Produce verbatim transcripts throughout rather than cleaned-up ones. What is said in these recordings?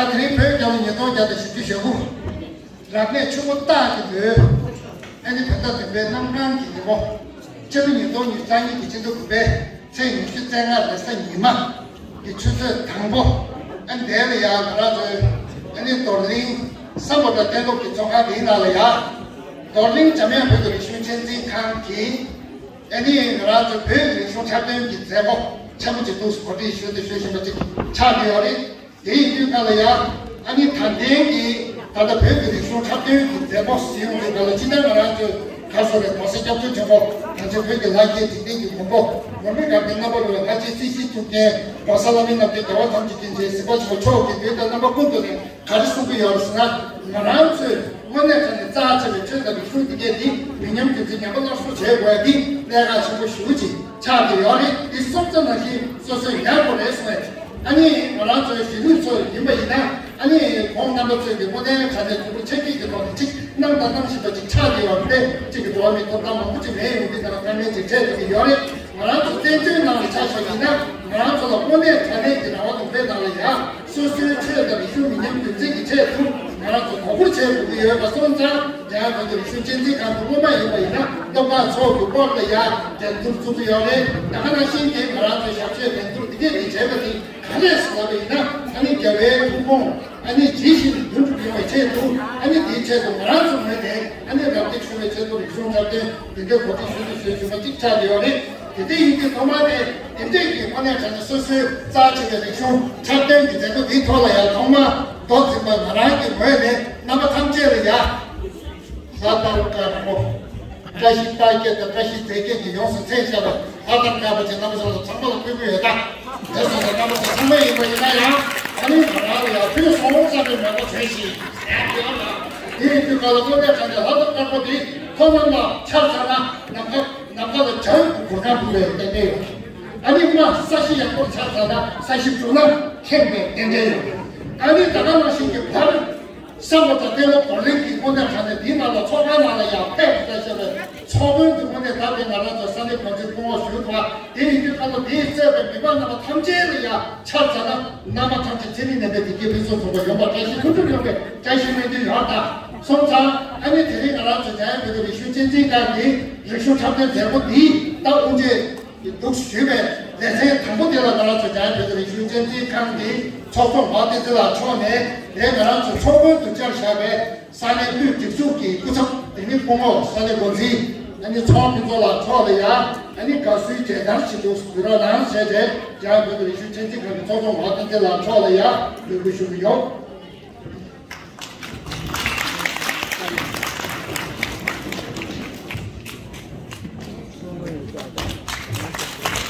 དེ་རིང་བོད་རྒྱལ་ལོ་ཉིས་སྟོང་བརྒྱ་དང་བཞི་བཅུ་ཞེ་དགུ། རབ་གནས་ཆུ་བོ་སྟག་གི་ལོའི་ཨ་ནི་བོད་ཟླ་བདུན་པའི་གནམ་གང་གི་ཉིན་མོ། སྤྱི་ལོ་ཉིས་སྟོང་ཉི་ཤུ་རྩ་གཉིས་ཀྱི་ཕྱི་ཟླ་དགུ་པའི་ཚེས་ཉི་ཤུ་རྩ་ལྔ་རེས་གཟའ་ཉི་མ་གི་ཆུ་ཚོད་དང་པོ། ཨ་ནི་དེ་ལ་ཡང་ང་རང་ཚོའི་ཨ་ནི་རྡོར་གླིང་སམ་བྷོ་ཊ་གཏན་སློབ་ཀྱི་ཚོགས་ཁང་འདིའི་ནང་ལ་ཡང་རྡོར་གླིང་འཇམ་དབྱངས་བོད་ཀྱི་རིག་གཞུང་གཅེས་འཛིན་ཁང་གིས་ཨ་ནི་ང་རང་ཚོའི་བོད་ཀྱི་རིག་གཞུང་འཁྲབ་སྟོན་གྱི་མཛད་སྒོ་ཆེན་པོ་ཅིག་འདུག་གོ་སྒྲིག་ཞུ་དང་ཞུ་བཞིན་པ་ཅིག་ཆགས་ཀྱི་ཡོད་རེད། དེ་ཡིན་དུས་སྒང་ལ་ཡང་ཨ་ནི་ད་ལྟའི་གི་ད་ལྟ་བོད་ཀྱི་རིག་གཞུང་འཁྲབ་སྟོན་གྱི་མཛད་སྒོ་ཟེར་ཡོང་དུས་སྒང་ལ་སྤྱིར་བཏང་ང་རང་ཚོའི་ག་རེ་ཟེར་རེད། ༸གོང་ས་༸སྐྱབས་མགོན་ཆེན་པོ་གངས་ཅན་བོད་ཀྱི་ལྷ་སྐྱེས་འཇིག་རྟེན་གྱི་མགོན་པོ་ནོར་བུའི་གར་ལྡན་རྣམ་པ་རོལ་པའི་ལྷ་སྐྱེས་སྲིད་ཞིའི་ཐུགས་རྒྱལ་༸གོང་ས་ལྷ་མིའི་རྣམ་ཐོས་རྒྱལ་བ་ཐམས་ཅད་མཁྱེན་ཅིང་གཟིགས་པ་ཆེན་པོ་མཆོག་གིས་དུས་དང་རྣམ་པ་ཀུན་ཏུ་ནས་ག་རེ་གསུང་གི་ཡོད་རེད་ཟེར་ན། ང་རང་ཚོས་དངོས་གནས་དྲང་གནས་རྩ་ཆེ་བའི་ཆོས་དང་རིག་གཞུང་འདི་གས་འདི་མི་ཉམས་རྒྱུན་འཛིན་ཉམས་པ་སླར་གསོ་བྱེད་དགོས་ཡ་འདི་གནད་འགག་ཆེན་པོ་ཞེ་པོ་ཅིག་ཆགས་ཀྱི་ཡོད་རེད། འདི་སོང་ཙམ་ནང་བཞིན་སོ་སོས་ཡག་པོ་རེད་གསུངས་ཡ། ཨ་ནི་ང་རང་ཚོའི་གཞིས་ལུས་ཚོ་ཡིན་པ་ཡིན་ན་ཨ་ནི་ཁོང་རྣམ་པ་ཚོས་ཀྱི་དངོས་གནས་དྲང་གནས་ཐུགས་ཁུར་ཆེ་བསྐྱེད་ཀྱི་ཐོག་ནས་ཅིག་གནང་དང་གནང་བཞིན་པ་ཅིག་ཆགས་ཀྱི་ཡོད་རེད། ཅིག་གི་འགྲོ་བ་མིའི་ཐོབ་ཐང་མང་པོ་ཅིག་མེད་ཡོང་གི་འདུག་ན་ཁ་ངན་ཅིག་འཕྲད་ཐུབ་ཀྱི་ཡོད་རེད། ང་རང་ཚོ་བཙན་བྱོལ་ནང་ལ་ཆ་བཞག་ཡིན་ན་ང་རང་ཚོ་ལ་དངོས་གནས་དྲང་གནས་ཀྱི་རང་དབང་དང་དཔལ་ནང་ལ་ཡ་སོ་སོའི་ཆོས་དང་རིག་གཞུང་མི་ཉམས་རྒྱུན་འཛིན་གྱི་ཆེད་དུ་ང་རང་ཚོ་དོ་ཁུར་བྱེད་དགོས་ཀྱི་ཡོད་པ་སོང་ཙང་རྒྱ་གར་གྱི་རིག་གཞུང་གཅེས་འཛིན་ཁང་གི་སློབ་མ་ཡིན་པ་ཡིན་ན་སློབ་ཁག་ཚོགས་ཀྱི་སྐོར་ལ་ཡ་འགྲན་བསྡུར་བཙུགས་ཀྱི་ཡོད་རེད། ད་ག་ནང་བཞིན་གྱི་ང་རང་ཚོའི་ཞབས་ཕྱི་འགྲན་བསྡུར་འདི་གས་ཀྱི་བྱས་པ་དེ་ག་རེ་ཟེར་ལབ་པ་ཡིན་ན་ཨ་ནི་རྒྱལ་བའི་ཐུགས་དགོངས་ཨ་ནི་ཇི་བཞིན་དུ་འགྲུབ་ཡོང་བའི་ཆེད་དུ་ཨ་ནི་དེའི་ཆེད་དུ་ང་རང་ཚོ་ངོས་ནས་ཨ་ནི་རབ་རྒྱས་ཆེ་བའི་ཆེད་དུ་རིག་གཞུང་འཁྲབ་སྟོན་འདི་འདྲའི་གོ་སྒྲིག་ཞུ་རྒྱུ་ཞུས་ཞུ་བ་གཅིག་ཆགས་ཀྱི་ཡོད་རེད། དེ་འདྲ་ཡིན་དུས་ཐོག་མ་དེ་དེ་འདྲས་ཀྱི་དངོས་གནས་དྲང་གནས་སོ་སོའི་རྩ་ཆེ་བའི་རིག་གཞུང་འཁྲབ་སྟོན་གྱི་མཛད་སྒོ་འདིའི་ཐོག་ལ་ཡང་ཐོག་མ་མདོ་འཛིན་པ་ང་རང་གི་ངོས་ནས་རྣམ་པ་ཐམས་ཅད་ལ་ཡང་ལྷ་དར་དཀར་པོ། བཀྲ་ཤིས་རྟགས་བརྒྱད་དང་བཀྲ་ཤིས་རྫས་བརྒྱད་ཀྱིས་ཡོངས་སུ་མཚན་ཞབས་པ་ལྷ་དར་དཀར་པོ་ཅན་རྣམ་པ་ཚོ་ལ་ཚང་མ་ལ་ཕུལ་གྱི་ཡོད་ད། དེ་སོང་ཙང་རྣམ་པ་ཚོ་ཚང་མ་ཡིན་པ་ཡིན་ན་ཡང་ཨ་ནི་ང་རང་ལ་ཡང་ཕུལ་སོང་བསམ་པའི་མོས་པ་བྱོས་ཤིག་དེ་ཡིན་དུས་ག་ལ་དངོས་གནས་དྲང་གནས་ལྷ་དར་དཀར་པོ་དེ་ཁོ་རང་ལ་ཆ་བཞག་ན་ནམ་མཁའ་ནམ་མཁའ་ལ་བྱ་འུག་གི་གོ་འཕང་ཕུལ་བའི་རྟེན་འབྲེལ་ཡོད། ཨ་ནི་མ་ས་གཞི་ཡག་པོར་ཆ་བཞག་ན་ས་གཞི་དྲུང་ན་ཁེངས་པའི་རྟེན་འབྲེལ་ཡོད། ཨ་ནི་ད་ག་ནང་བཞིན་གྱི་བར། སམ་བྷོ་ཊ་གཏན་སློབ་རྡོར་གླིང་གི་དངོས་གནས་དྲང་གནས་འདིའི་ནང་ལ་ཚོགས་ཁང་ནང་ལ་ཡང་ཕེབས་བཞག་པའི་ཚོགས་དཔོན་གྱི་དངོས་གནས་ད་ལྟའི་ང་རང་ཚོ་ས་གནས་གོང་ཆེན་སྐུ་ངོ་ཞུ་ཐུབ་པ་དེ་ཡིན་དུས་ཁ་ལོ་འདིའི་གཙོས་པའི་མི་མང་རྣམ་པ་ཐམས་ཅད་ལ་ཡང་ཆ་བཞག་ན་རྣམ་པ་ཐམས་ཅད་ཚེ་རིང་ནད་པའི་བདེ་སྐྱིད་ཕུན་སུམ་ཚོགས་པ་ཡོང་བར་བཀྲ་ཤིས་ལྷུན་གྲུབ་ཡོང་བའི་བཀྲ་ཤིས་སྨོན་འདུན་ཡོད་དང་སོང་ཙང་ཨ་ནི་དེ་རིང་ང་རང་ཚོ་འཇམ་དབྱངས་བོད་ཀྱི་རིག་གཞུང་གཅེས་འཛིན་ཁང་གི་རིག་གཞུང་འཁྲབ་སྟོན་མཛད་སྒོ་འདིའི་ད་དབུ་འབྱེད། འདུག་ཞུས་པའི་ལེ་ཚན་དང་པོ་དེ་ལ་ང་རང་ཚོ་འཇམ་དབྱངས་བོད་ཀྱི་རིག་གཞུང་གཅེས་འཛིན་ཁང་གི་ཚོགས་གཙོ་ངག་བསྟན་འཛིན་ལགས་མཆོག་ནས་དེ་ང་རང་ཚོའི་ཚོགས་དཔོན་དུ་བཅར་བཞག་པའི་ས་གནས་དབུས་སྒྲིག་འཛུགས་ཀྱི་སྐུ་ཚབ་དེ་ནི་སྐུ་ངོ་ས་གནས་འགོ་འཛིན་ཨ་ནི་ཚོང་ཕུན་ཚོགས་ལགས་མཆོག་ལ་ཡང་ཨ་ནི་དགའ་བསུའི་མཇལ་དར་ཞིག་ཏུ་འབུལ་རོགས་གནང་ཞེས་དེ་འཇམ་དབྱངས་བོད་ཀྱི་རིག་གཞུང་གཅེས་འཛིན་ཁང་གི་ཚོགས་གཙོ་ངག་བསྟན་འཛིན་ལགས་མཆོག་ལ་ཡང་འབོད་སྐུལ་ཞུ་གི་ཡོད།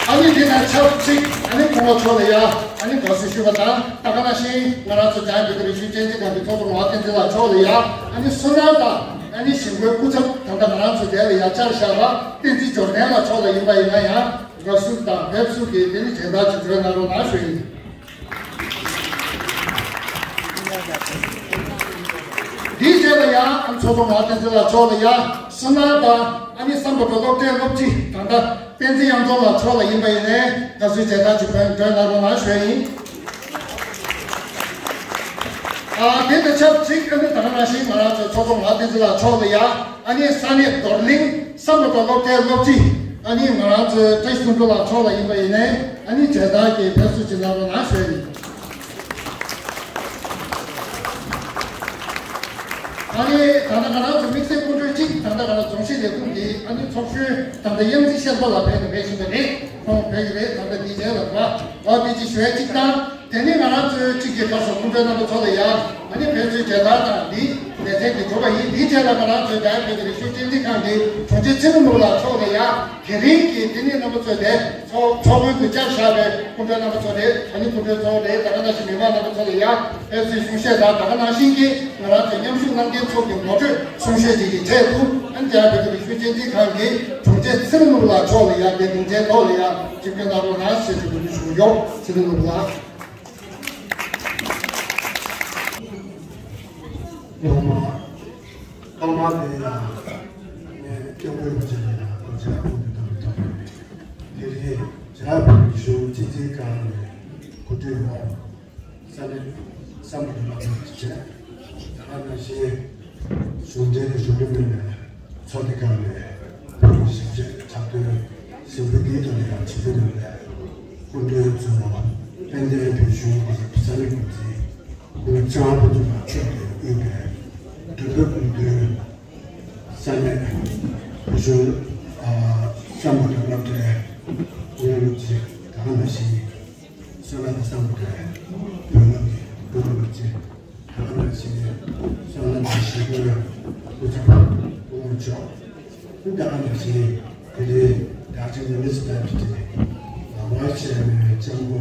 ཨ་ནི་དེ་དང་ཆབས་ཅིག་ཨ་ནི་སྐུ་ངོ་མཆོག་ལ་ཡ་ཨ་ནི་དགའ་བསུ་ཞུས་པ་དང་ད་ག་ནང་བཞིན་ང་རང་ཚོ་འཇམ་དབྱངས་བོད་ཀྱི་རིག་གཞུང་གཅེས་འཛིན་ཁང་གི་ཚོགས་གཙོ་ངག་བསྟན་འཛིན་ལགས་མཆོག་ལ་ཡ་ཨ་ནི་སུ་ནང་དང་ཨ་ནི་གཞིས་འགོའི་སྐུ་ཚབ་ད་ལྟ་ང་རང་ཚོ་དེ་ལ་ཡ་བཅར་བཞག་པ་བསྟན་འཛིན་འབྱོར་ལྡན་ལགས་མཆོག་ལ་ཡིན་པ་ཡིན་ན་ཡང་དགའ་བསུ་དང་ཕེབས་བསུ་གི་དེ་ནི་མཇལ་དར་ཅིག་སྒྲོན་གནང་རོགས་གནང་ཞུ་ཡིན། འདིའི་རྗེས་ལ་ཡང་ཨ་ནི་ཚོགས་གཙོ་ངག་བསྟན་འཛིན་ལགས་མཆོག་ལ་ཡང་སུ་ནང་དང་ཨ་ནི་སམ་བྷོ་ཊ་སློབ་གྲྭའི་སློབ་སྤྱི་ད་ལྟ་བསྟན་འཛིན་གཡང་འཛོམས་ལགས་མཆོག་ལ་ཡིན་པ་ཡིན་ནའི་དགའ་བསུའི་མཇལ་དར་ཅིག་སྒྲོན་གནང་རོགས་གནང་ཞུ་ཡིན། ཨ་དེ་དང་ཆབས་ཅིག་ཨ་ནི་ད་ག་ནང་བཞིན་ང་རང་ཚོའི་ཚོགས་གཙོ་ངག་བསྟན་འཛིན་ལགས་མཆོག་ལ་ཡང་ཨ་ནི་ས་གནས་རྡོར་གླིང་སམ་བྷོ་ཊ་སློབ་གྲྭའི་སློབ་སྤྱི་ཨ་ནི་ང་རང་ཚོའི་བཀྲ་ཤིས་ལྷུན་གྲུབ་ལགས་མཆོག་ལ་ཡིན་པ་ཡིན་ནའི་ཨ་ནི་མཇལ་དར་གྱི་ཕེབས་བསུ་ཅིག་གནང་རོགས་གནང་ཞུ་ཡིན། ཨ་ནི་ད་ལྟ་ང་རང་ཚོ་དམིགས་བསལ་སྐུ་མགྲོན་གཅིག་ད་ལྟ་ང་རང་རྫོང་སྲིད་ལས་ཁུངས་ཀྱི་ཨ་ནི་ཚོགས་གཞོན་ད་ལྟ་དབྱངས་འཛིན་ཤེལ་སྒོ་ལགས་བོད་དུ་ཕེབས་བཞིན་པ་རེད། ཁོང་བོད་ཀྱི་རེད། ད་ལྟ་འདི་རྗེས་ལ་བ་འོ་དེ་ཅིག་ཞུ་ཡ་གཅིག་དང་དེ་ནས་ང་རང་ཚོའི་གཅིག་གི་ཁ་སོ་སྐུ་མགྲོན་རྣམ་པ་ཚོ་ལ་ཡང་ཨ་ནི་ཕེབས་བསུའི་མཇལ་དར་དང་འདི་ལེ་ཚན་འདི་གྲུབ་པ་ཡིན། འདིའི་རྗེས་ལ་ང་རང་ཚོའི་རྒྱ་བོད་ཀྱི་རིག་གཞུང་གཅེས་འཛིན་ཁང་གི་དྲུང་ཆེ་ཚེ་རིང་ནོར་བུ་ལགས་མཆོག་ལ་ཡང་དེ་རིང་གི་དེ་ནས་རྣམ་པ་ཚོས་དེ་ཚོགས་ཚོགས་དཔོན་དུ་བཅར་བཞག་པའི་སྐུ་མགྲོན་རྣམ་པ་ཚོ་རེད། ད་ནི་སྐུ་མགྲོན་ཚོ་རེད། ད་ག་ནང་བཞིན་མི་མང་རྣམ་པ་ཚོ་ལ་ཡང་ཕེབས་བསུའི་གསུང་བཤད་དང་ད་ག་ནང་བཞིན་གྱི་ང་རང་ཚོའི་མཉམ་ཞུགས་གནང་མཁན་ཚོ་གི་ངོ་སྤྲོད་གསུང་བཤད་ཅིག་གི་ཆེད་དུ་ཨན་རྒྱ་བོད་ཀྱི་རིག་གཞུང་གཅེས་འཛིན་ཁང་གི་དྲུང་ཆེ་ཚེ་རིང་ནོར་བུ་ལགས་མཆོག་ལ་ཡང་དེ་དྲུང་ཆེའི་ཐོག་ལ་ཡང་ཆིབས་བསྒྱུར་གནང་རོགས་གནང་ཞེས་ཞུ་རྒྱུ་ཞུ་ཡོད། ཚེ་རིང་ནོར་བུ་ལགས། ཐོག་མ། ཐོག་མ་དེ་ཡང་ངས་སྐྱབས་མགོན་རིན་པོ་ཆེ་ལ་ཡང་སྐུ་ཕྱག་ཐུགས་ཀྱི་དམ་དུ་ཐོག་ནས་དེ་རིང་རྒྱ་བོད་ཀྱི་གཞུང་སྤྱི་འཐུས་ཁང་ནས་གོ་སྒྲིག་འོག་ས་གནས་ བསམ་པ་དང་བློ་བཏང་བྱས། ད་ག་ནང་བཞིན་གཞུང་འབྲེལ་དང་གཞུང་འབྲེལ་མིན་པའི་ཚོགས་སྡེ་ཁག་ནས་བོད་ཀྱི་ཞབས་ཕྱི་འཁྲབ་སྟོན་གཟིགས་འབུལ་འདིའི་ཐོག་ནས་ཡང་བྱེད་དགོས་འདུག་པས། སྐུ་མགྲོན་གཙོ་བོ་དཔལ་ལྡན་བོད་གཞུང་གི་ས་གནས་འགོ་འཛིན་སྐུ་ངོ་ཚེ་དབང་ཕུན་ཚོགས་ལགས་མཆོག་གིས་དབུས་པའི་འགྲུལ་པ་སྐུ་མདུན་ས་གནས་བོད་གཞུང་ཨ་བསམ་པ་དང་སློབ་གྲྭའི་དབུ་འཛིན་ད་ག་ནང་བཞིན། བསོད་ནམས་བསམ་གྲུབ་བོད་ནང་གི་སྐུ་ངོ་ཚེ་ད་ག་ནང་བཞིན་བསོད་ནམས་ཀྱི་ཞི་རྒོལ་སྐུ་ཚབ་སྐུ་ངོ་མཆོག་ད་ག་ནང་བཞིན་དེ་རིང་དར་ཆེན་མི་ནི་སི་པལ་ཊི་ཝའི་སི་ཅེར་མེན་ལྕམ་སྐུ་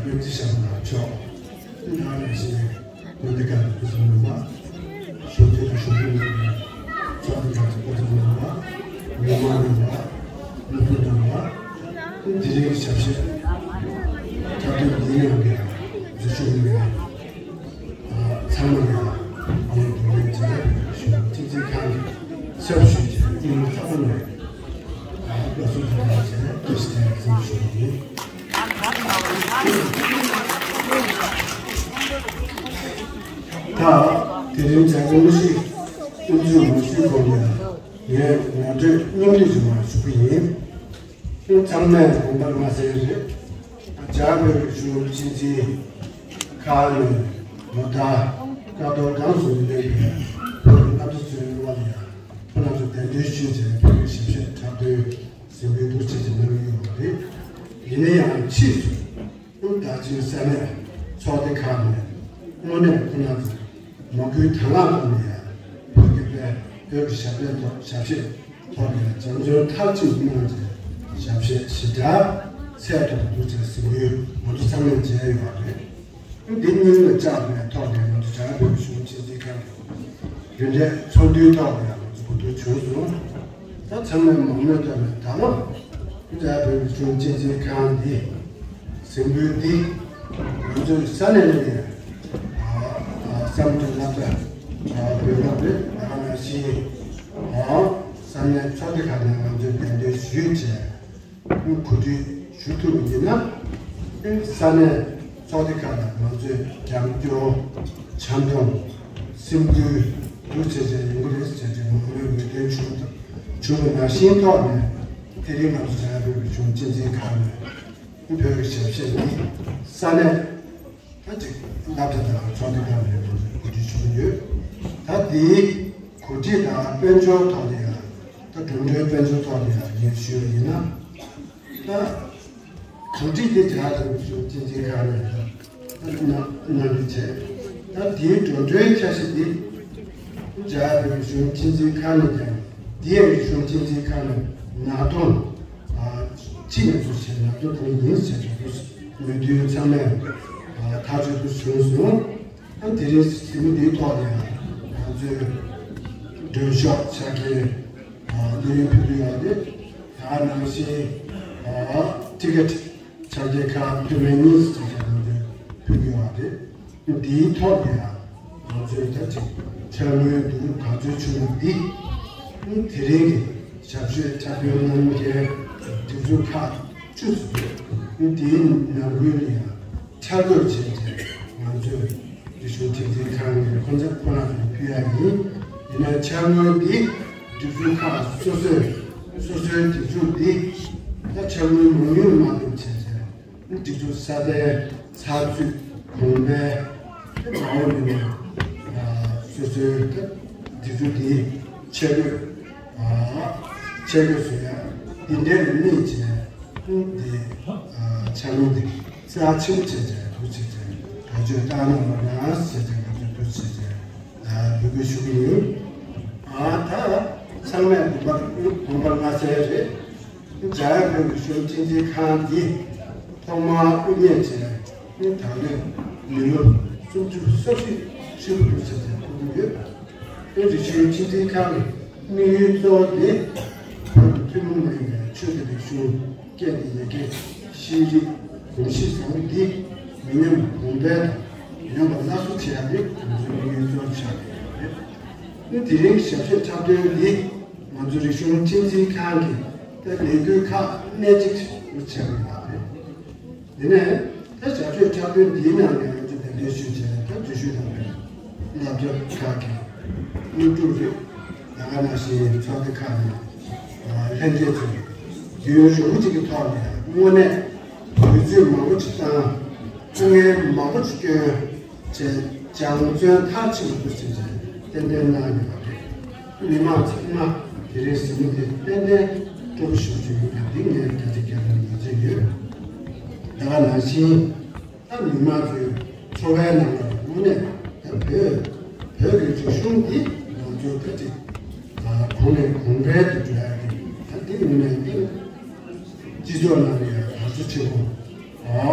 དབྱངས་སྐྱིད་ཤར་མ་མཆོག་ད་ག་ནང་བཞིན། སྔོན་འདི་ག་ནས་སྐུ་ཚབ་ལུང་པ། ཞོགས་ཇ་དང་ཞོགས་ཇ་ལུང་པའི་ཚོགས་སྡེ་ཁག་གི་སྐུ་ཚབ་ལུང་པ། མི་མང་ལུང་པ། སློབ་ཕྲུག་ལུང་པ། དེ་རིང་གི་ཞབས་ཕྱི་འཁྲབ་སྟོན་འདིའི་ནང་གི་འཛུལ་ཞུགས་གནང་མཁན་ཚང་མ་ལ་ངས་འདི་ནས་འཛིན་གྲྭ་བོད་གཞུང་གཅེས་འཛིན་ཁང་གི་ཚབ་ཞུས་ཏེ་སྙིང་ཐག་པ་ནས་བཀའ་གསུང་ཐུགས་རྗེ་ཆེ་བཀྲ་ཤིས་བདེ་ལེགས་ཞུ་རྒྱུ་ཡིན། ད་དེ་རིང་མཛད་སྒོ་དངོས་གཞི་དབུ་འཛུགས་མ་ཞུས་གོང་ལ་ངས་ངོ་སྤྲོད་སྙིང་བསྡུས་ཤིག་མར་ཞུ་གི་ཡིན། ཚང་མས་དགོངས་པ་མ་ཟིན་རེད། རྒྱ་བོད་གཞུང་གཅེས་འཛིན་ཁང་ནས་ལོ་ལྟར་ཀ་ཐོག་གང་སུ་ལས་པའི་བོད་ཀྱི་སློབ་གྲྭ་ཚོའི་དབར་ལ་ཁོ་རང་ཚོ་གདན་འདྲེན་ཞུས་བྱས་བོད་ཀྱི་ཞབས་ཕྱི་འཁྲབ་སྟོན་གཟིགས་འབུལ་འདུག་ཅེས་ཀྱི་གནང་གི་ཡོད་པ་རེད། ཡིན་ན་ཡང་ཕྱིས་སུ་དར་ཆེན་ས་གནས་ཚོགས་སྡེ་ཁག་ནས་དངོས་གནས་ཁོ་རང་ཚོ་མ་སྐུལ་དང་བླངས་ཐོག་ནས་ཡང་བོད་ཀྱི་དཔེ་བོད་ཀྱི་ཞབས་པད་ཐོག་ཞབས་ཕྱི་ཐོག་ནས་འཛམ་བཟུང་མཐར་ཕྱིན་གནང་བྱས་ཞབས་ཕྱི་ཞེ་དྲག་ཚད་མཐོ་པོ་འདུག་ཅེས་གཟིགས་འབུལ་ང་ཚོ་ཚང་མས་མཇལ་ཡོད་པ་རེད། འདི་གཉིས་ལ་བཅར་བའི་ཐོག་ནས་ང་ཚོ་རྒྱ་བོད་གཞུང་གཅེས་འཛིན་ཁང་གི་རྒྱུན་ལས་ཚོགས་འདུའི་ཐོག་ནས་ང་ཚོ་གོ་བསྡུར་བྱུང་སོང་། ད་ཚང་མས་མང་མོས་ཐོག་ནས་ད་ལོ་རྒྱ་བོད་གཞུང་གཅེས་འཛིན་ཁང་འདི་གཟིགས་འབུལ་འདི་ང་ཚོའི་ས་གནས་ནས་བསམ་གྲུབ་བླ་བྲང་བོད་རབ་རེད། ད་ནང་བཞིན་ས་གནས་ཚོགས་སྡེ་ཁག་ནས་ང་ཚོས་གདན་འདྲེན་ཞུས་བྱས། གོ་སྒྲིག་ཞུ་ཐུབ་པ་ཡིན་ན། ས་གནས་ཚོགས་སྡེ་ཁག་དང་ང་ཚོས་རྒྱབ་སྐྱོར་འཆམ་མཐུན་སེམས་འགུལ་འདུ་བྱེད་བྱས་ཡོང་གི་རེད་ཟེར་བྱས་མང་མོས་འོས་འདེམས་བྱུང་བྱུང་བ་ནང་བཞིན་ཐོག་ནས་དེ་རིང་ང་ཚོ་རྒྱ་བོད་གཞུང་གཅེས་འཛིན་ཁང་ནས་བོད་ཀྱི་ཞབས་ཕྱི་ནི་ས་གནས། ད་ཅིག་སློབ་གྲྭ་དང་ཚོགས་སྡེ་ཁག་ནས་གོ་སྒྲིག་ཞུ་གི་ཡོད། ད་དེའི་གོ་སྒྲིག་དང་དཔལ་འབྱོར་ཐོག་ནས་ཡང་ད་གྲུབ་འབྲས་དཔལ་འབྱོར་ཐོག་ནས་ཡང་ངས་ཞུས་པ་ཡིན་ན། ད་གོ་སྒྲིག་དེ་རྒྱ་དང་གཞུང་གཅེས་འཛིན་ཁང་ནས་ད་གནང་གནང་རྒྱུ་བྱས། ད་དེའི་གྲུབ་འབྲས་འཆར་གཞི་དེ་རྒྱ་དང་གཞུང་གཅེས་འཛིན་ཁང་ནས་ཀྱང་དེའི་གཞུང་གཅེས་འཛིན་ཁང་ནས་ནང་དོན་ཅི་ནས་ཚུར་བྱས་ནང་དོན་གང་ཡིན་ཟེར་བྱས་འདུག་མོས་མཐུན་ཚང་མས་ཐག་གཅོད་དུ་བྱུང་སོང་། ཨ་དེ་རིང་གཟིགས་མོ་འདིའི་ཐོག་ནས་ང་ཚོས་མགྲོན་ཤོག་ཆ་རྐྱེན་གློག་བརྙན་ཕུལ་གྱི་ཡོད་རེད། ད་ནང་བཞིན་ཊི་ཀེ་ཊི་ཆ་རྐྱེན་ཁག་ཕུལ་མིན་གཉིས་ཆ་རྐྱེན་ང་ཚོས་ཕུལ་གྱི་ཡོད་རེད། འདིའི་ཐོག་ནས་ང་ཚོས་ད་ཅིག་འཆར་ངོའི་བསྡུ་རུབ་ག་ཚོད་བྱུང་བ་འདི་དེ་རིང་གི་ཞབས་ཞུའི་འཁྲབ་སྟོན་གནང་མཁན་སྒྲིག་འཛུགས་ཁག་བཅུ་ཙམ་ཡོད། འདིའི་ནང་ཁུལ་ནས་ཡང་འཆར་འགོད་བྱས་རྗེས་ང་ཚོས་རིག་གཞུང་གཅེས་འཛིན་ཁང་ནས་ཁོང་ཚོ་ཁོ་རང་ཚོར་ཕུལ་ཡ་ཡིན། ཡིན་ན་འཆར་ངོས་འདི་སྒྲིག་འཛུགས་ཁག་སོ་སོས་སོ་སོའི་སྒྲིག་འཛུགས་འདི་ད་འཆར་ངོས་མང་ཉུང་མ་འདེམས་བྱས་རྗེས་སྒྲིག་འཛུགས་ས་གནས་ཚགས་ཚུད་གོང་འཕེལ་དེ་མ་འོངས་པ་ནས་སོ་སོའི་ད་སྒྲིག་འཛུགས་འདི་ཆེད་བསྐོས་ཆེད་བསྐོས་བཟོ་ཡ་འདི་འདྲའི་གནས་བྱས། འདི་འཆར་ངོས་འདི་རྩ་ཆེན་བྱས་བྱས་འདུག་བྱས་བྱས་བེད་སྤྱོད་བཏང་གནང་བ་ན་བྱས་བྱས་ང་ཚོས་འདུག་བྱས་བྱས་འབོད་སྐུལ་ཞུ་གི་ཡིན། ཨ་ད་ཚང་མས་དགོངས་པ་དགོངས་པ་མ་ཟད་རེད། རྒྱ་ཡག་བོད་ཀྱི་གཞུང་གཅེས་འཛིན་ཁང་འདི་ཐོག་མར་དབུ་བརྙེས་བྱས་ད་ལོའི་མི་ལོ་སུམ་ཅུ་སོ་བཞི་ཧྲིལ་པོ་འདུག་བྱས་བྱས་འཁོར་གྱི་ཡོད། དེ་རིག་གཞུང་གཅེས་འཛིན་ཁང་གི་དམིགས་ཡུལ་གཙོ་བོ་དེ་བོད་ཀྱི་ཐུན་མོང་མ་ཡིན་པའི་ཆོས་དང་རིག་གཞུང་སྐད་དང་ཡི་གེ་ཤེས་རིག་གོམས་གཤིས་བཟང་པོ་འདི་མི་ཉམས་གོང་འཕེལ་དང་ཡོང་བར་སླར་གསོ་བྱེད་ཡ་དེ་ང་ཚོའི་དམིགས་ཡུལ་གཙོ་བོ་ཆགས་ཡོད་པ་རེད། ནི་དེ་རིང་གི་ཞབས་ཕྱིའི་འཁྲབ་སྟོན་འདི་ང་ཚོའི་རིག་གཞུང་གཅེས་འཛིན་ཁང་གི་ད་ལས་འགུལ་ཁག་སྣེ་གཅིག་ཏུ་ཆགས་ཡོད་པ་རེད། དེ་ནས་ད་ཞབས་ཕྱིའི་འཁྲབ་སྟོན་འདིའི་ནང་ནས་ང་ཚོ་གདན་ ཞུས་བྱས་ད་འཛུལ་ཞུགས་གནང་བའི་སློབ་གྲྭ་ཁག་གི་སློབ་ཕྲུག་རེད། ད་ག་ནང་བཞིན་ཚོགས་སྡེ་ཁག་ནས་ལྷན་རྒྱས་ཚོས་རྒྱུན་རིང་པོ་ཅིག་གི་ཐོག་ནས་དངོས་གནས་དུས་ཚོད་མང་པོ་ཅིག་བཏང་། དཀའ་ངལ་མང་པོ་ཅིག་བསྐྱོན་བྱས་སྦྱང་བརྩོན་མཐར་ཕྱིན་པ་འདུག་ཟེར་བྱས་ཏན་ཏན་གནང་ཡོད་པ་རེད། མི་མང་ཚང་མ་དེ་རིང་གཟིགས་མོ་དེ་ཏན་ཏན་སྤྲོ་པོ་ཞེ་པོ་ཅིག་ཡོད་པ་འདི་ངས་བརྒྱ་ཆ་བརྒྱ་ལ་ཡིད་ཆེས་ཡོད། ད་ག་ནང་བཞིན། ད་མི་མང་ཚོའི་འཚོ་བའི་ནང་ལ་དངོས་གནས་ད་བོད་བོད་ཀྱི་རིག་གཞུང་འདི་ང་ཚོ་ད་ཅིག་གོང་ནས་གོང་འཕེལ་དུ་འགྲོ་ཡ་གི་ད་འདི་དངོས་གནས་འདི་སྤྱི་ཚོགས་ནང་ལ་ཡང་དར་སྲོལ་ཆེན་པོ་འོ་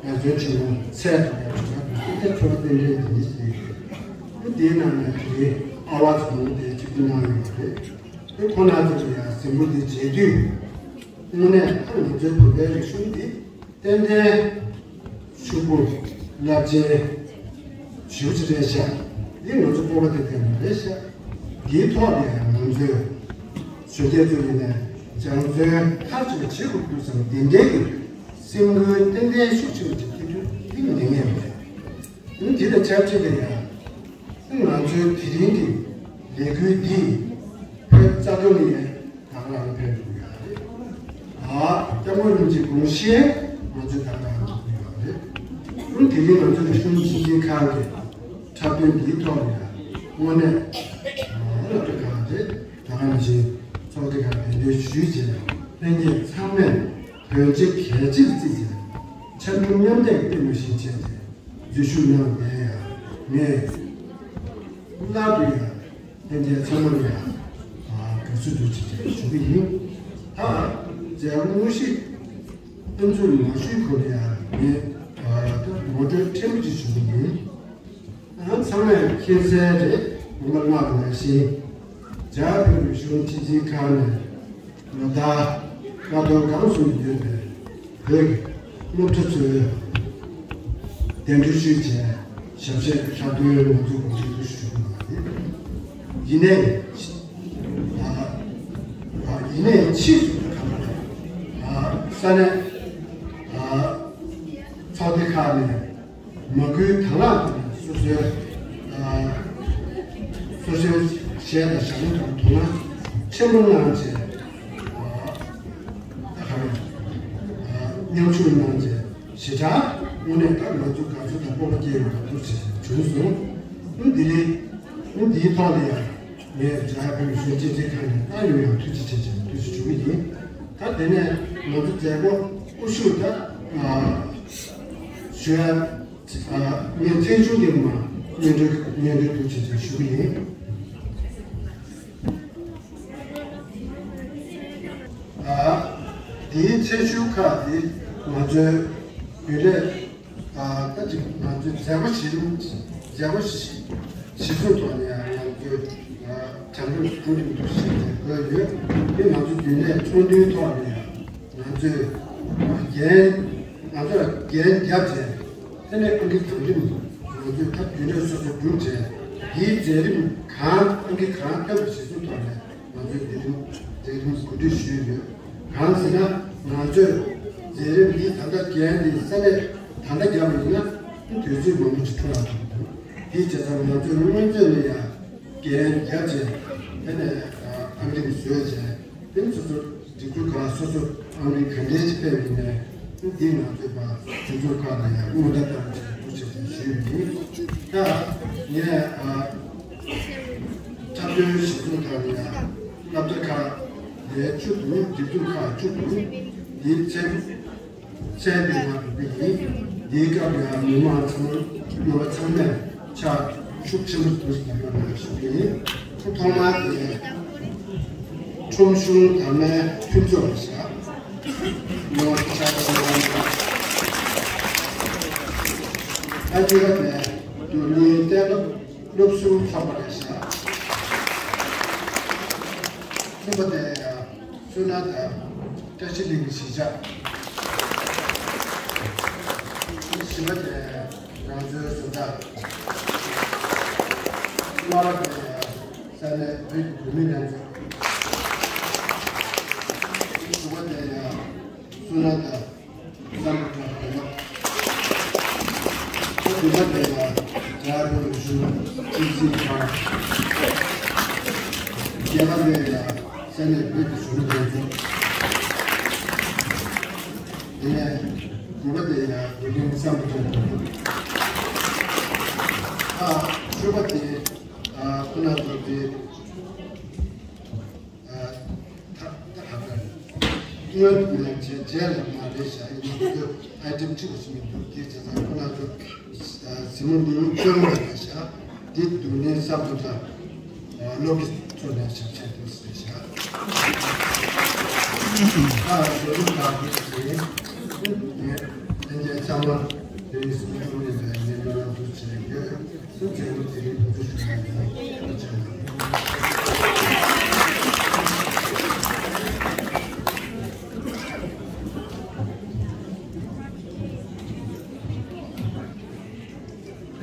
ཡར་བརྩོན་ཆེན་པོ་ཚད་དང་ཡང་བྱུང་བ་དང་འདི་ཚོ་འཚོ་བ་རྟེན་འབྲེལ་འདི་འདི་ཞིག་ཡོད། འདིའི་ནང་ནས་དེ་ཨ་ཝ་ཚོ་ནང་དེ་གཅིག་ཏུ་གནང་ཡོད་པ་རེད། དེ་ཁོ་ན་ཚོ་ལ་ཡང་གཟིགས་མོ་འདི་མཇལ་དུས་དངོས་གནས་ད་ང་ཚོའི་བོད་པའི་རིག་གཞུང་འདི། ཏན་ཏན་ཕྱུག་པོ་རླབས་ཆེན་ཞེ་པོ་ཅིག་རེད་ཤག་འདི་ང་ཚོ་སྤོབས་པ་དེ་ལྡན་པ་རེད་ཤག་འདིའི་ཐོག་ནས་ང་ཚོས་གཞོན་སྐྱེས་ཚོ་ཡིན་ནའི་སྦྱང་བརྩོན་མཐར་ཕྱིན་པ་བྱེད་དགོས་འདུག་བསམ་བདེན་འདྲའི་གི་སེམས་འགུལ་ཏན་ཏན་ཤུགས་ཆེ་བ་ཅིག་ཐེབས་རྒྱུ་འདི་ངས་ངེས་པ་རེད། འདི་དང་ཆབས་ཅིག་ལ་ཡང་ང་ཚོའི་དེ་རིང་གི་ལས་འགུལ་འདིས་བོད་རྩ་དོན་ནི་ད་ག་རང་ཕན་ཐོགས་ཡོད་རེད། ཨ་སྐྱབས་མགོན་རིན་པོ་ཆེའི་དགོངས་གཞི་ང་ཚོས་ད་ག་རང་ཐོགས་ཡོད་རེད། ཨང་དེ་རིང་ང་ཚོའི་རིག་གཞུང་སྤྱི་འཐུས་ཁང་གི་འཁྲབ་སྟོན་འདིའི་ཐོག་ནས་དངོས་གནས་སློབ་གྲྭ་ཁག་རེད། ད་ག་ནང་བཞིན་ཚོགས་སྡེ་ཁག་གདན་འདྲེན་ཞུས་བྱས་ལྷན་རྒྱས་ཚང་མས་བོད་ཆས་གལ་ཆེར་བརྩིས་བྱས་འཆམ་མཐུན་མཉམ་གཏད་ཀྱི་ལྟད་མོ་ཞིག་བྱས་ཏེ། འཛུལ་ཞུགས་གནང་བའི་ཡང་ངས་བླ་དུ་ཡང་ལྷན་རྒྱས་ཚང་མ་ལ་ཡང་དགའ་བསུ་དུ་ཆེ་ཆེ་ཞུ་གི་ཡིན། ད་མཛད་སྒོ་དངོས་གཞི་དབུ་འཛུགས་མ་ཞུས་གོང་ལ་ཡང་ངས་ད་ངོ་སྤྲོད་ཕྲན་བུ་ཅིག་ཞུ་གི་ཡིན། ང་ཚང་མས་མཁྱེན་གསལ་རེད། ངོ་མ་ལྔ་དང་བཞི། རྒྱ་བོད་རིག་གཞུང་སྤྱི་འཐུས་ཁང་ནས་ལོ་ལྟར་སྔ་དྲོ་གང་སོང་ཡོད་པའི་བོད་ཀྱི་སློབ་གྲྭ་ཚོའི་གདན་འདྲེན་ཞུས་བྱས་ཞབས་གཞས་འཁྲབ་སྟོན་ང་ཚོས་གོ་སྒྲིག་ཞུ་གི་ཡོད། ཡིན་ནའི་ཡིན་ནའི་ཕྱིས་སུ་གང་ལ་ས་གནས་ཚོགས་སྡེ་ཁག་ནས། མ་བསྐུལ་དང་བླངས་ཀྱིས་སོ་སོའི་ཨ་སོ་སོའི་གཞས་དང་ཞབས་བྲོ་དང་དོ་སྣང་ཆེན་པོ་གནང་བྱས། ཨ་ད་ག་རེ་ཨ་མཉམ་ཞུགས་གནང་བྱས་ཞེ་དྲག་དངོས་གནས་ད་ང་ཚོ་དགའ་ཚོར་དང་སྤོབས་པ་སྐྱེ་ཡོང་བ་ཐུགས་རྗེ་བྱུང་སོང་། ཨ་འདི་ལས་ཨ་འདིའི་ཐོག་ལ་ཡང་། ངས་རྒྱ་བོད་གཞུང་སྤྱི་འཐུས་ཁང་ནས་ད་ཡོང་ཡང་ཐུགས་རྗེ་ཆེ་ཆེ་ཐུགས་རྗེ་ཞུ་གི་ཡིན། ད་དེ་ནས་ང་ཚོ་མཛད་སྒོ་དབུ་བཞུགས་ད་ཞུ་ཡ་ངས་ཚེས་བཅུ་དེ་མ་སྙན་སྒྲོན་སྙན་སྒྲོན་ཐུགས་རྗེ་ཆེ་ཞུ་གི་ཡིན། དེའི་ཚེས་བཅུ་ཁག་དེ་ང་ཚོའི་རྒྱུན་ལས། ད་ཅིག་ང་ཚོའི་མཛད་སྒོ་གཞི་རིམ་མཛད་སྒོ་གཞི་བཟུང་ཐོག་ནས་ང་ཚོའི་བྱ་འགུལ་གོ་རིམ་དུ་ཞིག་དགོས་ཡོད། དེ་ང་ཚོ་རྒྱུན་ལས་ཚོགས་འདུའི་ཐོག་ནས་ང་ཚོས་འགན་ང་ཚོས་འགན་བརྒྱབ་བྱས་དེ་ནས་ཨང་ཀི་གང་རིམ་ང་ཚོས་ད་རྒྱུན་ལས་སོ་སོ་བསྒྲུབས་བྱས་དེའི་མཛད་རིམ་གང་ཨང་ཀི་གང་ཐོབ་པ་གཞི་བཟུང་ཐོག་ནས། ང་ཚོས་དེ་རིང་དེ་རིང་གོ་སྒྲིག་ཞུས་ཡོད། གང་ཟེར་ན་ང་ཚོས་མཛད་རིམ་འདི་ད་ལྟ་འགན་འདི་ས་གནས་ད་ལྟ་བརྒྱབ་པ་ཡིན་ན་དུས་ཚོད་མང་པོ་ཅིག་འཕྲོ་བརླག་འགྲོ་གི་འདུག་དེའི་བྱས་ཙང་ང་ཚོས་སྔོན་ཚོད་ནས་ཡང་འགན་བརྒྱབ་བྱས་དེ་ནས་ཨང་རིམ་བཟོས་བྱས་དེ་ནས་སོ་སོ་སྒྲིག་འཛུགས་ཁག་སོ་སོ་ཨང་རིམ་ག་འདྲའི་ཅིག་ཕེབས་ཡིན་ནའི་འདི་ང་ཚོས་ཕར་སྒྲིག་འཛུགས་ཁག་ལ་ཡང་སྔོན་བརྡ་བཏང་བྱས་ཐུགས་རྗེ་ཆེ་ཞུས་ཡིན། ད་ངས་ཨ། འཁྲབ་སྟོན་གཞི་བཟུང་དང་ཡང་སློབ་གྲྭ་ཁག་ལས་བཅུ་དང་སྒྲིག་འཛུགས་ཁག་བཅུ་དང་དེའི་ཚན་ཚན་དེ་མ་གྲུབ་པ་ཡིན། དེའི་སྐབས་ཡང་མི་མང་ཚང་རྣམ་པ་ཚང་མས་ཕྱག་ཤུགས་ཆེན་པོ་གནང་ཞུ་གི་ཡིན། ཐོག་མར་དེ་ཁྲོམ་གཞུང་དར་མའི་མཐུན་ཚོགས་ལ་བཞག་ཡོང་ཕྱག་ཕྱག་ཨ་ཅེ་ར་ནས་རྡོར་གླིང་གཏན་སློབ། སློབ་ཟུར་ཚོགས་པ་རེད་ཤག་གསུམ་པ་དེ་བསོད་ནམས་དང་བཀྲ་ཤིས་གླིང་གི་གཞིས་ཆགས། བཞི་པ་དེ་ང་ཚོའི་བཟོ་གྲྭ། ལྔ་པ་དེ་ས་གནས་བོད་ཀྱི་བུད་མེད་ལྷན་ཚོགས། དྲུག་པ་དེ་བསོད་ནམས་དང་། བསམ་པ་དང་ལྡན་པ། དྲུག་པ་དེ་ལ་རྒྱ་བོད་གཞུང་སྤྱི་འཐུས་ཁང་། བརྒྱད་པ་དེ་ལ་ས་གནས་བོད་ཀྱི་གཞུང་འབྲེལ་མཐུན། དེ་ནས་དགུ་པ་དེ་ལ་བོད་དོན་བསམ་བློ་བཏོན་ཐུབ། ཨ་བཅུ་པ་དེ་ཨ་ཁོ་ན་ཚོ་དེ། ཨ་ད་ད་ག་ད་སྔོན་དུ་ཡང་བྱས་རྗེས་ལ་མ་རེད་ཤག་ཡིན་ན་ཁོ་ཚོས་ཨའི་ཊེམ་ཁྲི་བ་ཞིག་མི་འདུག་དེ་བྱས་ཙང་ཁོ་ན་ཚོ་ཨ་གཟིགས་མོ་འདི་ནི་སྐྱོན་མ་རེད་ཤག་འདི་སྡུག་བསྔལ་བསམ་ཚུལ་དང་ཨ་བློ་གི་ཚོ་ནས་ཞབས་ཕྱི་དུ་ཟེར་ཤག་ཨ་བཟོ་རིག་དང་དེ་ནས་ལྷན་རྒྱས་ཚང་མ་དེ་རིང་གཟིགས་མོ་འདི་ལ་ཉན་པ་རང་དུ་བྱས་ཡོད།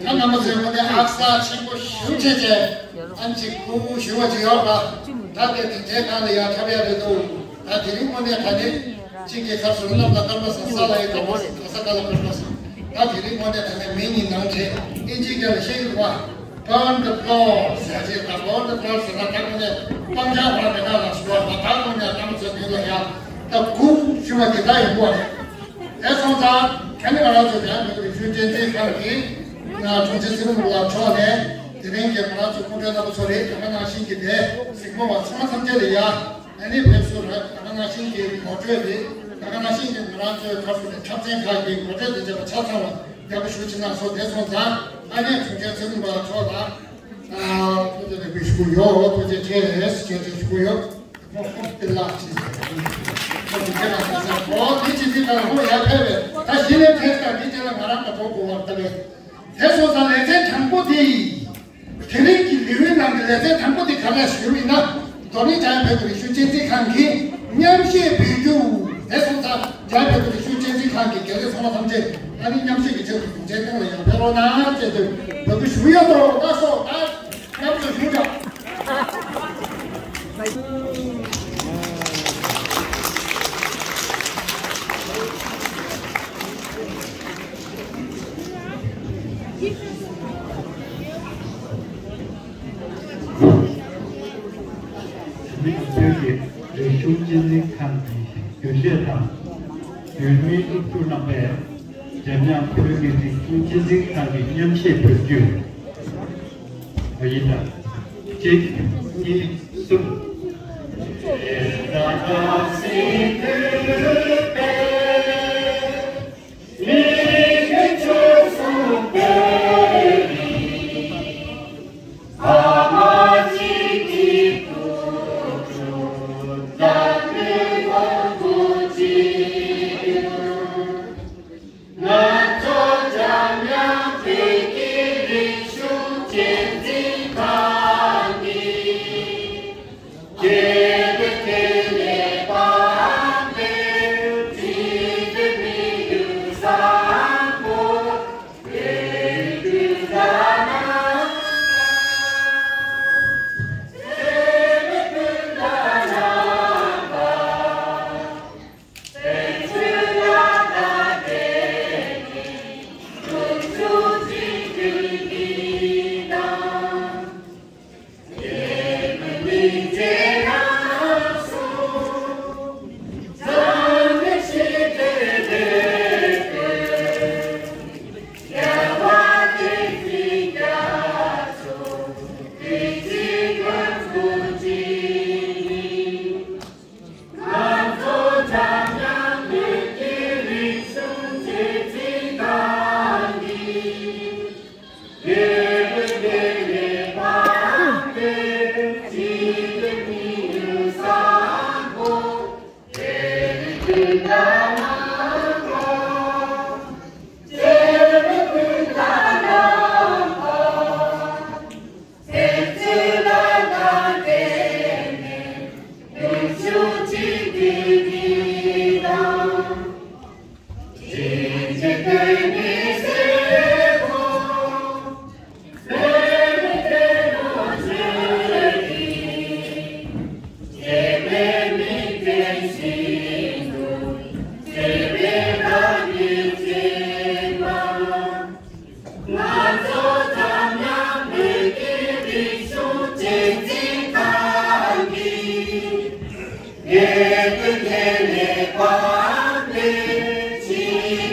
ང་རྣམ་པ་ཚོའི་ངོས་ནས་ཨ་ས་ཆེན་པོ་ཞེ་པོ་བྱས་བྱས་ཨམ་ཆི་ཁུ་ཁུ་ཞུ་བ་ཅིག་ཡོད་པ། ད་དེ་དེ་འདྲའི་ཁང་ལ་ཡར་འཁྲབ་ཡ་རེད་འདུག་ད་དེ་རིང་དངོས་གནས་ད་ནི་གཅིག་གི་ཁར་སོ་གནམ་ལ་སྐར་མ་ཟེར། ས་ལ་ཡི་ག་བ་ཟེར། ག་ས་ག་ལ་སྐར་མ་ཟེར། ད་དེ་རིང་དངོས་གནས་ད་ནི་མི་གཉིས་ནང་བྱས་ཨིན་ཇི་སྐད་ལ་ཤེས་ཀྱི་རེད་པ། Burn the floor ཟེར་ཅིག་དང་། Burn the floor ཟེར་ན་ད་དངོས་གནས་སྤང་བྱ་བར་མི་ནག་ལ་ཞུ་བ་ད་ད་དངོས་གནས་གནམ་ས་མི་ལ་ཡ་ད་གུག་ཞུ་བ་དེ་ད་ཡིན་པ་རེད། དེ་སོང་ཙང་ད་ནི་ང་རང་ཚོ་རྒྱ་བོད་རིག་གཞུང་གཅེས་འཛིན་ཁང་གི་ང་དྲུང་ཆེ་ཚེ་རིང་ལགས་མཆོག་ནས་དེ་རིང་གི་ང་རང་ཚོ་སྐུ་མགྲོན་རྣམ་པ་ཚོ་རེད། ད་ག་ནང་བཞིན་གྱི་དེ་གཟིགས་མོ་བ་ཚང་མ་ཐམས་ཅད་ལ་ཡ། ཨ་ནི་ཕེབས་བསུ་རེད། ད་ག་ནང་བཞིན་གྱི་ངོ་སྤྲོད་དེ། ད་ག་ནང་བཞིན་གྱི་ང་རང་ཚོའི་ཁ་སོ་ནས་འཁྲབ་ཚན་ཁག་གི་ངོ་སྤྲོད་དེ་བྱས་པ་ཆ་ཚང་བ་རྒྱ་པོ་ཞུ་ཕྱི་ནང་སོགས་དེ་སོང་ཙང་། ཨ་ནི་དྲུང་ཆེ་ཚེ་རིང་པ་མཆོག་ལ་ཐུགས་རྗེ་ལེགས་འབུལ་ཞུ་གི་ཡོད། ཐུགས་རྗེ་ཆེ་རེད། ཐུགས་རྗེ་ཆེ་ཞུ་གི་ཡོད། ཁོ་ཁོ་དེ་ལ་ཅི་ཟེར། ཁོ་དེ་ལ་ཅི་ཟེར། ཁོ་དེ་ཅི་དེ་ལ་ཁོ་ཡར་ཕེབས་པས། ད་གཞི་ནས་ཕེབས་དང་དེ་དེ་ལ་ང་རང་ལ་གོ་དགོས་པ་ལྟ་བས། དེ་སོང་ཙང་ལེ་ཚན་དང་པོ་དེ་ཡིན། དེ་རིང་གི་ལེའུའི་ནང་གི་ལེ་ཚན་དང་པོ་དེ་ག་རེ་ཞུས་ཡིན་ན། རྡོར་གླིང་རྒྱ་ཡངས་བོད་ཀྱི་རིག་གཞུང་གཅེས་འཛིན་ཁང་གིས་མཉམ་གཞས་འབུལ་རྒྱུ་དེ་སོང་ཙང་། རྒྱ་ཡངས་བོད་ཀྱི་རིག་གཞུང་གཅེས་འཛིན་ཁང་གི་དགེ་ལས་ཚང་མ་ཐམས་ཅད་ཨ་ནི་མཉམ་གཞས་ཀྱི་ཆེད་དུ་གུང་ཁྲན་ཏང་ལ་ཡང་ཕེབས་རོགས་གནང་ཅེས་དུ་འབོད་སྐུལ་ཞུ་ཡོད་དོ། ལགས་སོ། ད་མཉམ་དུ་ཞུ་འདྲ། བོད་ཀྱི་རིག་གཞུང་གཅེས་འཛིན་ཁང་གི་རྒྱུན་ལས་དང་། འོས་མིའི་སློབ་ཕྲུག་རྣམ་པས་འཇམ་དབྱངས་བོད་ཀྱི་རིག་གཞུང་གཅེས་འཛིན་ཁང་གི་མཉམ་གཞས་འབུལ་རྒྱུ། ཨ་ཡིན་ད། གཅིག་གཉིས་གསུམ།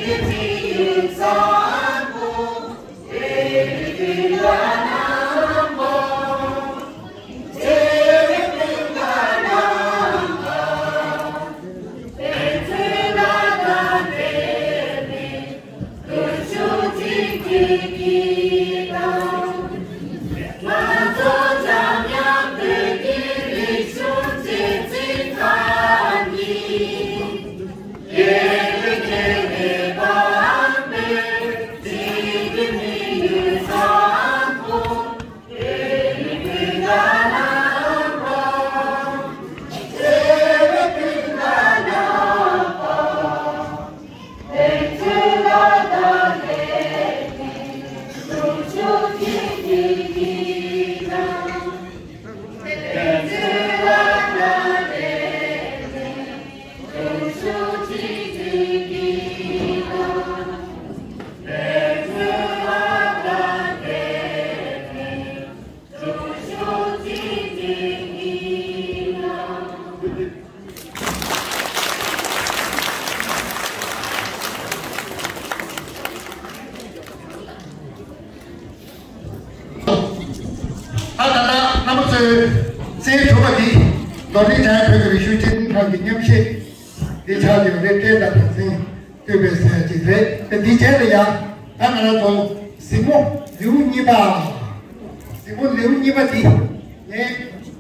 ད་ད་ལྟ་རྣམ་པ་ཚོས་གསན་ཐུབ་པ་འདི་རྡོར་གླིང་བྲག་བོད་ཀྱི་རིག་གཞུང་སྤྱི་མཐུན་ཁང་གི་མཉམ་གཞས་འདི་ཆགས་ཡོད་རེད། བཀྲས་དང་བདེ་ཆེན་བསྟོད་པའི་ཟེར་ཡ་ཅིག་རེད། དེ་འདིའི་རྗེས་ལ་ཡང་ད་ང་རང་ཚོ་གཟིགས་མོ་ལེའུ་གཉིས་པ། གཟིགས་མོ་ལེའུ་གཉིས་པ་འདི་ངས་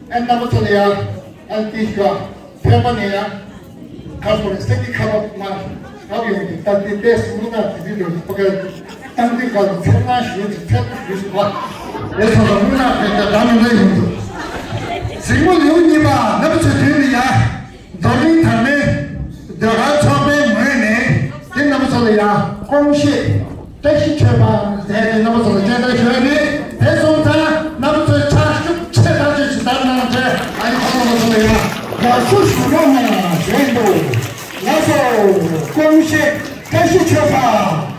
ཨ་རྣམ་པ་ཚོ་ལ་ཡང་ཨ་ཏི་ཞུ་བ་ཕན་པ་ནས་ཡང་ཁ་སོ་རེ་སེ་ཏི་ཁ་བ་མ་རབ་ཡོང་གི་ད་ལྟའི་ཏེ་སུ་མུ་ན་དེ་དུས་ལོ་ཕ་ག་སྟངས་འདི་ག་ཚེར་མ་ཞུས་ཚེ་ཚེར་ཞུས་སུ་བ་ལས་སོ་སོ་མུ་ན་ཕན་ཏེ་ད་མི་འདྲ་ཡོང་འདུག་གཟིགས་མོ་ལེའུ་གཉིས་པ་རྣམ་པ་ཚོའི་དུས་ལ་ཡང་། རྡོར་གླིང་དར་མའི་ཟློས་གར་ཚོགས་པའི་ངོས་ནས་དེ་རྣམ་པ་ཚོ་ལ་ཡང་སྐོང་བཤད་བཀྲ་ཤིས་མཆོད་པ་མཛད་དེ་རྣམ་པ་ཚོ་ལ་སྤྱན་བསྟར་ཞུ་ཡ་རེད། དེ་སོང་ཙང་རྣམ་པ་ཚོས་ཕྱག་ཤུགས་ཆེ་ཐག་ཆོད་ཅིག་བརྡབ་གནང་བྱས། ཨ་ཡི་ཁོང་རྣམ་པ་ཚོ་ལ་ཡང་དགའ་བསུ་ཞུ་རོགས་གནང་ཞུ་ཡིན་འདུག་ལགས་སོ། སྐོང་བཤད་བཀྲ་ཤིས་མཆོད་པ།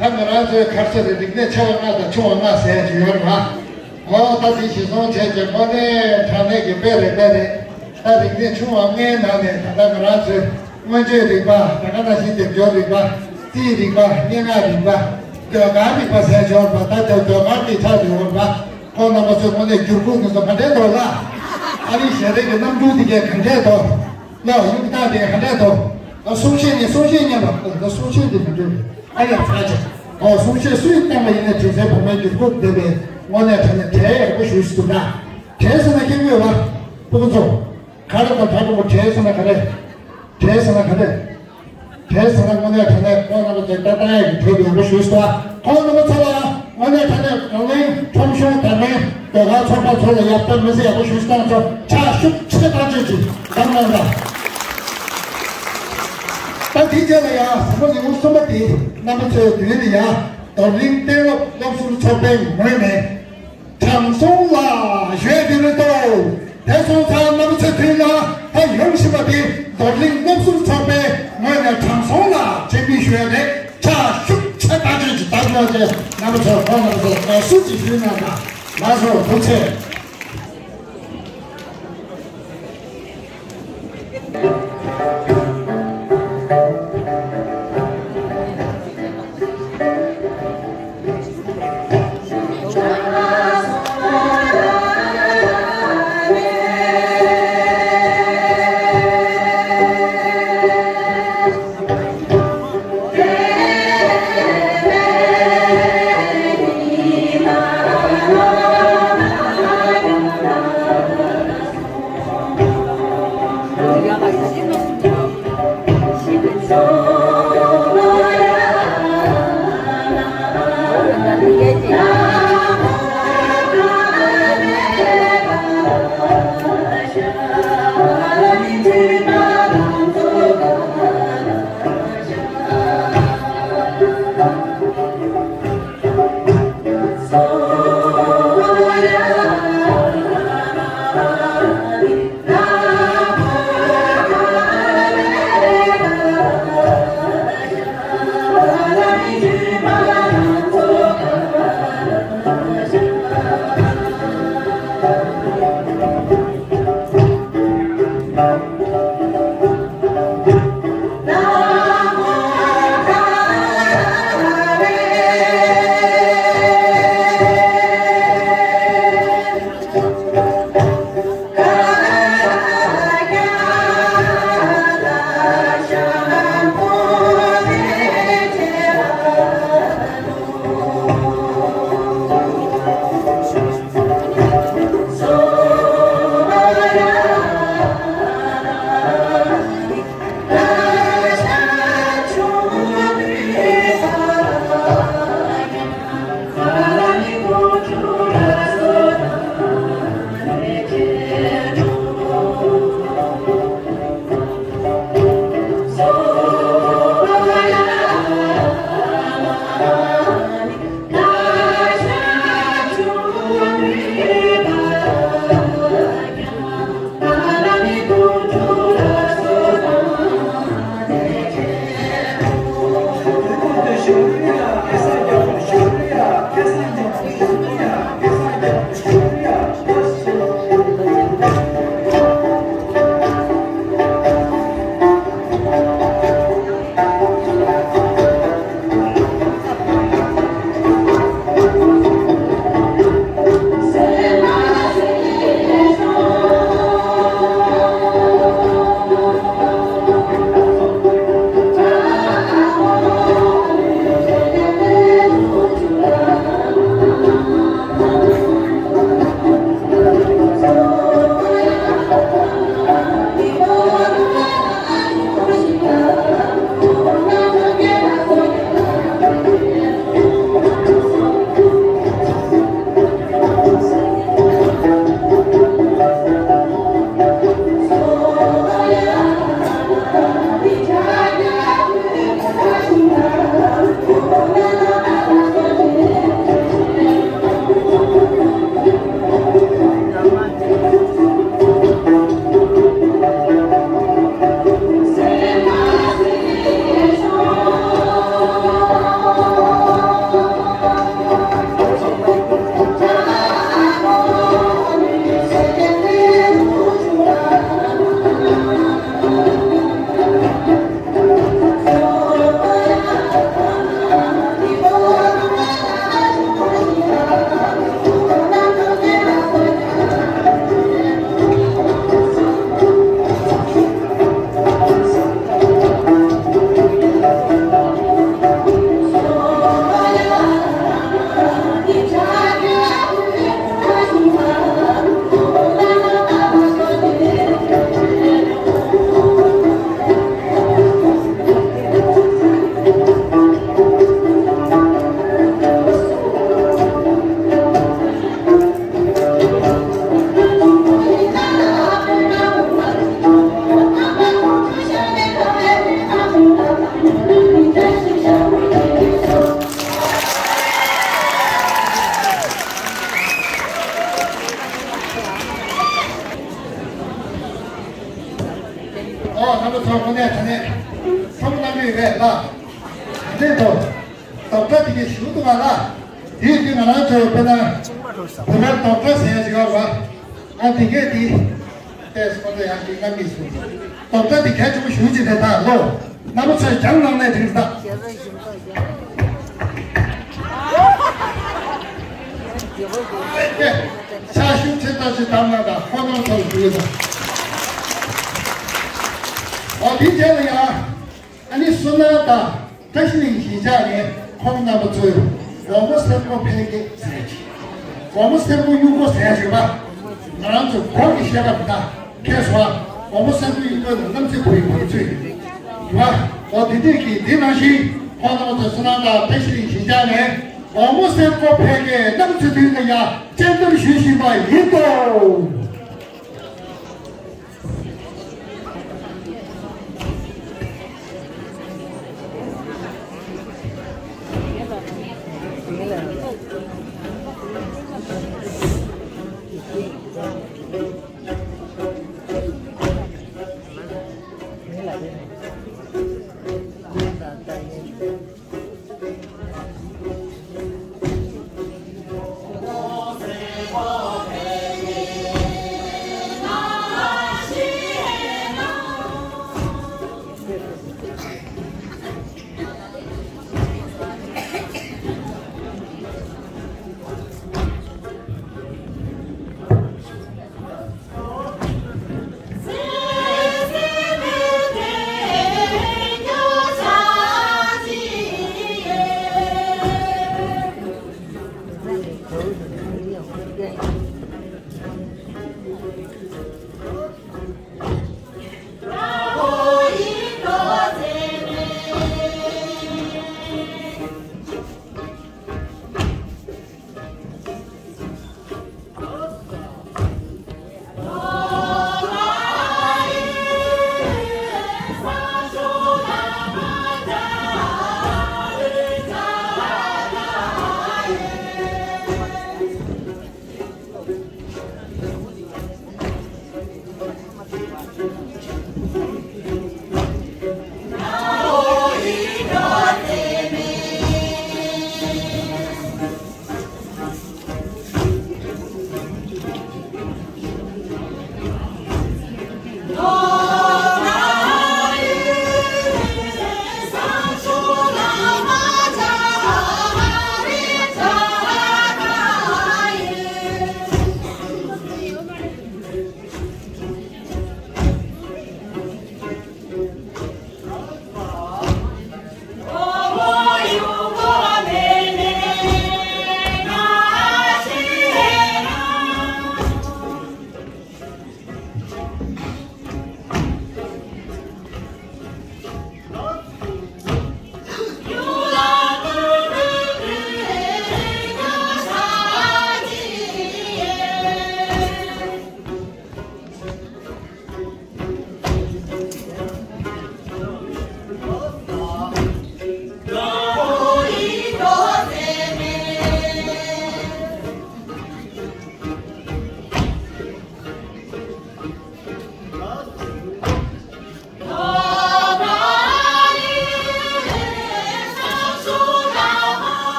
ད་ང་རང་ཚོའི་ཁ་ཆེ་རེད། རིག་གནས་ཆེ་བ་ལྔ་དང་ཆུང་བ་ལྔ་ཟེར་གྱི་ཡོད་རེད་བ། ཨོ་ད་དེ་གཞི་བཟུང་བྱས་ཀྱི་དངོས་གནས་དྲང་གནས་ཀྱི་དཔེ་རེད། དཔེ་རེད། ད་རིག་གནས་ཆུང་བ་ལྔའི་ནང་ནས་ད་ལྟ་ང་རང་ཚོའི་མངོན་བརྗོད་རིག་པ། ད་ག་ནང་བཞིན་སྡེབ་སྦྱོར་རིག་པ། རྩིས་རིག་པ། སྙན་ངག་རིག་པ། ཟློས་གར་རིག་པ་ཟེར་ཆོག་པ། ད་ལྟ་ཟློས་གར་གྱི་ཆ་ནས་འོང་པ། ཁོང་རྣམ་པ་ཚོས་དངོས་གནས་འགྱུར་ཁུག་འདི་ཚོ་ག་འདྲའི་འདུག་ལ། ཨ་རི་ཞལ་རས་ཀྱི་རྣམ་འགྱུར་དེ་གས་ག་འདྲས་འདུག་ལ། ཡུམ་ཐག་དེ་ག་འདྲས་འདུག་ལ། གསུང་བཤད་ནི་གསུང་བཤད་སྙན་པ། ལ་གསུང་བཤད་འདི་མི་འདྲ་བས། ཨ་ཡ་ཚ་ཆེ། ཨོ་གསུང་བཤད་སུས་བཏང་བ་ཡིན་ན་དྲིན་ཆེན་བུ་མོའི་འགྱུར་ཁུག་འདེབས་པའི་དངོས་གནས་དྲང་གནས་གྲས་ཡག་པོ་ཞུས་སུ་འདུག་ན། གྲས་ཟེར་ན་ཁྱེད་ངོས་བ། ཕྲུ་གུ་ཚོ། ག་རེ་དང་གྲ་གྲོགས་པོ། གྲས་ཟེར་ན་ག་རེ། གྲས་ཟེར་ན་ག་རེ། གྲས་ཟེར་ན་དངོས་གནས་དྲང་གནས་ཁོང་རྣམ་པ་ཚོས་ལྟ་སྟངས་ཡག་གི་གྲས་ཡག་པོ་ཞུས་སོང་། ཁོང་རྣམ་པ་ཚོ་ལ་དངོས་གནས་དྲང་གནས་བགྲོ་གླེང་ཁྲོམ་གཞུང་དང་ལེན་ཟློས་གར་ཚོགས་པ་ཚོ་ལ་ཡག་པོ་མི་ཚེ་ཡག་པོ་ཞུས་སོང་། ཚོ་ཕྱག་ཤུགས་ཆེ་བཏང་བྱས་ཀྱི་གདམ་གནང་དང་། ད་དེའི་རྗེས་ལ་ཡང་ཟླ་བ་ཉི་ཤུ་གསུམ་པ་དེ་རྣམ་པ་ཚོའི་མདུན་ལ་ཡང་རྡོར་གླིང་གཏན་སློབ་སློབ་ཟུར་ཚོགས་པའི་ངོས་ནས། དྲང་སྲོང་ལགས་ཞུ་ཡས་འདི་རེད་དོ། དེ་སོང་ཙང་རྣམ་པ་ཚོའི་མདུན་ལ་ད་ཡོང་བཞིན་པ་དེ་རྡོར་གླིང་སློབ་ཟུར་ཚོགས་པའི་ངོས་ནས་དྲང་སྲོང་ལགས་ཅེས་མིང་ཞུ་ཡས་རེད། ཕྱག་ཤུགས་ཆེ་བཏང་བྱས་ཀྱི་བདག་སྐྱོང་བྱས། རྣམ་པ་ཚོ་ཁོང་རྣམ་པ་ཚོ་དགའ་བསུ་ཅིག་ཞུས་གནང་དང་། ལགས་སོ། ཐུགས་རྗེ་ཆེ། ཨོ། རྣམ་པ་ཚོ་དངོས་གནས་དྲང་གནས་ཚང་མ་གནང་གི་ཡོད་རེད་ལ། དེ་འདྲས་དོ། རྡོག་སྒྲ་དེ་གའི་ཞུ་འདུག་ག་ལ། དེའི་དུས་ང་རང་ཚོ་དཔེར་ན། བོད་པའི་རྡོག་སྒྲ་ཟེར་ཡ་ཞིག་ཡོད་རེད་བ། ཨ་དེ་གས་དེ། ཏེས་ཁོ་ཚོ་ཡང་དེ་ང་མི་སུ། རྡོག་སྒྲ་དེ་གལ་ཆེན་པོ་ཞུ་ཅི་རེད་ད་ལོ། རྣམ་པ་ཚོས་སྦྱང་གནང་ནས་དྲིས་ད། ཨེ། ཤ་ཤུ་ཚེ་ལྟ་ཞིག་བཏང་ན་ད་ཁོ་རང་ཚོར་འགྲོ་ད། ཨོ་དེ་རྗེས་ལ་ཡང་། ཨ་ནི་བསོད་ནམས་དང་བཀྲ་ཤིས་གླིང་གཞིས་ཆགས་ནས་ཁོང་རྣམ་པ་ཚོས་དགོང་མོ་སེར་པོ་འཕེལ་རྒྱས་ཟེར་གྱི། དགོང་མོ་སེར་པོ་གཡུ་མགོ་ཟེར་གྱི་བ། ང་རང་ཚོ་གོང་གི་བཤད་པ་འདི་དག་ཁས་སོ། དགོང་མོ་སེར་པོ་གཡུ་མགོ་ནི་གནམ་ས་བུ་ཡི་བུ་ཚོས་ཡིན། ཡོད་བ། འོ་དེ་དུས་ཀྱི་འདི་ནང་བཞིན་ཁོང་རྣམ་པ་ཚོ་བསོད་ནམས་དང་བཀྲ་ཤིས་གླིང་གཞིས་ཆགས་ནས་དགོང་མོ་སེར་པོ་འཕེལ་རྒྱས་གནམ་ས་བུ་ལ་ཡང་སྤྱན་འདྲེན་ཞུ་བཞིན་པ་ཡིན་ཏོ།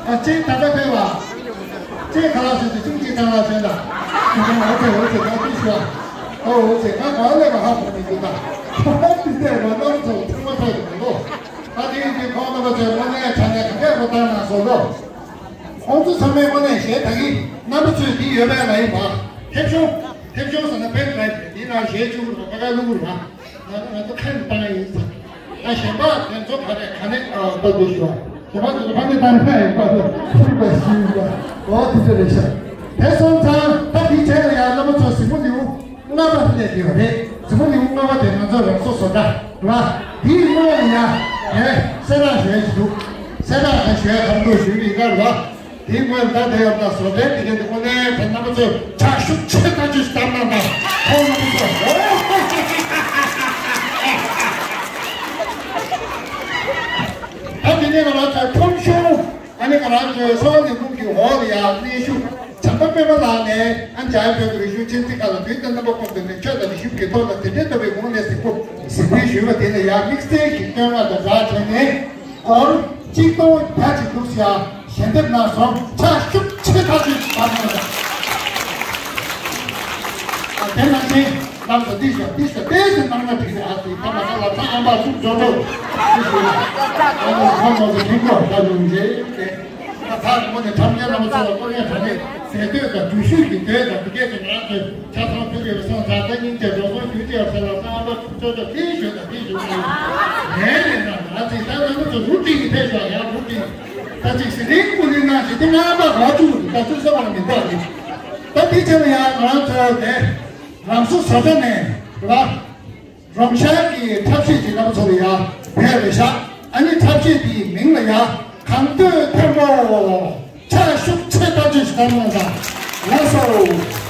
ཨ་ཅེ་ད་ལྟ་ཕེབས་པ། ཅེ་ག་ལ་ཞོན་དུ་ཅུང་ཅིག་གང་ལ་ཞོན་ད། ཨོ་ཙེ་ཨོ་ཙེ་ང་ཅི་ཞུ་བ། ཨོ་ཨོ་ཙེ་ང་ག་ལས་མ་ཧ་གོ་མི་འདུག་ད། ཁོ་ཧ་ཏི་ཙེ་ང་ནམ་ཚོ་ཐུག་མ་ཐག་ཏུ་མི་འདུག་ད་དེ་ཡིན་དུས་ཁོང་རྣམ་པ་ཚོས་དངོས་གནས་དྲང་གནས་ག་འདྲས་རོ་བཏང་ན་བཟོ་ལོ། ཁོང་ཚོ་ཚང་མས་དངོས་གནས་གཞས་ད་གི་རྣམ་པ་ཚོས་འདི་ཡོད་པས་ལ་ཡིན་པ། ཐེབས་ཆུང་། ཐེབས་ཆུང་ཟེར་ན་ཕན་ལ་འདི་ན་གཞས་བཅུག་རོགས་ཁ་ཁ་བླུག་རོགས། ང་ང་ཚོ་ཁ་ནས་བཏང་ཡིན་ཟེར། ད་གཞན་པ་དེ་ཚོ་ག་རེ་ག་ནས་ཨ་ལྟ་དགོས་ཞུ་བ། གཞན་པ་ཚོ་ཕ་མི་བཏང་ཁ་ཡིན་པ་ཚོ་ཁུར་པ་ཞིག་ཡིན་པ། འོ་དེ་ཚོ་རེད་ཤག་དེ་སོང་ཙང་ད་དེའི་རྗེས་ལ་ཡང་རྣམ་པ་ཚོ་གཟིགས་མོ་ལེའུ་ལྔ་པ་སླེབས་ཀྱི་ཡོད་རེད། གཟིགས་མོ་ལེའུ་ལྔ་པ་དེ་ང་ཚོ་རང་སོ་བཟོ་གྲྭ་རེད་བ། དེའི་སྔོན་ལ་ཡང་དེ་གསལ་བསྒྲགས་ཞུ་ཡ་ཞིག་འདུག་གསལ་བསྒྲགས་ད་ཞུ་ཡ་གང་འདུག་ཞུས་པ་ཡིན་ན་རེད་བ། དེའི་སྔོན་ད་དེ་ཡོད་ན་བཟོ་གྲྭའི་དེ་ག་དེ་དངོས་གནས་དེ་རྣམ་པ་ཚོས་ཕྱག་ཤུགས་ཆེ་ཐག་ཆོད་ཞིག་བཏང་གནང་དང་ཁོང་རྣམ་པ་ཚོ། ད་དེ་ནས་ང་རང་ཚོའི་ཁྲོམ་གཞུང་ཨ་ནི་ང་རང་ཚོའི་གསོ་བ་ལས་ཁུངས་ཀྱི་འོག་ལ་ཡང་གནས་བཞུགས་བྱམས་པ་སྤེན་པ་ལགས་ནས་ཨ་ནི་འཇམ་དབྱངས་བོད་ཀྱི་རིག་གཞུང་ཆེན་འཛིན་ཁང་ལ་དུས་དང་རྣམ་པ་ཀུན་ཏུ་ནས་ཆོས་དང་རིག་གཞུང་གི་ཐོག་ལ་དེ་འདྲའི་ལྟ་བའི་ངོས་ནས་གཟིགས་པོ་གཟིགས་འབུལ་ཞུས་པ་དེ་ལ་ཡང་དམིགས་བསལ་གྱི་བསྟོད་བསྔགས་དང་སྦྲགས་བྱས་ནས། སྒོར་གཅིག་སྟོང་བརྒྱ་ཅིག་འདུག་ཟེར་ཡ་ཞལ་འདེབས་གནང་སོང་། ཕྱག་ཤུགས་ཆེ་ཐག་ཆོད་ཅིག་བཏང་གནང་། དེ་ནང་བཞིན་ལམ་དུ་འདི་ཞོག་འདི་ཞོག་ཏོག་ཙམ་གནང་ན་འགྲིག་རེད། ཨ་ཙི་ད་ང་ཚོ་ལམ་སང་ཨམ་པ་ཤུགས་འཇོག་འགྲོ་ཞུ་ཞུ་ཨ་ནི་ཁོང་ཚོ་ཁྱིམ་སྐྱོག་ད་ལུང་རྗེ་དེ་ད་ཐག་རིང་པོ་ནས་ཁྲམ་རྒྱལ་རྣམ་པ་ཚོ་ལ་སྐོར་ཡ་དྲ་ནས་ཟས་སྡོད་དང་འགྲུལ་བཞུད་ཀྱི་སྡོད་དང་དེ་གས་ཀྱི་ང་ཚོས། ཆ་ཚང་ཕུལ་དགོས་པའི་སོང་ཙང་ད་སྙིང་རྗེ་འགྲོ་སོང་ཞུ་ཅི་ཡོད་ཟེར་ལ་སང་ཨ་ཕ་ཚོ་ཚོ་དེ་ཞུ་དང་དེ་ཞུ་གི་ཡོད། ངས་ལས་ན་ང་ཚོས་ད་ང་ཚོ་རུ་ཏི་གི་ཕེབས་ཤོག་ཡང་རུ་ཏི་ད་ཅིག་སི་ལིང་ཀུ་ལི་ན་ཞིག་དེ་ང་པ་ག་ཅུ་ད་ཚུར་ས་བ་མི་འདུག་གི་ད་དེ་ཆེ་ལ་ཡང་ང་ཚོ་དེ་ལམ་སོ་བཟོ་གྲྭ་ནས་ར། རོང་ཤར་གྱི་འཁྲབ་གཞས་ཀྱི་རྣམ་པ་ཚོ་ལ་ཡ་བོད་རེ་ཤག་ཨ་ནི་འཁྲབ་གཞས་དེའི་མིང་ལ་ཡ་གངས་སྟོད་མཐོན་པོ། ཕྱག་ཤུགས་ཆེ་ལྟ་ཅི་ཞིག་གནང་དང་ལགས་སོ།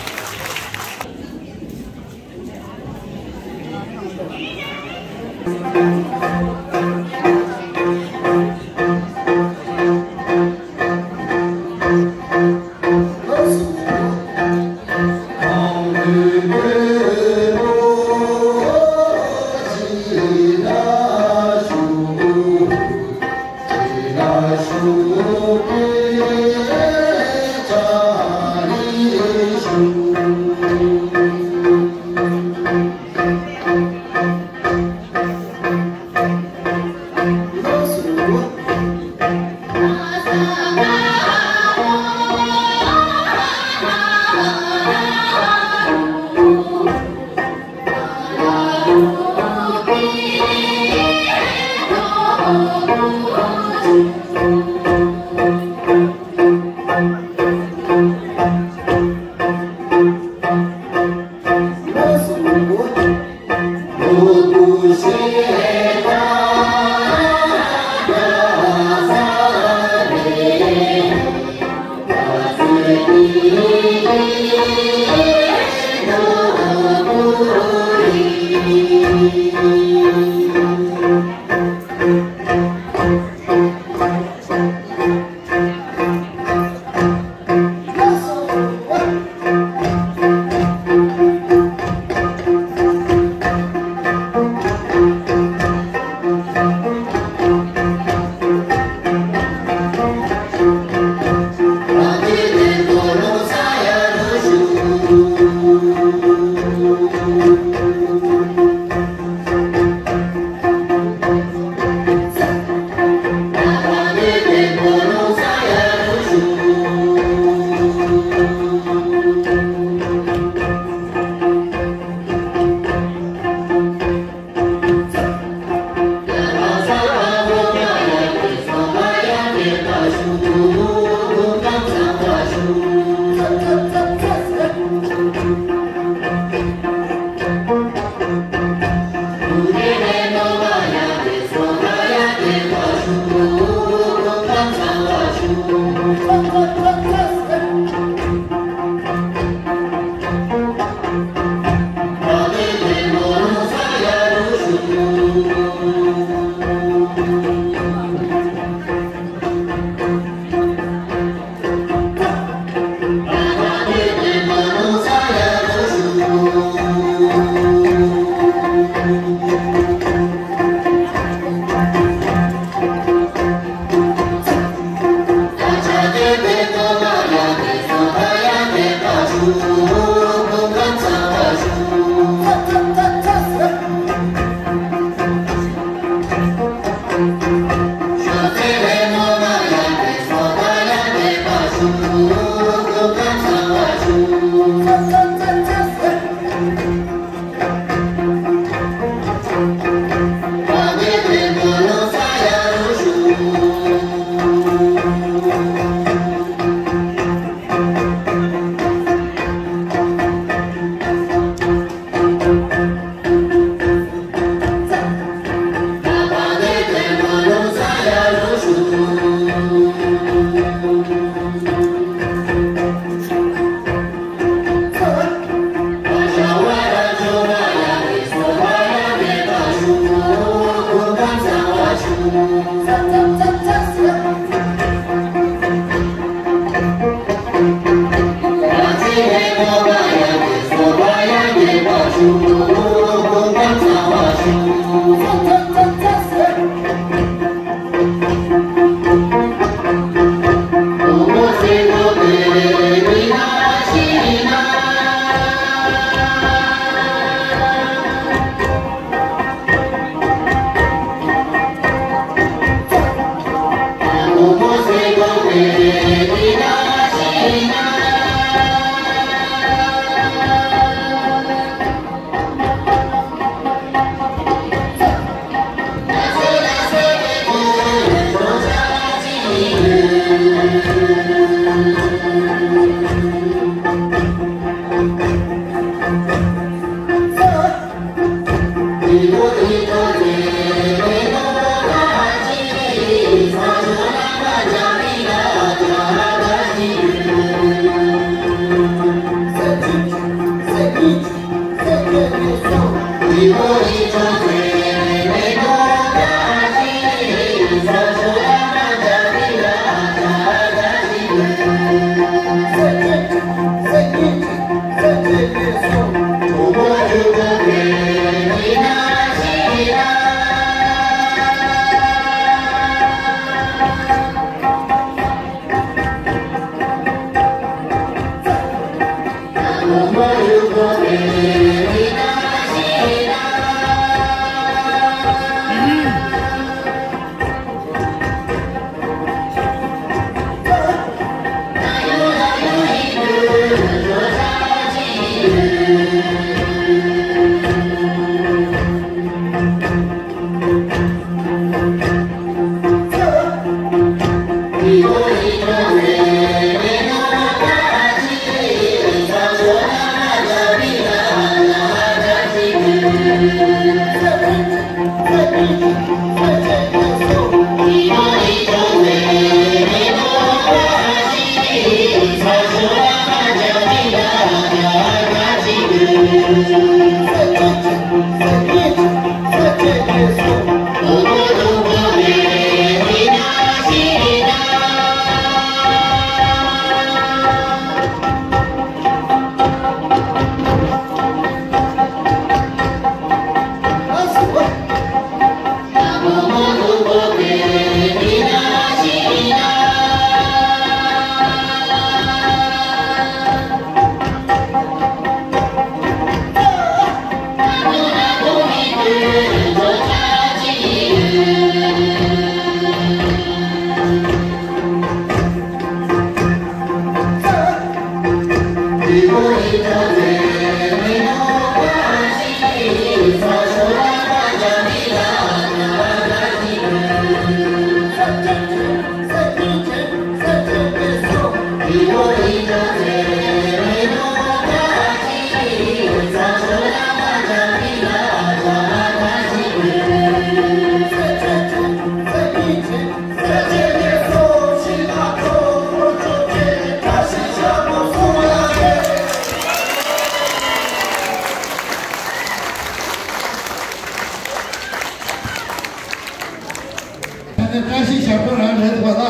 ད་ནི་བཀྲ་ཤིས་ཞབས་བྲོ་རང་རེད་འདུག་པ་ལ།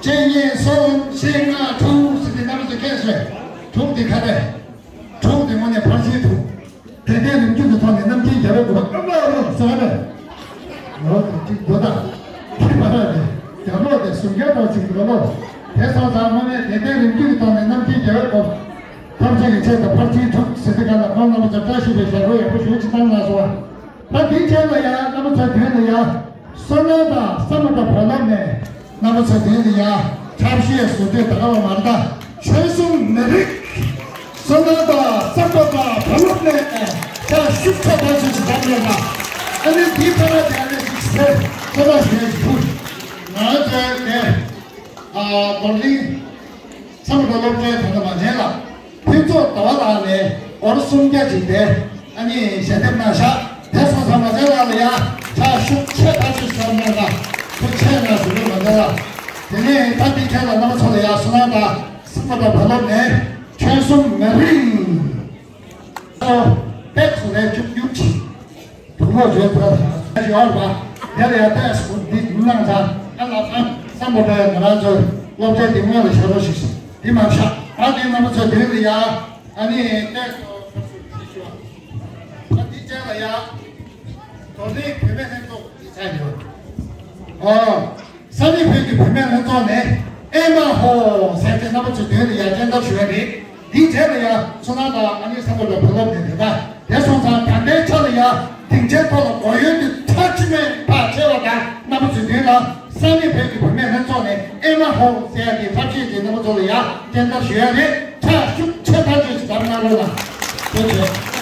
གཅིག་གཉིས་གསུམ་བཞི་ལྔ་དྲུག་ཟེར་ཏེ་རྣམ་པ་ཚོ་ཁྱེར་སོང་། དྲུག་དེ་ག་རེ། དྲུག་དེ་དངོས་གནས་ཕར་ཕྱིན་དྲུག་དད་ལྡན་རིམ་བྱོན་གྱི་ཐོག་ནས་རྣམ་མཁྱེན་རྒྱལ་བའི་གོ་འཕང་སྐམ་པ་རུ་ཟེར་བ་རེད། འོ་དེ་གཅིག་འདུག་ད། དེ་མ་རེད། རྒྱབ་ལོགས་དེ་ཟུར་རྒྱབ་པ་ཅིག་འགྲོ་ལོ། དེ་སོང་ཙང་དངོས་གནས་དད་ལྡན་རིམ་བྱོན་གྱི་ཐོག་ནས་རྣམ་མཁྱེན་རྒྱལ་བའི་གོ་འཕང་ཐམས་ཅད་ཀྱི་ཆེད་དུ་ཕར་ཕྱིན་དྲུག་ཟེར་དེ་ག་ལ་ཁོང་རྣམ་པ་ཚོ་བཀྲ་ཤིས་པའི་ཞལ་བཀོད་ཡག་པོ་ཞུ་ཅིག་བཏང་གནང་སོང་བ། ད་དེའི་རྗེས་ལ་ཡང་རྣམ་པ་ཚོའི་མདུན་ལ་ཡང་བསོད་ནམས་དང་བསམ་པ་དང་བག་ལེབ་ནས་རྣམ་པ་ཚོའི་མདུན་ལ་ཡང་འཆར་གཞི་བཟོ་འདོད་ད་ག་བ་མ་རེད་ད། ཆོལ་གསུམ་མི་རིགས་བསོད་ནམས་དང་བསམ་པ་དང་བག་ལེབ་ནས་ཕྱག་ཤུགས་ཆེ་ཐག་ཆོད་ཞིག་བཏང་ཡོད་ལ། ཨ་ནི་དེའི་ཐད་ལ་དེ་ཨ་ནི་ཞིག་ཟེར་ཚོད་ལྟ་ཞུ་ཡག་ཞིག་ཐུག་ང་ཚོའི་དེ་ཨ་རྡོར་གླིང་བསམ་པ་དང་བག་ལེབ་ཚོའི་ད་ལྟ་མ་བྱན་ལ། ཕུན་ཚོགས་ཟླ་བ་ལགས་ནས་སྒོར་སུམ་བརྒྱ་ཅིག་དེ་ཨ་ནི་ཞལ་འདེབས་གནང་ཤག་དེ་སོང་ཙང་མ་བྱན་ལགས་ལ་ཡང་ཕྱག་ཤུགས་ཆེ་ཐག་ཆོད་ཞུ་བ་གནང་དང་ཐུགས་རྗེ་ཆེ་གནང་ཞུ་གི་མ་འདོད་ལ། དེ་ནས་ད་འདི་ཁྱེད་ལ་རྣམ་པ་ཚོ་ལ་ཡང་བསོད་ནམས་དང་བསམ་པ་དང་བག་ལེབ་ནས་ཆོལ་གསུམ་མི་རིགས་ཏེག་སུ་རེ་བཅུ་བཅུ་ཅིག་དུག་ལོག་བརྗོད་ཐུབ་ཡོད་པ། དེ་ལ་ཡང་ཏེག་སུ་འདི་མི་གནང་ཚང་ཨ་ལ་ཨ་བསམ་པ་འདྲ་ཡང་ང་རང་ཚོའི་སློབ་གྲྭའི་འདི་སྔོན་ལ་བྱ་རོགས་ཤིག་འདི་མ་བཞག་ཨ་འདི་རྣམ་པ་ཚོ་དེ་རིང་ལ་ཡ་ཨ་ནི་ཏེག་སུ་ཨ་འདི་ཅན་ལ་ཡ་དོ་ནི་བུད་མེད་ལྷན་ཚོགས་འདི་ཚ་ཡོད་ཨོ། ས་གནས་བོད་ཀྱི་བུད་མེད་ལྷན་ཚོགས་ནས་ཨེ་མ་ཧོ་ཟེར་ཏེ་རྣམ་པ་ཚོའི་མདུན་ལ་ཡར་སྤྱན་བསྟར་ཞུ་བ་རེད། དེའི་རྗེས་ལ་ཡང་བསོད་ནམས་དང་ཨ་ནི་བསམ་པ་ལ་བུ་སློབ་ནས་དེ་དག་དེ་སོང་ཙང་ད་ལྟའི་ཆ་ལ་ཡང་སྡིངས་ཆའི་ཐོག་ལ་མགོ་གཡོན་དུ་ཁྲ་ཆུ་མེད་ཐག་ཆེ་བ་དང་རྣམ་པ་ཚོའི་མདུན་ལ་ ས་གནས་བོད་ཀྱི་བུད་མེད་ལྷན་ཚོགས་ནས་ཨེ་མ་ཧོ་ཟེར་ཡ་དེ་ཚབ་བྱེད་ཀྱི་རྣམ་པ་ཚོ་ལ་ཡང་སྤྱན་བསྟར་ཞུ་ཡ་རེད། ཕྱག་ཤུགས་ཆེ་ཐག་ཆོད་ཅིག་བརྒྱབ་གནང་རོགས་གནང་། ཐུགས་རྗེ་ཆེ།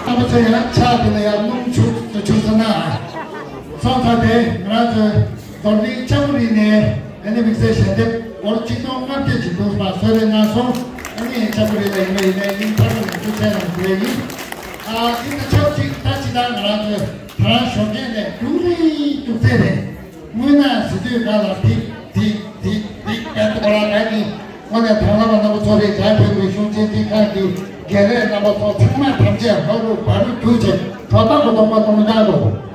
རྣམ་པ་ཚོ་ཡང་ཕྱག་དེ་ལ་ཡང་སྣུམ་བྱུག་བྱུག་ཟེར་ན། སོང་ཙང་དེ་ང་རང་ཚོའི་རྡོར་གླིང་ལྕགས་པོ་རི་ནས་ཨ་ནི་དམིགས་བསལ་ཞལ་འདེབས་ལོ་གཅིག་སྟོང་ལྔ་བརྒྱ་ཅིག་འདུག་པ། གསོལ་རས་གནང་སོང་། ཨ་ནི་ལྕགས་པོ་རི་ལ་ཡིན་པ་ཡིན་ནའི་ཡིན། ཕ་རོལ་ནས་ཐུགས་རྗེ་གནང་དགོས་ཡིན། ཨ་དེ་ལ་ཆབས་ཅིག་ད་ཅི་ད་ང་རང་ཚོའི་ད་རང་ཞོགས་ཀས་ནས་རྒྱུགས་རེ་རྒྱུགས་ཚད་རེད། དངོས་གནས་ཟེར་དུས་ག་ལ་ཐིག་ཐིག་ཐིག་ཐིག་བལ་དུ་གོ་ལ་ག་གི་དངོས་གནས་དང་བླངས་པ་རྣམ་པ་ཚོ་རེད། རྒྱ་བོད་ཀྱི་གཞུང་ཆེན་ཁྲིད་ཁང་གི་དགེ་ལས་རྣམ་པ་ཚོ་ཚང་མ་ཐམས་ཅད་ཧོ་རུ་བ་རུ་རྒྱུགས་བྱས་གྲོ་ཐག་གི་གདོང་པ་གཏོང་བཏང་རོགས།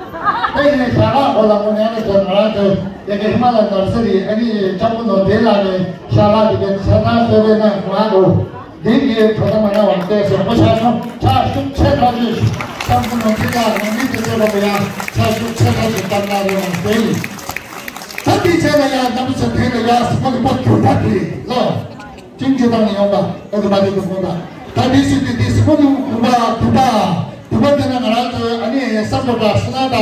ད་ཡིན་ནའི་ཞྭ་ལག་གོ་ལ་དངོས་གནས་ལ་ཟེར་ང་རང་ཚོའི་ཡ་གི་ཧི་མ་ལ་ནར་སི་རི་ཨ་ནི་ལྕགས་པོ་ནོར་བུའི་ལག་ནས་ཞྭ་ལག་དེ་གའི་ཆ་ཚང་གསོལ་རས་གནང་གནང་རོགས། འདི་གའི་གྲོ་ཐག་མ་གནང་བར་བལྟས་སོང་། ཨོ་ཤ་སོང་། ཕྱག་ཤུགས་ཆེ་ཐག་ཆོད་ཞུ། ཤམ་བུ་ནོར་བུའི་ལག་ནང་མི་དེ་ཚོ་ལ་ཡང་ཕྱག་ཤུགས་ཆེ་ཐག་ཆོད་བཏང་གནང་རོགས་གནང་ཟེར་ཡིན། ད་འདི་བྱས་ན་ཡང་རྣམ་པ་ཚོ་དེ་ལ་ཡང་སྲིད་པ་ལུག་པ་གྱུར་པ་དེ་ལ་ཅིང་ཅི་དང་ཡོང་བ་ཨ་དུ་མ་དེ་དུ་ཁོང་ད། ད་འདི་སྲིད་དེ་འདི་སྲིད་པ་ལུག་གྱུར་པ་གྱུར་པ་གྱུར་པ་དེ་ན་ང་རང་ཚོ་ཨ་ནི་ཡང་བསམ་པ་འདྲ་སྲིད་ན་ད།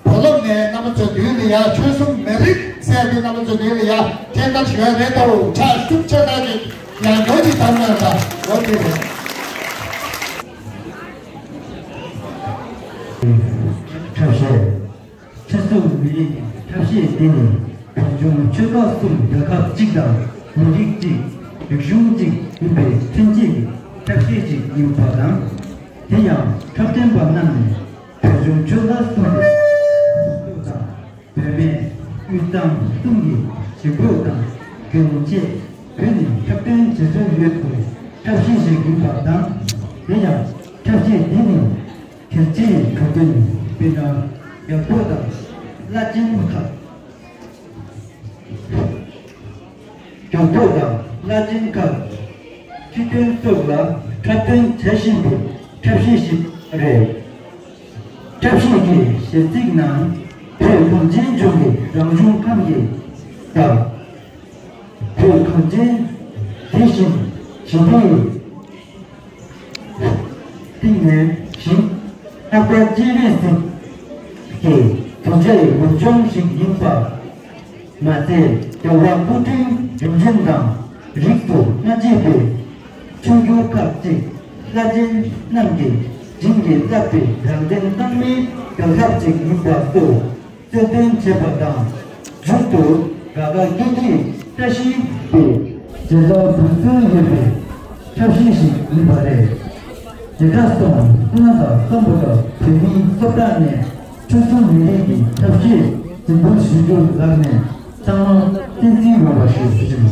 བོད་ལོག་ནས་རྣམ་པ་ཚོ་མདུན་ལ་ཡ་ཆོལ་གསུམ་མི་རིགས་ཟེར་དུས་རྣམ་པ་ཚོ་མདུན་ལ་ཡ་སྤྱན་བསྟར་ཞུ་ཡ་རེད་དོ། ཕྱག་ཤུགས་ཆེ་ཐག་ཆོད་ཡང་འགྱོ་ཅིག་དམ་ན་ད་འོ་དེ་རེད། ཐབས་ཤེས་འདི་ནི་བོད་ལྗོངས་ཆོལ་ཁ་གསུམ་རྒྱལ་ཁབ་གཅིག་དང་མི་རིགས་གཅིག་རིག་གཞུང་གཅིག་ཡིན་པའི་མཚོན་བྱེད་ཀྱི་ཐབས་ཤེས་ཤིག་ཡིན་པ་དང་། དེ་ཡང་འཁྲབ་སྟོན་པ་རྣམས་ནས་བོད་ལྗོངས་ཆོལ་ཁ་གསུམ་གྱི་སྤྱི་ཚོགས་དང་བོད་སྨན་དབུས་གཙང་གསུམ་གྱི་ཞི་རྒོལ་དང་གྱོང་ཆེ་བོད་ནས་འཁྲབ་སྟོན་བྱེད་སྲོལ་ཡོད་པའི་ཐབས་ཤེས་ཤིག་ཡིན་པ་དང་། དེ་ཡང་ཐབས་ཤེས་འདི་ནི་གལ་ཆེའི་གྲུབ་དོན་དཔེར་ན་རྒྱང་ཐོག་དང་བླ་ཆེན་ཁག་རྒྱང་ཐོག་དང་བླ་ཆེན་ཁག་ཁྲི་སྟོན་སོགས་ལ་འཁྲབ་སྟོན་བྱ་བཞིན་པའི་འཁྲབ་གཞས་ཤིག་རེད། འཁྲབ་གཞས་ཀྱི་གཞས་ཚིག་ནང་བོད་གངས་ཅན་ལྗོངས་ཀྱི་རང་བྱུང་ཁམས་ཀྱི་དང་། བོད་གངས་ཅན་དེ་བཞིན་ཞི་བདེའི་སྟེང་ནས་ཞིང་ལྷག་པར་སྤྱན་རས་གཟིགས་ཀྱི་གདུལ་བྱའི་ངོམས་ལྗོངས་ཤིག་ཡིན་པ་མ་ཟད། རྒྱལ་བ་སྐུ་ཕྲེང་རིམ་བྱོན་དང་རིས་སུ་མ་ཆད་པའི་ཆོས་བརྒྱུད་ཁག་ཅིག་བླ་ཆེན་རྣམས་ཀྱིས་བྱིན་གྱིས་བརླབས་པའི་རང་བཙན་གཙང་མའི་རྒྱལ་ཁབ་ཅིག་ཡིན་པ་སོགས་རྩོད་འདོན་བྱེད་པ་དང་། མཇུག་ཏུ་དགའ་དགའ་སྐྱིད་སྐྱིད་བཀྲ་ཤིས་པའི་བྱེད་ལས་འབུལ་སྲོལ་ཡོད་པའི་འཁྲབ་གཞས་ཤིག་ཡིན་པ་རེད། དེ་དག་སོང་ང་དང་སམ་བྷོ་ཊ་བོད་མིའི་སློབ་གྲྭ་ནས་ཆོལ་གསུམ་མི་རིགས་ཀྱི་འཁྲབ་གཞས་འཛིན་སྐྱོང་ཞུ་རྒྱུ་ལག་ནས་ཚང་མ་བསྟན་འཛིན་ཡོང་བ་ཞུ་ཞུ་གི་ཡིན།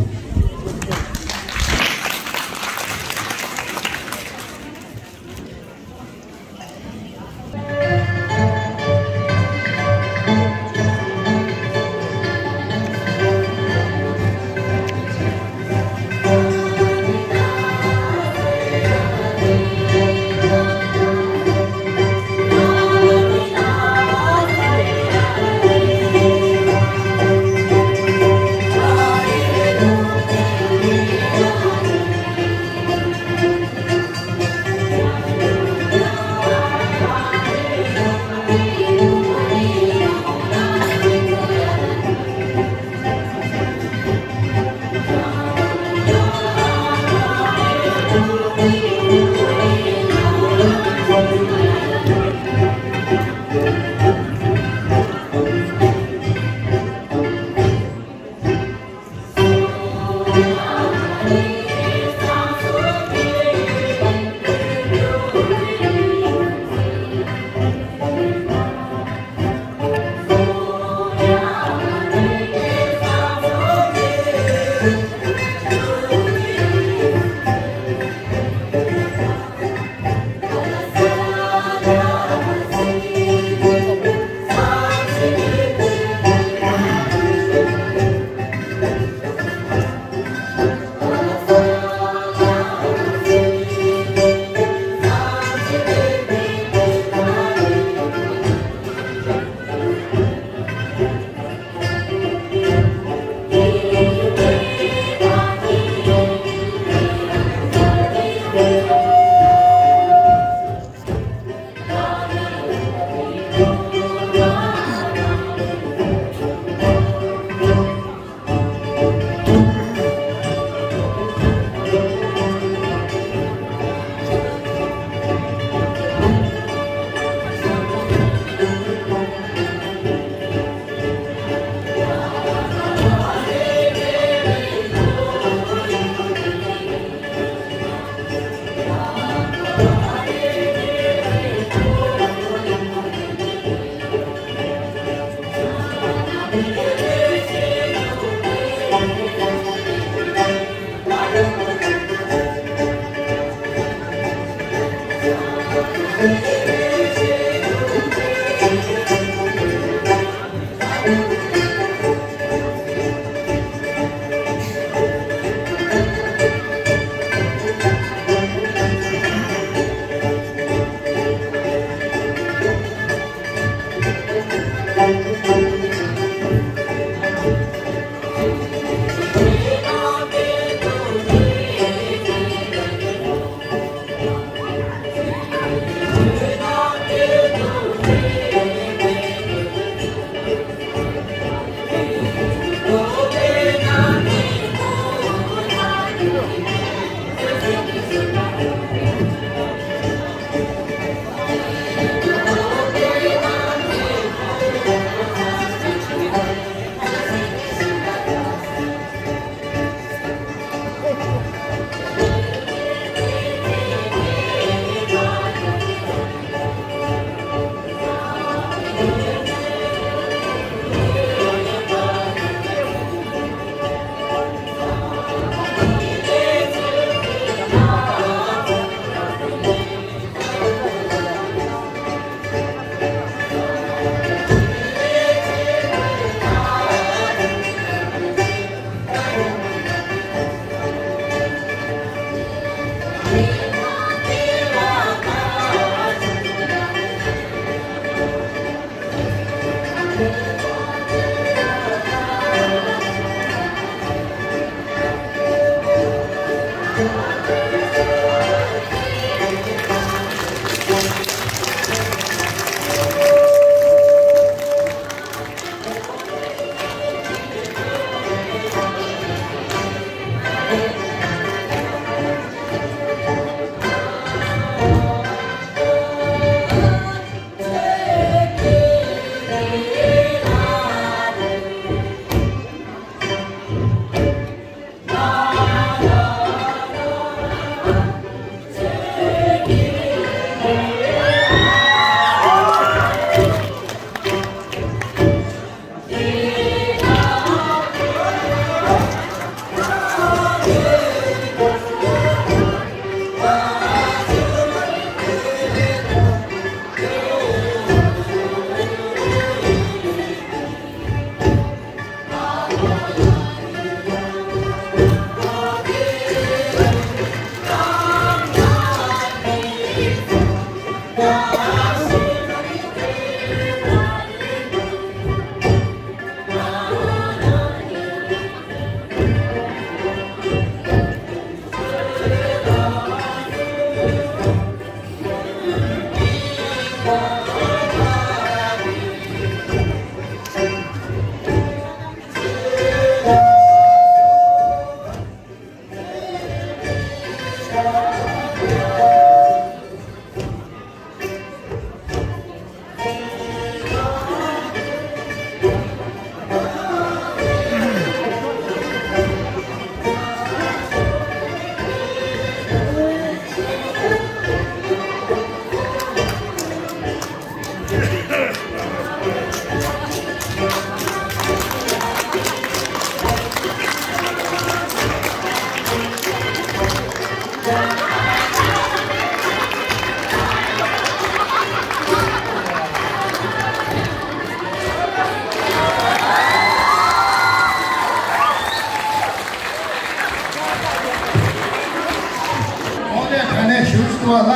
ཁོང་ནས་ག་ནས་ཞུ་ཞུ་བ་ལ་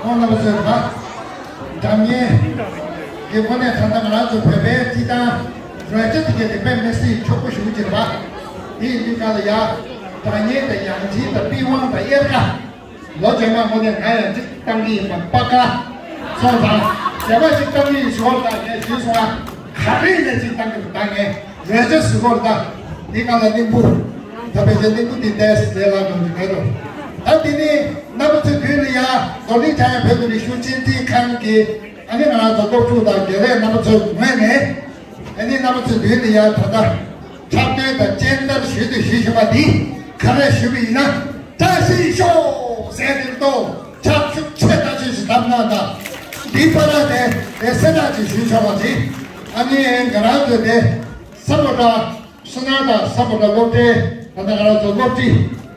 ཁོང་རྣམ་པ་ཚོས་ད་འགྲམ་ངན་གྱི་ངོ་ནས་ད་ལྟ་ང་རང་ཚོ་བོད་པའི་སྤྱི་བཏང་རོལ་ཆ་དེ་གའི་རིག་པའི་མི་སྲིད་ཕྱུག་པོ་ཞུ་གི་ཅིག་རེད་པ། དེ་ཡིན་དུས་ག་ལ་ཡ་སྒྲ་སྙན་དང་ཡང་ལྗིད་དང་པི་ཝང་དང་གཡེར་ཁ། ལོ་རྗེས་མ་ངོ་ནས་ང་ཡང་གཅིག་བཏང་གི་ཡིན་པ་པ་ཀ་སོང་ཙང་རྗེས་མ་གཅིག་བཏང་གི་ཡིན་ཞུ་བ་ལ་ངས་ཞུས་སོང་ང་། ག་རེ་ཡིན་ནས་གཅིག་བཏང་གི་འདུག་ད་ངས་རོལ་ཆ་ཟེར་སྐོར་ད་འདི་གང་ལ་གླིང་བུ་ད་ཕལ་ཆེར་གླིང་བུ་འདི་ཏོག་ཙམ་ལས་སླ་འགྲོ་གི་མེད་རུང་། ད་འདི་ནི་རྣམ་པ་ཚོའི་མདུན་ལ་ཡང་རྡོར་གླིང་འཆར་ཡན་བོད་ཀྱི་རིག་གཞུང་གཅེས་འཛིན་ཁང་གི་ཨ་ནི་ང་རང་ཚོ་སློབ་ཕྲུག་དང་དགེ་ལས་རྣམ་པ་ཚོའི་ངོས་ནས་ཨ་ནི་རྣམ་པ་ཚོའི་མདུན་ལ་ཡང་ད་ལྟ། འཁྲབ་སྟོན་དང་སྤྱན་བསྟར་ཞུས་དུས་ཞུས་ཞུས་པ་འདི་ག་རེ་ཞུས་པ་ཡིན་ན། བཀྲ་ཤིས་ཤོག་ཟེར་དེ་རེད་དོ། ཕྱག་ཤུགས་ཆེ་ཐག་ཆོད་ཞིག་བཏབ་གནང་དང་། འདི་པ་ར་དེ་དེ་སེ་ན་ཅིག་ཞུས་ཆོག་པ་ཅིག་ཨ་ནི་ང་རང་ཚོ་དེ་ས་མོ་བྲག་སུ་ན་དང་ས་མོ་བྲག་སློབ་གྲྭའི་ད་ལྟ་ང་རང་ཚོ་སློབ་སྤྱི་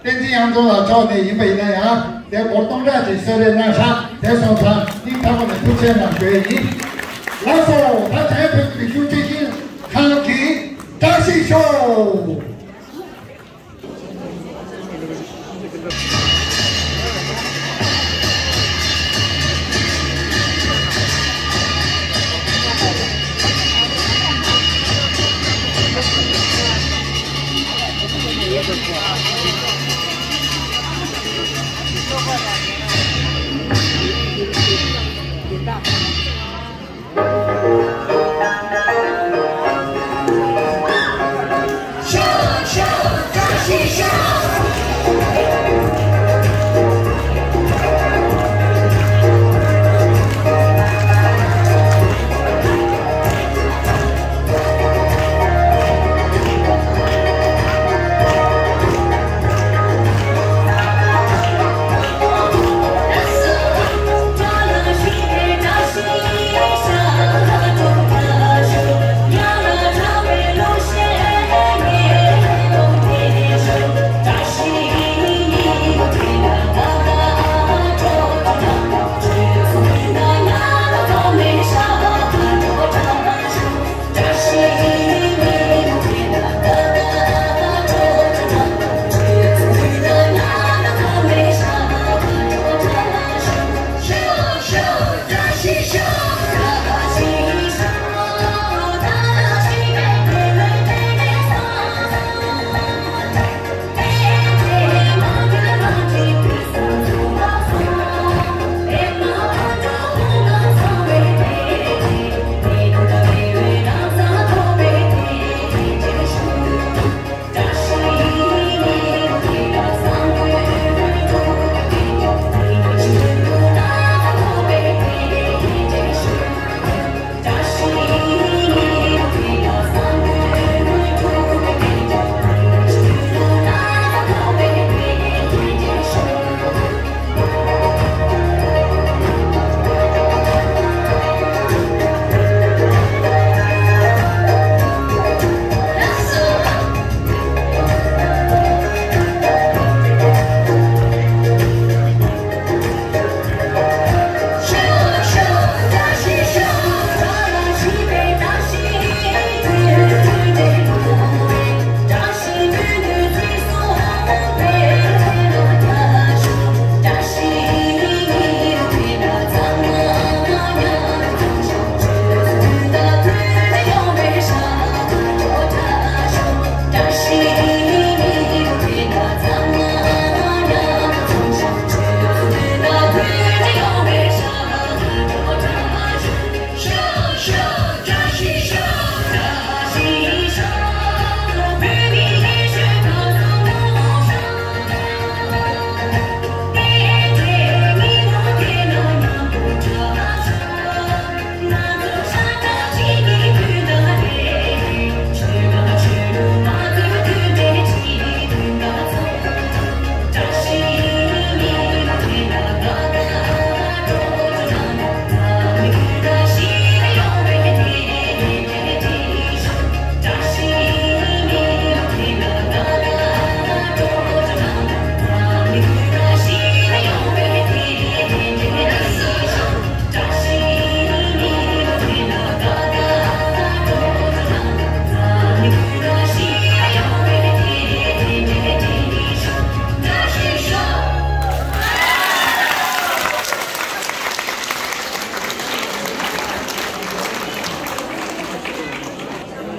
བསྟན་འཛིན་དབྱངས་འཛོམས་ལགས་མཆོག་ནས་ཡིན་པ་ཡིན་ན་ཡང་དེ་སྒོར་སྟོང་ཕྲག་ཅིག་གསོལ་རས་གནང་ཤག་དེ་སོང་ཙང་སྙིང་ཐག་པ་ནས་ཐུགས་རྗེ་གནང་ཞུ་ཡས་ཡིན། ལགས་སོ། ད་བྱ་ཡ་བོད་ཀྱི་རིག་གཞུང་གཅེས་འཛིན་ཁང་གི་བཀྲ་ཤིས་ཤོག་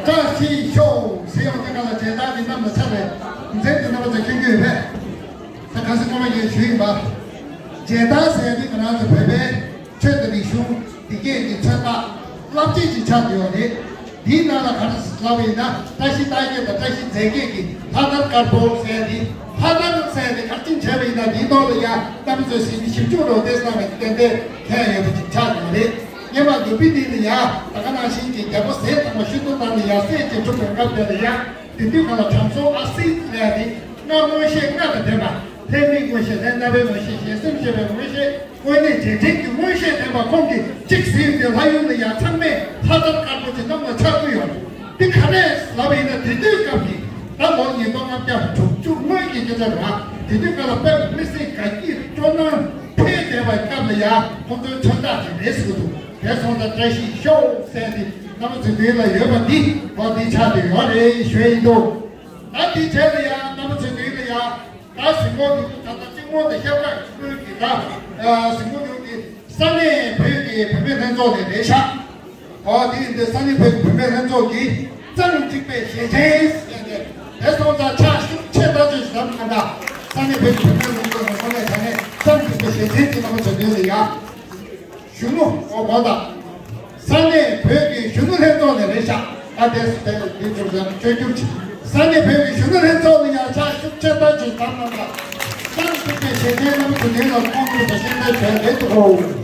བཀྲ་ཤིས་ཤོག་ཟེར་ཡོང་དུས་སྒང་ལ་མཇལ་དར་འདི་གནམ་ལ་འཕྱར་བས། མཛད་འདི་རྣམ་པ་ཚོས་མཁྱེན་གྱི་ཡོད་པས། ད་ག་ཚོད་སྔོན་མ་ངས་ཞུས་ཡིན་པ། མཇལ་དར་ཟེར་ཡ་འདི་ང་རང་ཚོ་བོད་པའི་ཆོས་དང་རིག་གཞུང་འདི་གས་ཀྱི་མཚོན་རྟགས་རླབས་ཆེན་ཅིག་ཆགས་བསྡད་ཡོད་རེད། འདིའི་ནང་ལ་ག་རེ་ལབ་པ་ཡིན་ན། བཀྲ་ཤིས་རྟགས་བརྒྱད་དང་བཀྲ་ཤིས་རྫས་བརྒྱད་ཀྱི་ལྷ་དར་དཀར་པོ་ཟེར་ཡ་འདི། ལྷ་དར་ཟེར་ཡ་འདི་ག་རེ་བྱས་པ་ཡིན་ན། འདིའི་ཐོག་ལ་ཡང་རྣམ་པ་ཚོས་གཟིགས་ནས་ཞིབ་འཇུག་རོགས་ཏེ་གནང་བའི་ཏན་ཏན་ཕན་ཡོད་པ་ཅིག་ཆགས་བསྡད་ཡོད་རེད། སྔོན་མ་ནུབ་པི་འདི་ལ་ཡ་ད་ག་ནང་བཞིན་གྱི་རྒྱལ་པོ་ཟས་གཙང་མ་ཤུ་ཏོ་ཏང་ལ་ཡ་སྲས་ཀྱི་གྲུབ་པའི་སྐབས་དེ་ལ་ཡ། དེ་དུས་སྒང་ལ་དྲང་སྲོང་ཨ་སི་ལ་ཡ་དེ་ལྔ། མངོན་ཤེས་ལྔ་དང་ལྡན་པ། ལྷའི་མིག་མངོན་ཤེས། ལྷའི་རྣ་བའི་མངོན་ཤེས། གཞན་སེམས་ཤེས་པའི་མངོན་ཤེས། དངོས་གནས་རྗེས་དྲན་གྱི་མངོན་ཤེས་ལྡན་པ་ཁོང་གིས་གཅིག་གཟིགས་ཏེ་ལྷ་ཡུལ་ལ་ཡ་ཚང་མས་ལྷ་དར་དཀར་པོ་ཅིག་གནམ་ལ་འཕྱར་གྱི་ཡོད། འདི་ག་རེ་ལབ་པ་ཡིན་ན། དེ་དུས་སྐབས་ཀྱི་ད་ལོ་ཉིས་སྟོང་ལྔ་བརྒྱ་དྲུག་ཅུ་སྔོན་གྱི་སྐད་ཆ་རེད་བ། དེ་དུས་སྐབས་ལ་དཔེ་མི་སྲིད་དགའ་སྐྱིད་སྤྲོ་སྣང་འཕེལ་བསྡད་པའི་སྐབས་ལ་ཡ་ཁོང་ཚོའི་མཚོན་རྟགས་དེ་རེད་ཟེར་གྱི་འདུག་དེ་སོང་ཙང་བཀྲ་ཤིས་ཤོག་ཟེར་ཏེ་རྣམ་པ་ཚོའི་མདུན་ལ་ཡོད་པ་འདི་འོ་འདི་ཆགས་བསྡད་ཡོད་རེད་ཞུ་ཡ་ཡིན་འདུག་ད་འདི་རྗེས་ལ་ཡ་རྣམ་པ་ཚོའི་མདུན་ལ་ཡ། ད་གཟིགས་མོ་འདུག་ད་ལྟ་གཅིག་མོ་དང་ཤ་ཁྲག་ཁོལ་གྱི་ད་གཟིགས་མོ་འདུག་གི་ས་གནས་བོད་ཀྱི་བུད་མེད་ལྷན་ཚོགས་ནས་རེད་ཤག་འོ་དེ་ཡིན་དུས་ས་གནས་བོད་ཀྱི་བུད་མེད་ལྷན་ཚོགས་ཀྱིས་རྩེ་མོ་གཅིག་པའི་ཞལ་ཆེམས་ཟེར་ཏེ། དེ་སོང་ཙང་ཕྱག་ཤུགས་ཆེ་ལྟ་ཅིག་བཞག་གནང་དང་། ས་གནས་བོད་ཀྱི་བུད་མེད་ལྷན་ཚོགས་ནས་དངོས་གནས་དྲང་གནས་རྩེ་མོ་གཅིག་པའི་ཞལ་ཆེམས་ཀྱི་རྣམ་པ་ཚོ་མདུན་ལ་ཡ། གཞོན་ནུ་འོ་གོ་ད། ས་གནས་བོད་ཀྱི་གཞོན་ནུ་ལྷན་ཚོགས་ནས་རེད་ཤག་ཨ་དེ་སུ་དེ་ལ་དེ་ཚོ་ཡང་བཅོས་བསྒྱུར་བྱེད། ས་གནས་བོད་ཀྱི་གཞོན་ནུ་ལྷན་ཚོགས་ནས་ཡང་ཕྱག་ཤུགས་ཆེ་ལྟ་ཅིག་བཏང་གནང་དང་། ཀྱང་ཐུབ་པའི་ཞལ་ཆེམས་རྣམ་པ་ཚོ་ནས་ལ་ཁོང་ཁྲོ་དང་ཤེས་ལྟ་བྱས་རེད་འདུག་གོ།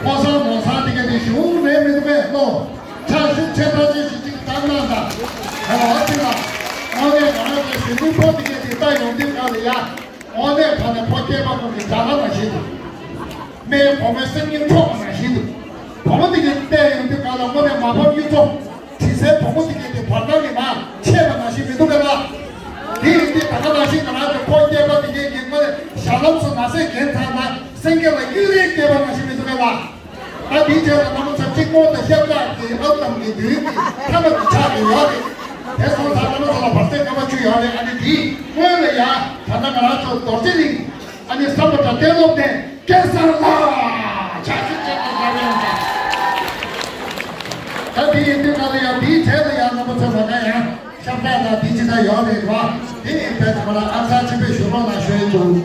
ཕོ་གསར་མོ་གསར་དེ་ག་དེ་ཞུ་རེད་མི་འདུག་པས་ལོ། ཕྱག་ཞུ་ཆེ་ཐག་ཆེ་ཞིག་ཅིག་བཏང་གནང་དང་། ཨོ་ཨ་ཅེ་ལ། དངོས་གནས་ང་རང་གི་གཞོན་ནུ་ཕོ་དེ་ག་དེ་ལྟ་ཡོང་དུས་ག་ལ་ཡ། དངོས་གནས་ག་ནས་ཕོ་སྐྱེས་པ་ཁོང་གི་རྒྱ་ལ་ནང་བཞིན་འདུག་སྨན་བུ་མོའི་སེམས་ཉིད་འཕྲོག་པ་ནང་བཞིན་འདུག་བུ་མོ་དེ་ག་བལྟས་ཡོང་དུས་ག་ལ་དངོས་གནས་མ་ཕམ་གཡུ་མཚོ། དྲི་ཟའི་བུ་མོ་དེ་ག་དེ་བར་སྣང་ནས་མར་ཆད་པ་ནང་བཞིན་མི་འདུག་ག་ལ། དེ་ཡིན་དུས་ད་ག་ནང་བཞིན་ང་རང་གི་ཕོ་སྐྱེས་པ་དེ་ག་གི་དངོས་གནས་ཞྭ་ལམ་སུ་ན་ཟས་གྱོན་ཚར་ན་སེང་གེ་ལ་གཡུ་རལ་རྒྱས་པ་ནང་བཞིན་མི་འདུག་ག་ལ། ད་དེའི་རྗེས་ལ་རྣམ་པ་ཚོ་གཅིག་པོ་དང་ཤ་ཁྲག་གི་ཨ་དམ་གྱི་མདུན་གྱི་ཐ་མ་གི་ཆགས་ཀྱི་ཡོད་རེད། དེ་སོང་ཙང་རྣམ་པ་ཚོ་ལ་བར་ཆད་ཁ་མ་བཅུ་ཡོད་རེད། ཨ་ནི་དེའི་སྔོན་ལ་ཡང་ད་ལྟ་ང་རང་ཚོ་རྡོ་རྗེ་གླིང་ཨ་ནི་བསམ་པ་དང་གཏན་སློབ་ནས་སྐལ་བཟང་ལགས་ཕྱག་ཞུ་བྱེད་དགོས་པ་རེད། ད་དེ་ཡིན་དུས་ང་ལ་ཡང་དེའི་རྗེས་ལ་ཡང་རྣམ་པ་ཚོ་ལ་ང་ཡང་ཤ་ཁྲག་དང་དེ་ཅི་འདྲ་ཡོད་རེད་བ། དེ་ཡིན་པས་ང་ལ་ཨ་ཚ་ཆེན་པོས་ཞུ་རོགས་གནང་ཞུ་ཡི་འདུག་ལ་དེ་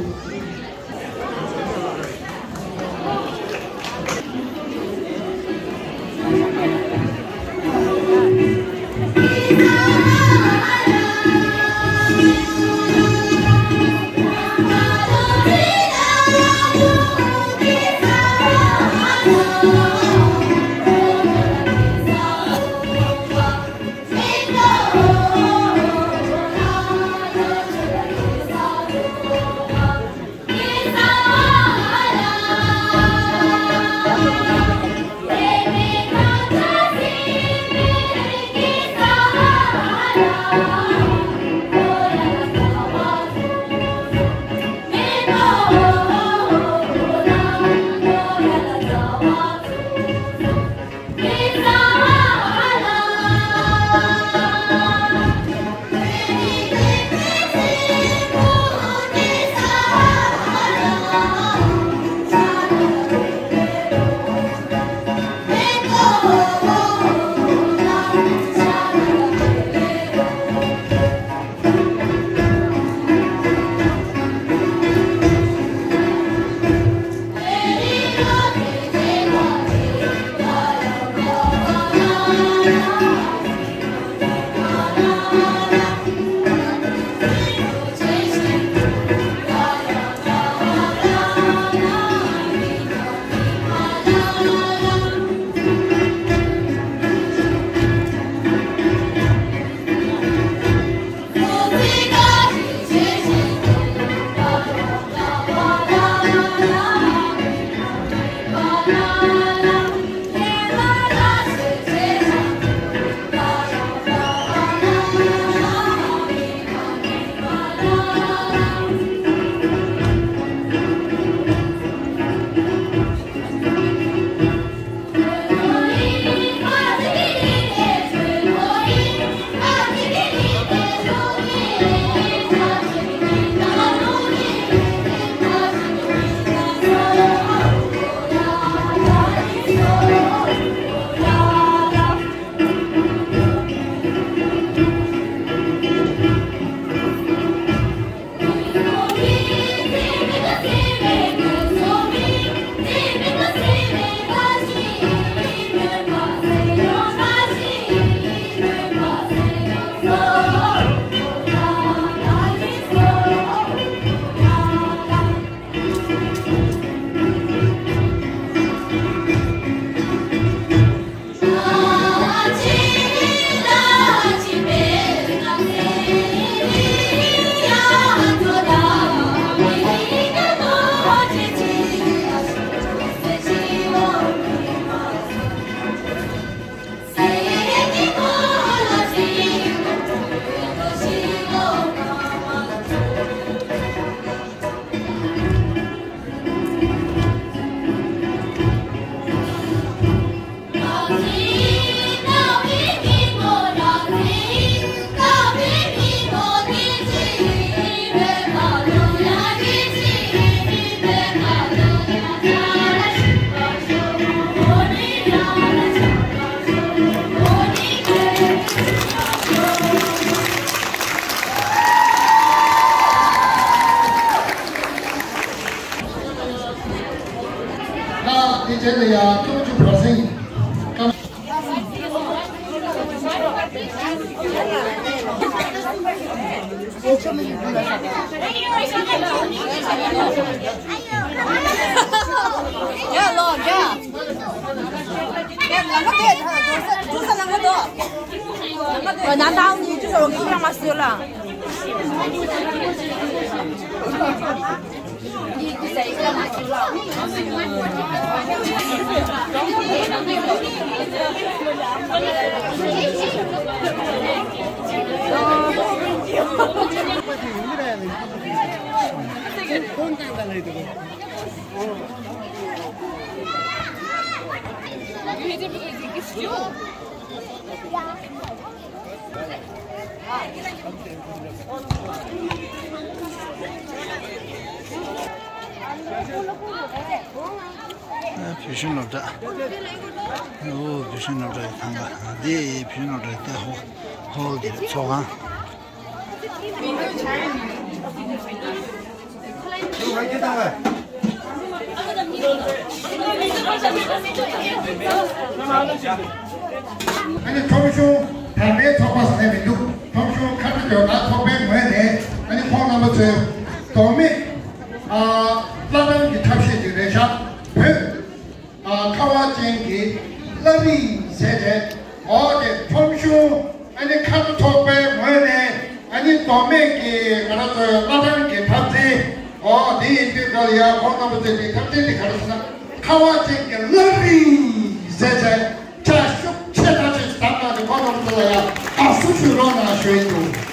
རྗེས་ལ་ཡང་ཐུགས་རྗེ་བར་སེང་། ཡ་ལོ་རྒྱ། ན་ད་ནི་ཅི་ཟེར་གི་ཡང་མ་ཟེར་ལ། བོད་གཞུང་སློབ་གྲྭ། ཨོ། བོད་གཞུང་སློབ་གྲྭ་ཡི་ཐང་ག་འདི་བོད་གཞུང་སློབ་གྲྭ་ཡི་ལྟེ་ཧོ་ཧོལ་གྱི་ཚོགས་ཁང་། ཨ་ནི་ཁྲོམ་གཞུང་དར་མའི་ཚོགས་པ་ཟེར་མི་འདུག་ཁྲོམ་གཞུང་ཁ་བྲལ་ཟློས་གར་ཚོགས་པའི་ངོས་ནས། ཨ་ནི་ཁོང་རྣམ་པ་ཚོས་མདོ་སྨད་ཨ་བླ་བྲང་གི་ཐབས་ཤེས་ཅིག་རེད་ཤག་བོད་ཨ་ཁ་བ་ཅན་གྱི་བླ་རི་ཟེར་ཏེ། འོ་དེ་ཁྲོམ་གཞུང་ཨ་ནི་ཁ་བྲལ་ཚོགས་པའི་ངོས་ནས། ཨ་ནི་མདོ་སྨད་ཀྱི་ང་རང་ཚོའི་བླ་བྲང་གི་འཐབ་རྩོད། འོ་དེ་ཡིན་དུས་ག་ལ་ཡ་ཁོང་རྣམ་པ་ཚོས་དེ་འཐབ་རྩོད་དེ་ག་རེ་ཟེར་ན། ཁ་བ་ཅན་གྱི་བླ་རི་ཟེར་བྱས། ཕྱག་ཤུགས་ཆེ་ཐག་ཆོད་ཅིག་བརྡབས་གནང་སྟེ། ཁོང་རྣམ་པ་ཚོ་ལ་ཡང་དགའ་བསུ་ཞུ་རོགས་གནང་ཞུ་ཡི་འདུག་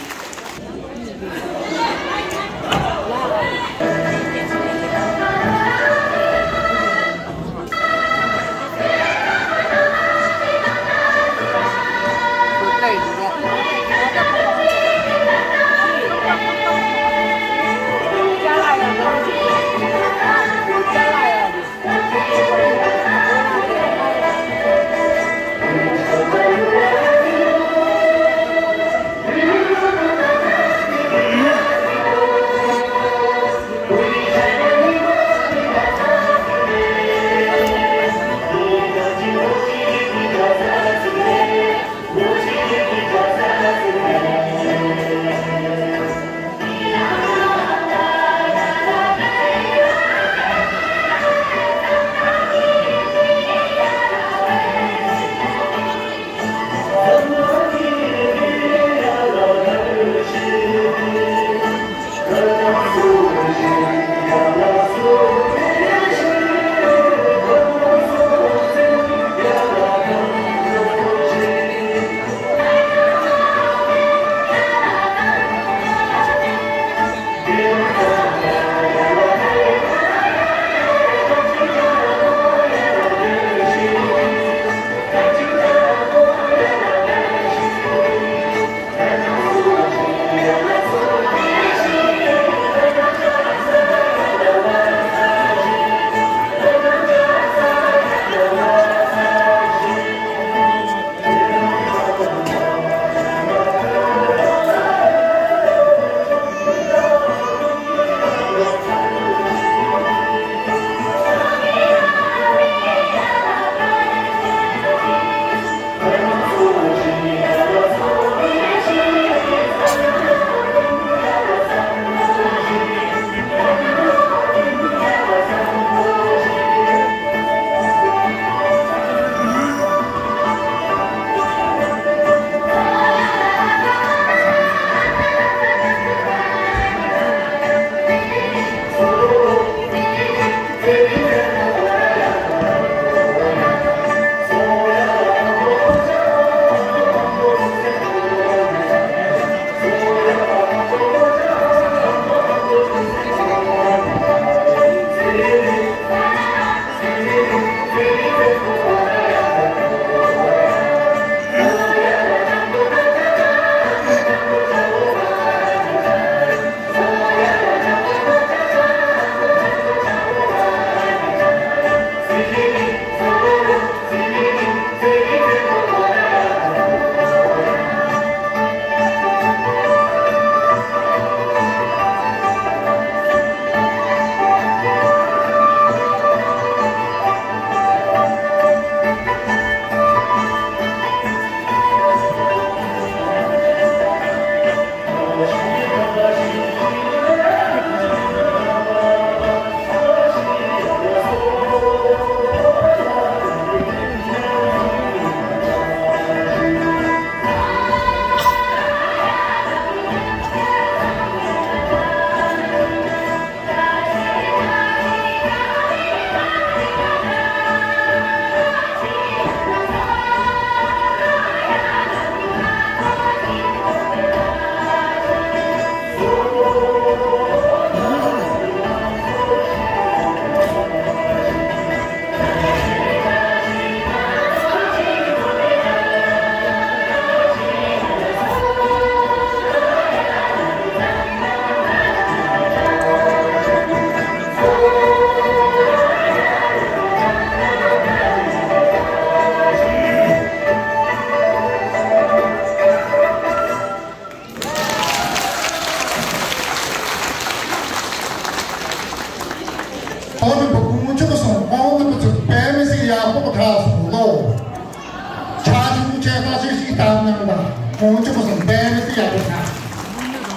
ཁོང་གཅིག་པུ་སོང་དཔལ་ནི་ཡག་པོ་ཆགས།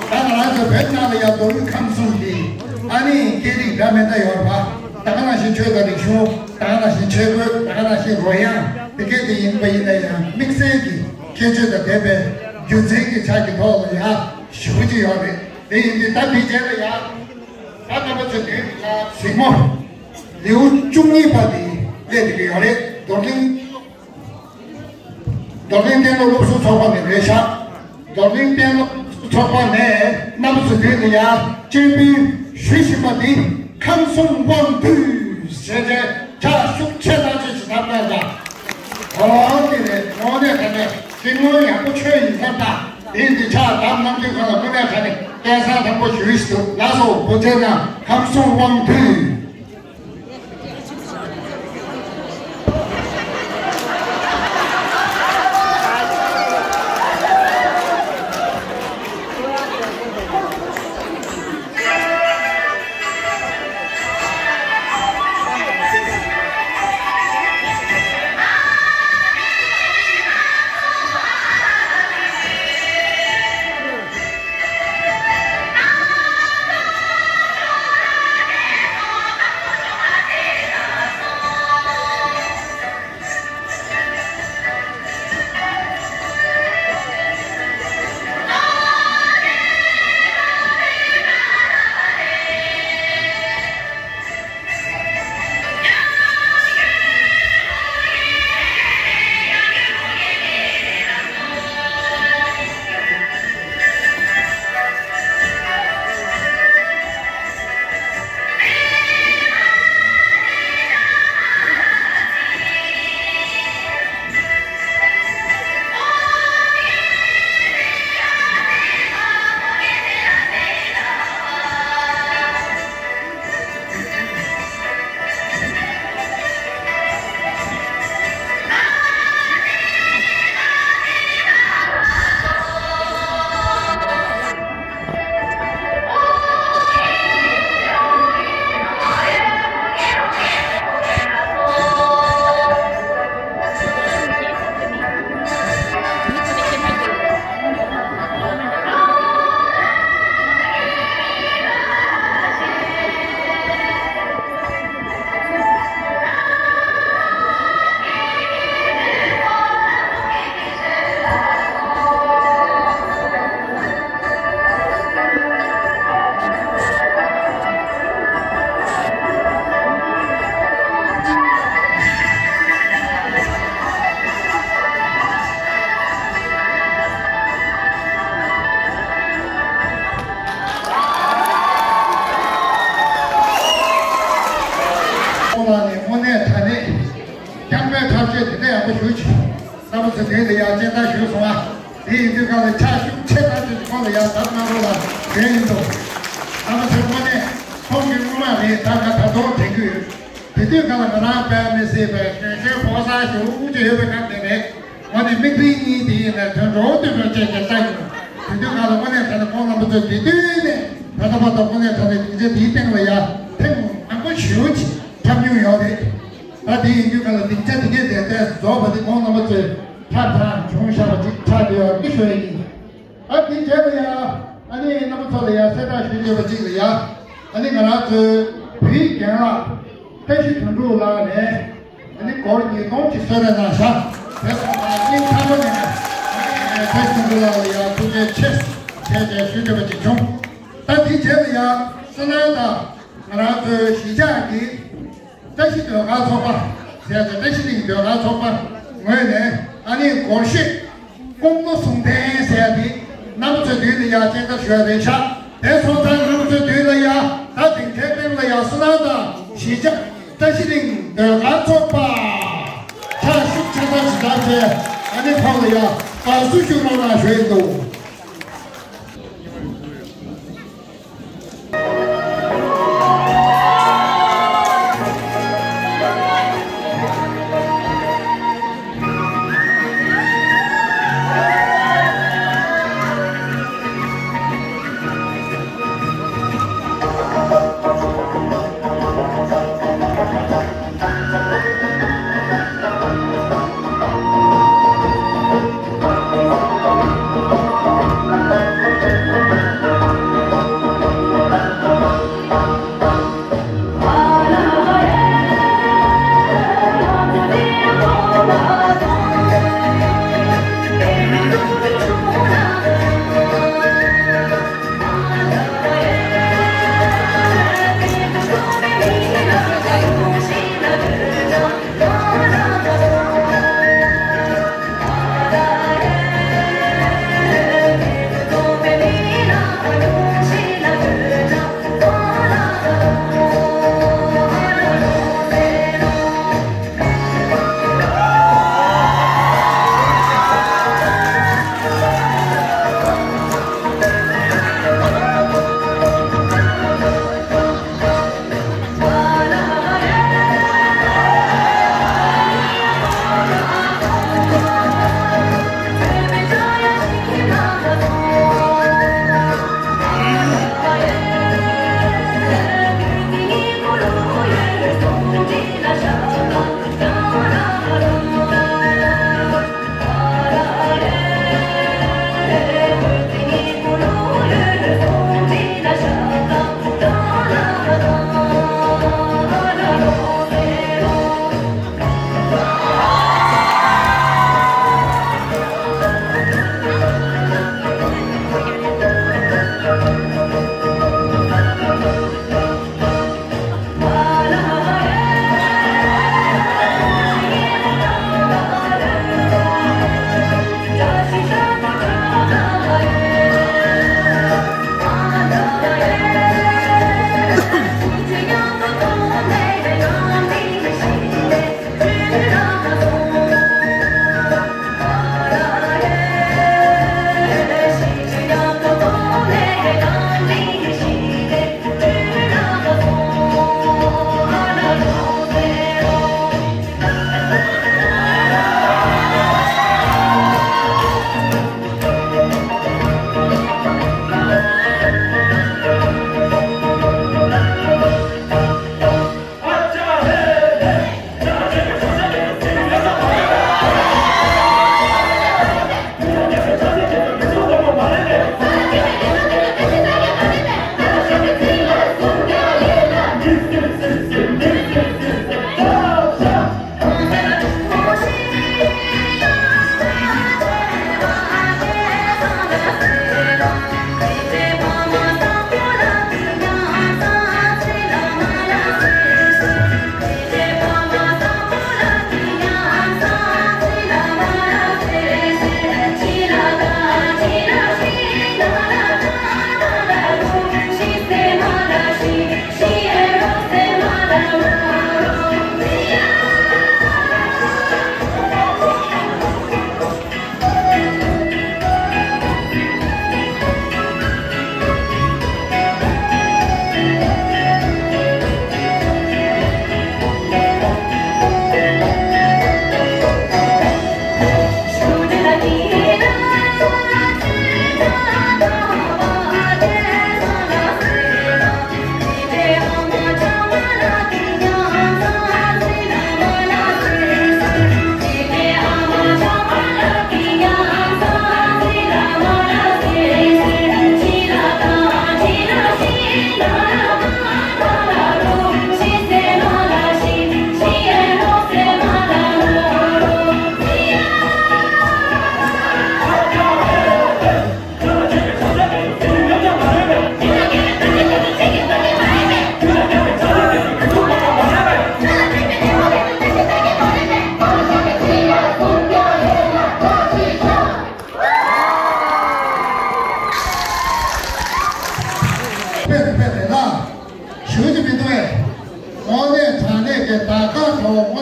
ད་ང་རང་ཚོ་བོད་ནང་ལ་ཡང་མདོ་དབུས་ཁམས་གསུམ་གྱི་ཨ་ནི་སྐད་རིགས་འདྲ་མི་འདྲ་ཡོད་པ། ད་ག་ནང་བཞིན་ཆོས་དང་རིག་གཞུང་། ད་ག་ནང་བཞིན་ཆས་གོས། ད་ག་ནང་བཞིན་རོལ་དབྱངས། དེ་སྐད་དེ་ཡིན་པ་ཡིན་ན་ཡང་དམིགས་བསལ་གྱི་ཁྱད་ཆོས་དང་ལྡན་པའི་རྒྱུ་མཚན་གྱི་ཆ་གི་ཐོག་ལ་ཡང་ཞེ་པོ་ཅིག་ཡོད་རེད། དེ་ཡིན་དུས་ད་འདི་རྗེས་ལ་ཡང་ད་རྣམ་པ་ཚོ་འདིར་ཡང་གཟིགས་མོ་ལེའུ་བཅུ་གཉིས་པ་དེ་སླེབས་བསྡད་ཀྱི་ཡོད་རེད། རྡོར་གླིང་རྡོར་གླིང་བསྟན་སློབ་སློབ་གསོ་ཚོགས་པ་ནས་རེད་ཤག་རྡོར་གླིང་བསྟན་སློབ་སློབ་གསོ་ཚོགས་པ་ནས་རྣམ་པ་ཚོ་མདུན་ལ་ཡང་སྤྱན་འབུལ་ཞུ་བཞིན་པ་འདི་ཁམས་གསུམ་དབང་འདུས་ཟེར་ཏེ་ཕྱག་ཤུགས་ཆེ་ཐག་ཆོད་ཅིག་བརྡབ་གནང་དང་། ཨོ་དེ་རེད། དངོས་གནས་དྲང་གནས་ཤིང་སྔོན་ཡག་པོ་ཆོས་ཡིན་ས་ད་འདི་འདི་ཕྱག་བརྡབ་གནང་དུས་གང་ལ་དངོས་གནས་དྲང་གནས་སྐལ་བཟང་དང་པོ་ཞུ་ཡི་ཞིག་འདུག་ལགས་སོ། བུ་ཚེ་ན་ཁམས་གསུམ་དབང་འདུས། ཁོང་རང་ནས་དངོས་གནས་དྲང་གནས་རྐྱང་པའི་ཐག་གཅོད་དེ་འདྲ་ཡག་པོ་ཞུ་ཆེ། རྣམ་པ་ཚོ་དེ་ལ་ཡང་སྤྱན་ཐང་ཞུས་སོང་ཨ། དེ་ཡིན་དུས་གང་ལ་ཕྱག་ཤུགས་ཆེ་ཐག་ཆོད་ཀྱི་ཁོང་ལ་ཡང་བརྡབ་གནང་རོགས་ལ་ཞུ་ཡིན་འདུག་རྣམ་པ་ཚོ་དངོས་གནས་ཁོང་གི་དངོས་མ་རེད། ད་ང་ད་དུང་དྲན་གྱི་ཡོད། དེ་དུས་གང་ལ་ང་རང་དཔེ་མི་སྲིད་པའི་གཞོན་གཞོན་ཕོ་གསར་ཞེ་པོ་ཅིག་ཡོད་པའི་སྐབས་དེ་རེད། ང་ནི་མིག་རིལ་གཉིས་དེ་ཡིན་ན་དོན་འགྲོ་དོན་འགྲོ་བྱས་བྱས་བལྟ་ཡོང་། དེ་དུས་གང་ལ་དངོས་གནས་དྲང་གནས་ཁོང་རྣམ་པ་ཚོས་དེ་དུས་ནས་ད་ལྟ་བར་དུ་དངོས་གནས་དྲང་གནས་སྡིངས་ཆ་དེའི་སྟེང་ལ་ཡ་ཐེངས་མང་པོ་ཞེ་པོ་ཅིག་འཁྲབ་མྱོང་ཡོད་རེད། ད་དེ་ཡིན་དུས་གང་ལ་སྡིངས་ཆ་དེ་གའི་དེ་ལྟར་རྫོགས་པ་དེ་ཁོང་རྣམ་པ་ཚོས་འཁྲབ་ཐང་བྱུང་བཞག་པ་ཅིག་ཁྲབ་དེ་ཡོད་མི་ཤོད་ཡིན། ད་དེ་རྗེས་ལ་ཡང་ཨ་ནི་རྣམ་པ་ཚོ་ལ་ཡང་གསལ་བསྒྲགས་ཞུ་འདོད་པ་གཅིག་ལ་ཡང་ཨ་ནི་ང་རང་ཚོའི་བོད་ཡིག་རྒན་ལགས་བཀྲ་ཤིས་དོན་གྲུབ་ལགས་ནས་ཨ་ནི་སྒོར་ཉིས་སྟོང་གཅིག་གསོལ་རས་གནང་བཞག་དེ་སོང་ཙང་སྙིང་ཐག་པ་ནས་ཨ་ནི་བཀྲ་ཤིས་དོན་གྲུབ་ལགས་ལ་ཡང་ཐུགས་རྗེ་ཆེ་ཞེས་ཞུ་འདོད་པ་གཅིག་བྱུང་། ད་དེ་རྗེས་ལ་ཡང་བསོད་ནམས་དང་ང་རང་ཚོའི་གཞིས་ཆགས་ཀྱི་བཀྲ་ཤིས་ཟློས་གར་ཚོགས་པ་ཟེར་ཏེ་བཀྲ་ཤིས་གླིང་ཟློས་གར་ཚོགས་པ་ངོས་ནས་ཨ་ནི་སྒོར་གཞས་ཀུང་ལོ་གསུང་ཐེངས་ཟེར་ཏེ་རྣམ་པ་ཚོའི་མདུན་ལ་ཡར་སྤྱན་འདྲེན་ཞུ་བ་རེད་ཤག་དེ་སོང་ཙང་རྣམ་པ་ཚོའི་མདུན་ལ་ཡར་ད་དེང་གའི་སྟེང་ལ་ཡར་བསོད་ནམས་དང་གཞིས་ཆགས་བཀྲ་ཤིས་གླིང་ཟློས་གར་ཚོགས་པ་ཕྱག་ཤུགས་ཆེ་ས་ཞིག་བཏང་བྱས་ཨ་ནི་ཁོང་ལ་ཡར་དགའ་བསུ་ཞུ་རོགས་གནང་ཞུ་ཡི་འདུག་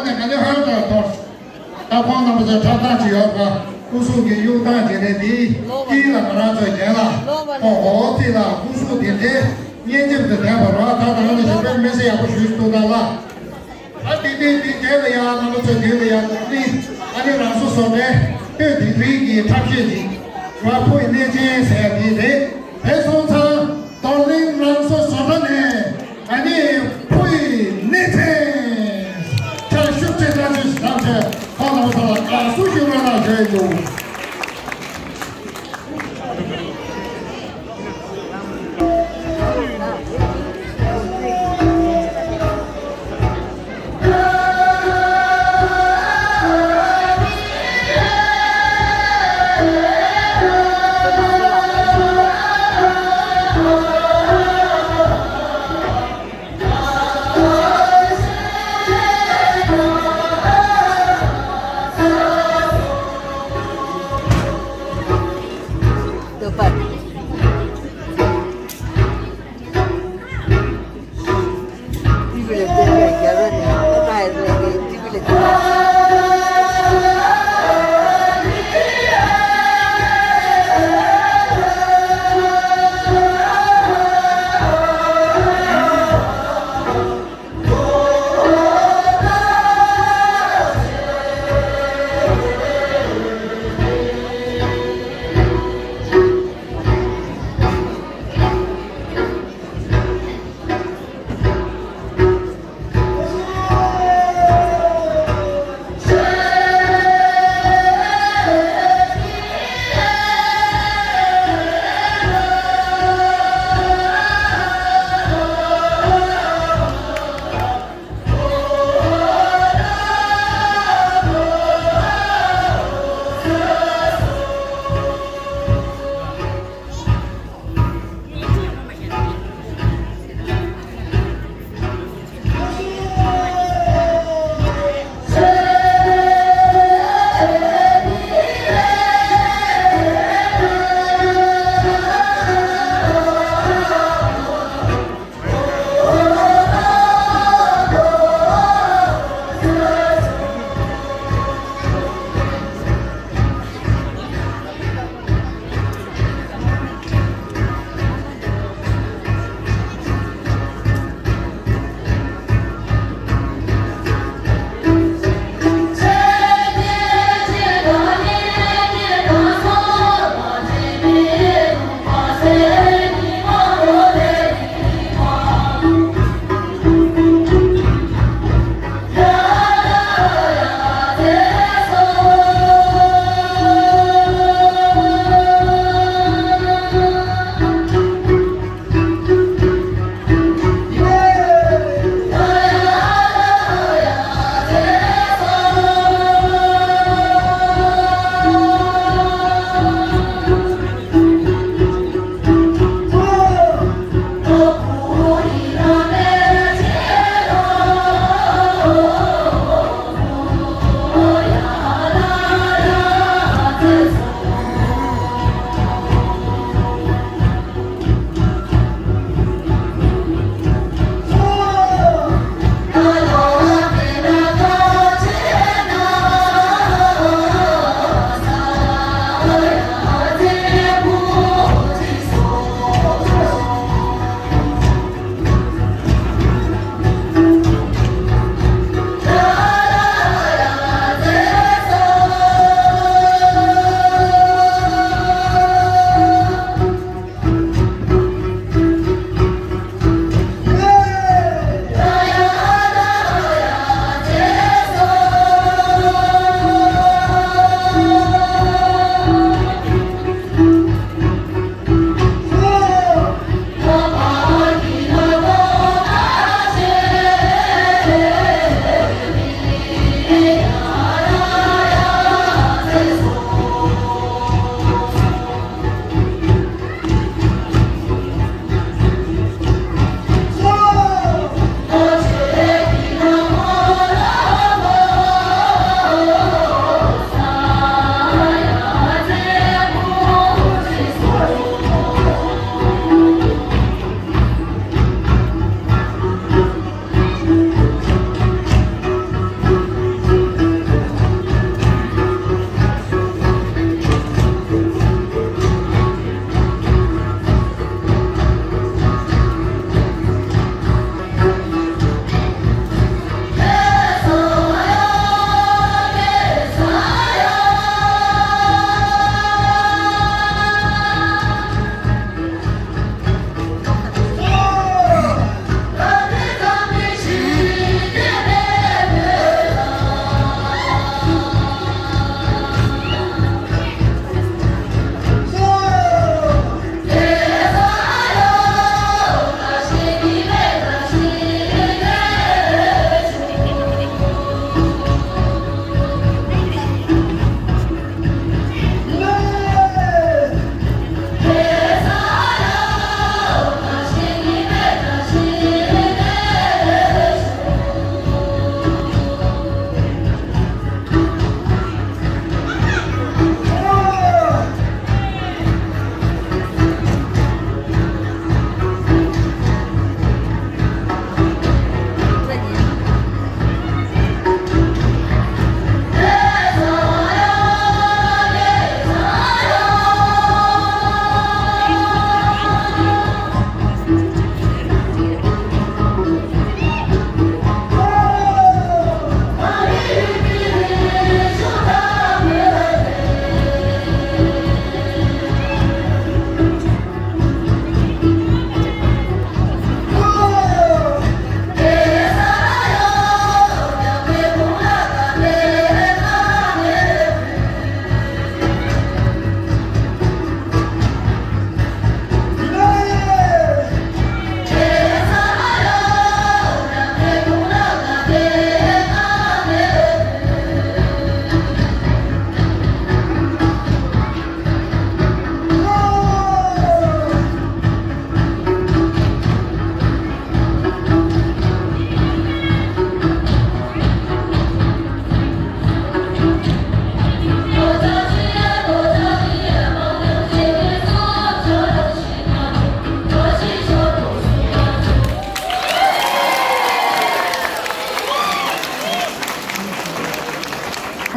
ནས་ག་ནས་ཧོན་ཏོར་ཏོར། ད་ཁོང་རྣམ་པ་ཚོའི་འཁྲབ་སྟངས་ཅིག་ཡོད་པ། སྐུ་གཟུགས་ཀྱི་གཡུག་སྟངས་ཅིག་རེད། འདིའི་དཀྱིལ་ལ་ང་རང་ཚོའི་རྒན་ལགས་ཁོང་ཧོ་ཧོ་ཐི་ལ་སྐུ་གཟུགས་དེ་འདྲའི་སྙན་འཇེབས་དང་ལྡན་པ་རོ། ད་ད་ང་ནི་ཞུ་བའི་མི་སེར་ཡག་པོ་ཞུས་འདུག་ད་ལ། ད་དེ་དེ་དེ་རྒན་ལ་ཡང་རྣམ་པ་ཚོའི་མདུན་ལ་ཡང་ནི་ཨ་ནི་རང་སོ་སོ་འདྲའི་སྟོད་དེ་རིགས་ཀྱི་འཁྲབ་གཞས་ཅིག་ར་ཕོ་ཡི་གནས་ཆེན་ཟེར་ཡ་དེ་རེད། དེ་སོང་ཙང་རྡོར་གླིང་རང་སོ་བཟོ་གྲྭ་ནས་ཨ་ནི་ཕོ་ཡི་གནས་ཆེན་ཆ་ཤུགས་ཆེ་ཙམ་ཞིག་བཏང་བྱས་ཁོང་རྣམ་པ་ཚོ་ལ་དགའ་བསུ་ཞུ་རོགས་གནང་ཞུ་ཡི་འདུག་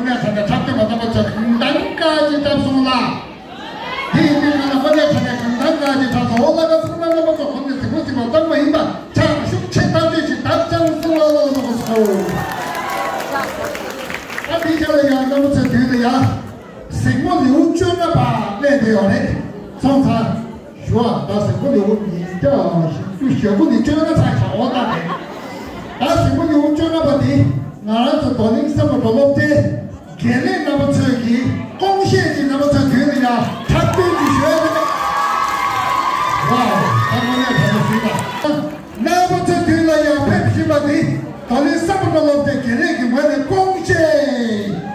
དངོས་གནས་དྲང་གནས་འཁྲབ་སྟོན་པ་རྣམ་པ་ཚོས་གང་ལྟར་དཀའ་ཅིག་འཁྲབ་སོང་ལ། དེ་ཡིན་དུས་ང་ལ་དངོས་གནས་དྲང་གནས་གང་ལྟར་དཀའ་ཅིག་འཁྲབ་སོང་། འོ་ལ་ཀ་ཚང་མ་རྣམ་པ་ཚོ་ཁོང་ནས་གཟིགས་མོ་གཟིགས་པ་ཙམ་མ་ཡིན་པ་ཕྱག་ཤུགས་ཆེ་ཐག་ཆོད་ཅིག་བརྡབ་ཅང་གསུང་བ་ལོ་ལོ་སོ། ད་དེ་ཆ་ལ་ཡང་རྣམ་པ་ཚོའི་དུས་ལ་ཡ། གཟིགས་མོ་ལེའུ་བཅོ་ལྔ་པ་སླེབས་བསྡད་ཡོད་རེད། སོང་ཙང་། ཞུ་བ་ད་གཟིགས་མོ་ལེའུ་ཉིས་བརྒྱ་བཞི་བཅུ་ཞེ་དགུ་ནས་བཅོ་ལྔ་ཚར་བཞག་འོ་ད་རེད། ད་གཟིགས་མོ་ལེའུ་བཅོ་ལྔ་པ་འདི་ང་རང་ཚོ་རྡོར་གླིང་སམ་བྷོ་ཊ་སློབ་གྲྭའི་དགེ་ལས་རྣམ་པ་ཚོས་ཀྱི་སྐོང་བཤད་ཀྱི་རྣམ་པ་ཚོའི་དུས་ལ་ཡང་འཁྲབ་སྟོན་གྱི་ཞུ་ཡ་རེད། ཝའོ། ད་དངོས་གནས་དྲང་གནས་ཟིན་ལ། རྣམ་པ་ཚོའི་མདུན་ལ་ཡང་ཕེབས་བཞིན་པ་འདི་རྡོར་གླིང་སམ་བྷོ་ཊ་སློབ་གྲྭའི་དགེ་ལས་ཀྱི་ངོས་ནས་སྐོང་བཤད།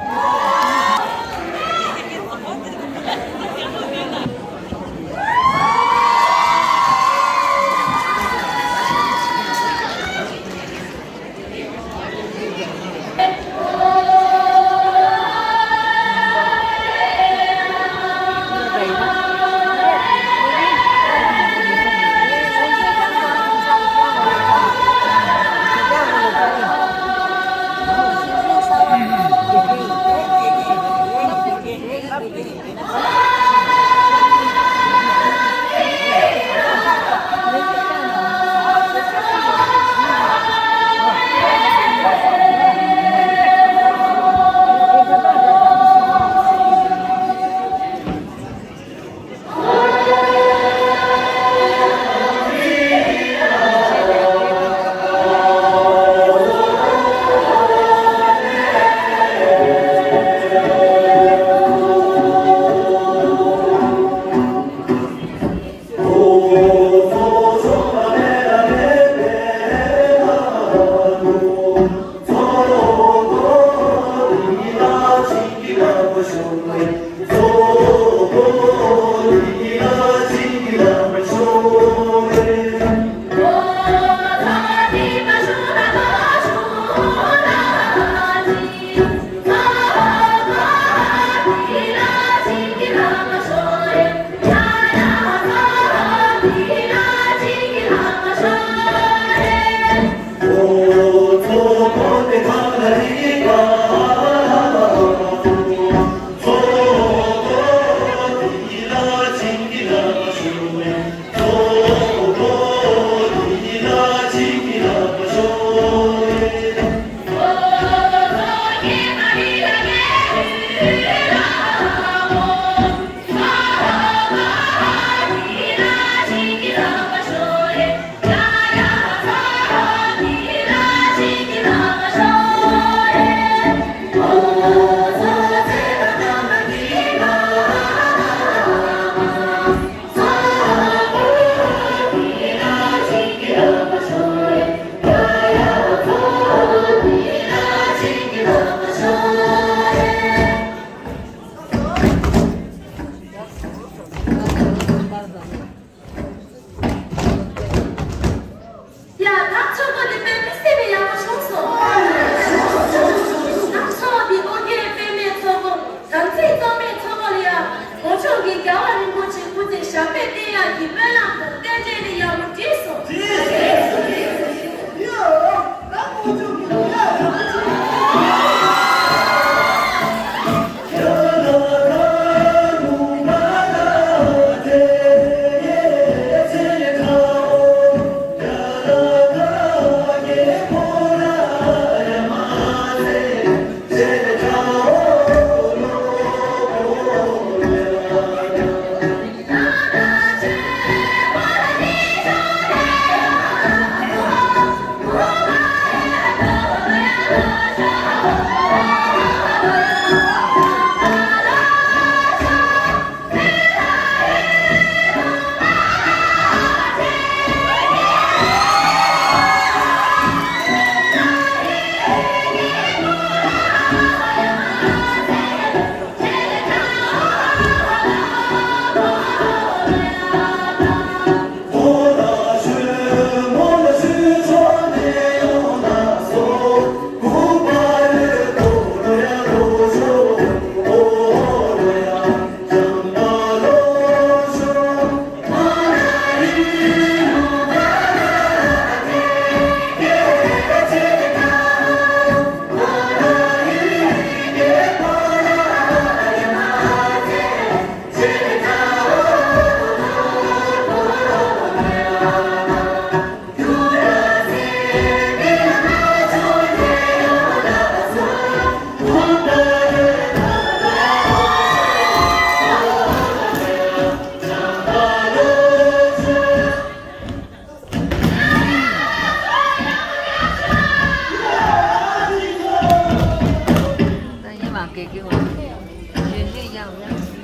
དགེ་རྒན་ཡོད་ལེ་ཡང་ཡང་།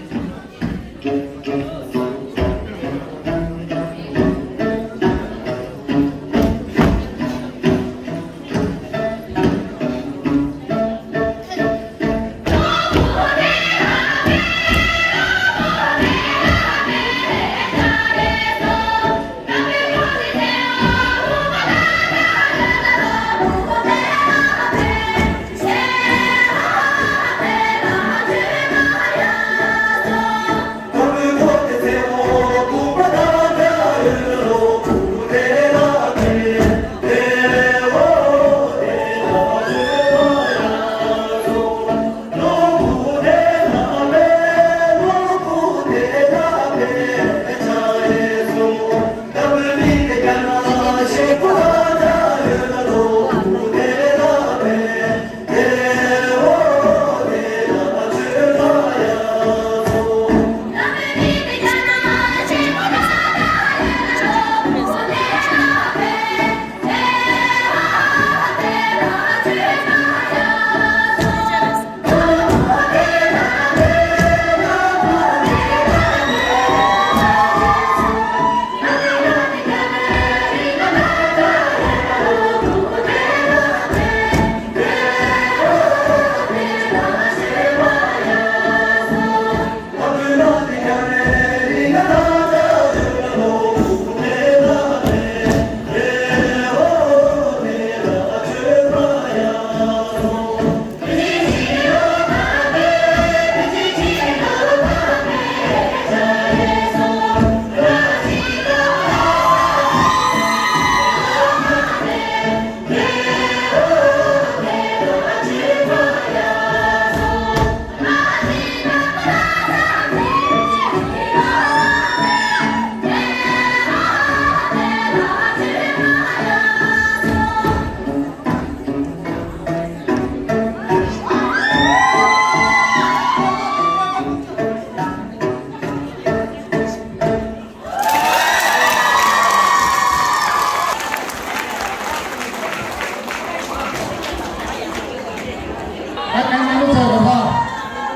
ད་ལྟ་རྣམ་པ་ཚོ་གི་ཕ།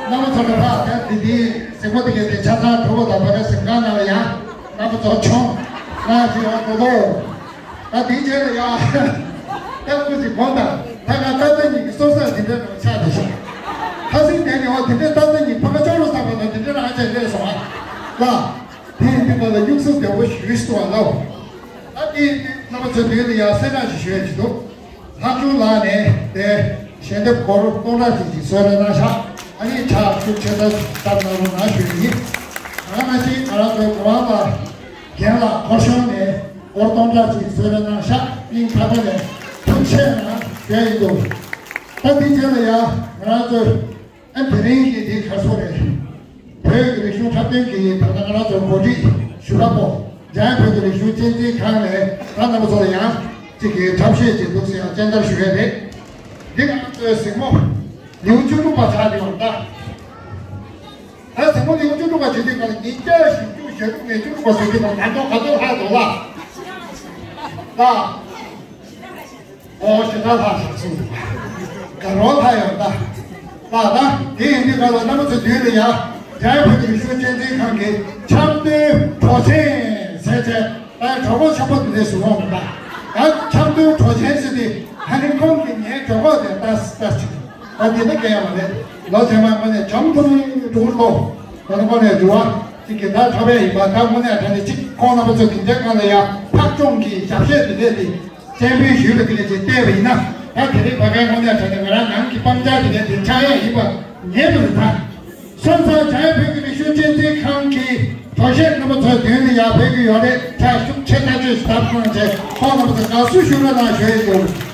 རྣམ་པ་ཚོ་གི་ཕ་ད་འདི་འདི་གཟིགས་མོ་དེ་གའི་དེ་ཆ་ཚང་གྲོགས་པོ་དང་བོད་པའི་གཟིམ་ཁང་ནང་ལ་ཡང་རྣམ་པ་ཚོ་མཆོང་གནང་ཞིག་ཡོང་དགོས་ལོ། ད་དེའི་རྗེས་ལ་ཡང་ད་སྐུ་མཁྱེན་དགོངས་དག་ད་ང་ད་ལྟ་ཉིད་ཀྱི་སོ་སོ་དེ་འདྲའི་ནང་ཆགས་བསྡད་ཤག་ཁ་སང་དེ་ནས་འོ་དེ་འདྲའི་ད་ལྟ་ཉིད་ཕ་ག་ཅོག་རོ་ཟ་བ་དང་དེ་འདྲའི་རང་བྱས་སླེབས་སོང་ཨ། ལ། དེ་ཡིན་དུས་ང་ལ་དབྱུག་སྲབ་བདེ་པོ་ཞུས་སོང་ཨ་ལ། ད་དེ་ཡིན་དུས་རྣམ་པ་ཚོའི་མདུན་དུ་ཡང་གསལ་བསྒྲགས་ཤིག་ཞུ་ཡ་ཅིག་འདུག་ལྷག་ཆུང་ལགས་ནས་དེ་ཞལ་འདེབས་སྒོར་སྟོང་ཕྲག་གཅིག་ཅིག་གསོལ་རས་གནང་ཤག་ཨ་ནི་ཕྱག་ཤུགས་ཆེ་ས་ཞིག་བཏབ་གནང་རོགས་གནང་ཞུ་ཡི་ཡིན། ད་ག་ནང་བཞིན་ང་རང་ཚོའི་གོ་རམས་པ་རྒན་ལགས་སྐོར་གཞོང་ནས་སྒོར་སྟོང་ཕྲག་གཅིག་གསོལ་རས་གནང་ཤག་སྙིང་ཐག་པ་ནས་ཐུགས་རྗེ་གནང་ཞུ་ཡ་ཡིན་འདུག་ད་དེ་རྗེས་ལ་ཡང་ང་རང་ཚོའི་ཨ་དེ་རིང་གི་དེ་ག་སོ་རེད། བོད་ཀྱི་རིག་གཞུང་འཁྲབ་སྟོན་གྱི་ད་ལྟ་ང་རང་ཚོ་གོ་སྒྲིག་ཞུ་བ་པོ་འཇམ་དབྱངས་བོད་ཀྱི་རིག་གཞུང་གཅེས་འཛིན་ཁང་ནས་ད་རྣམ་པ་ཚོ་ལ་ཡང་གཅིག་གི་འཁྲབ་གཞས་ཅིག་འདུག་ཟེར་ཡང་སྤྱན་བསྟར་ཞུ་ཡས་རེད། འདི་ང་རང་ཚོའི་གཟིགས་མོ་ལེའུ་བཅུ་དྲུག་པ་ཆགས་ཀྱི་ཡོད་ད། ད་གཟིགས་མོ་ལེའུ་བཅུ་དྲུག་པ་བྱེད་དུས་ང་ལ་ཉིས་བརྒྱ་བཞི་བཅུ་ཞེ་དྲུག་ནས་བཅུ་དྲུག་པ་ཟེར་དུས་ང་ད་དུང་ག་ཚོད་ལྷག་འདུག་ལ། ད། ཨོ་ཞེ་དྲག་ལྷག་ཞིག་གསུངས་འདུག་དགའ་རོགས་ལྷག་ཡོད་ད། ལྷག་ད། དེ་ཡིན་དུས་ང་ལ་རྣམ་པ་ཚོའི་མདུན་ལ་ཡ། རྒྱ་ཡི་བོད་ཀྱི་རིག་གཞུང་གཅེས་འཛིན་ཁང་གི་འཆམ་མཐུན་གྲོགས་ཆེན་ཟེར་བྱས་ད་གྲོགས་པོ་ཆེན་པོ་འདི་འདྲས་སུ་འོང་གི་ད། ད་འཆམ་མཐུན་གྲོགས་ཆེན་ཟེར་དུས་ཧ་ནི་ཁོང་གིས་ངའི་གྲོགས་པོ་དེ་ལྟ་ལྟ་ཅིག་ད་འདི་ལྟ་གལ་ཡོད་མ་རེད། ལོ་ཚད་མ་དངོས་གནས་འཆམ་མཐུན་འགྲོ་ལོ། ད་ནི་དངོས་གནས་འགྲོ་བ་ཅིག་གི་ད་འཁྲབ་ཡ་ཡིན་པ་ད་དངོས་གནས་ད་ནི་ཅིག་ཁོང་རྣམ་པ་ཚོ་དེ་འདྲའི་སྒང་ལ་ཡ་ཕག་གྲོང་གི་ཞབས་གཞས་དེ་འདྲས་དེ། སྤྱན་འབུལ་ཞུས་པ་དེ་ལས་ཅིག་བལྟས་པ་ཡིན་ན། ད་དེ་རིང་ཕ་གའི་དངོས་གནས་དྲང་གནས་ང་རང་ནང་གི་སྤང་བྱ་དེ་ལས་དེ་ཆགས་ཡས་ཡིན་པ་ངེས་པར་དུ་ད། སོང་ཙང་རྒྱ་ཡི་བོད་ཀྱི་རིག་གཞུང་གཅེས་འཛིན་ཁང་གི་གྲོགས་གཞས་རྣམ་པ་ཚོའི་མདུན་ལ་ཡར་ཕེབས་ཀྱི་ཡོད་རེད། ཕྱག་ཤུགས་ཆེ་ཐག་ཆོད་ཞིག་བརྡབ་གནང་བྱས་ཁོང་རྣམ་པ་ཚོ་དགའ་བསུ་ཞུ་རོགས་གནང་ཞུ་ཡས་ཡོད།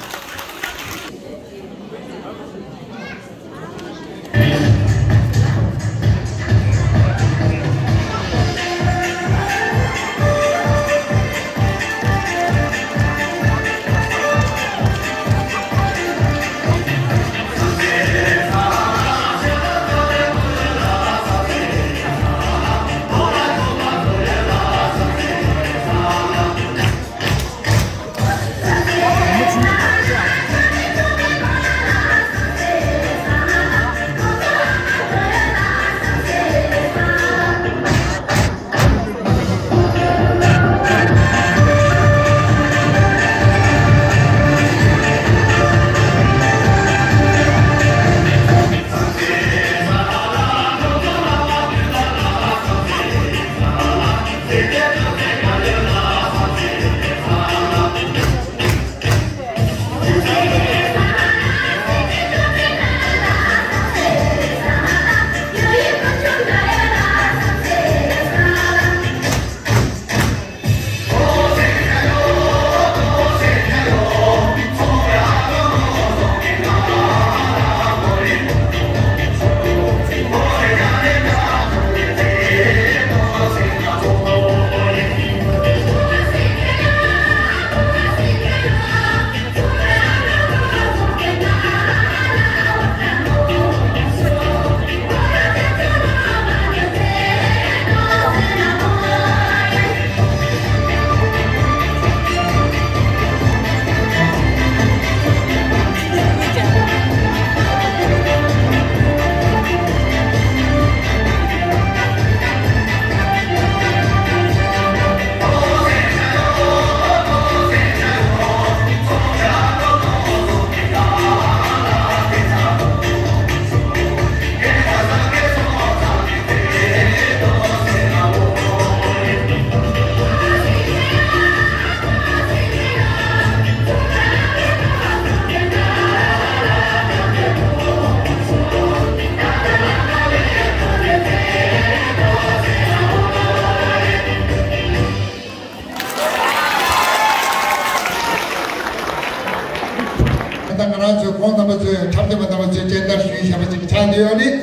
ཞེས་པ་ཅིག་ཆགས་བསྡད་ཡོད་རེད།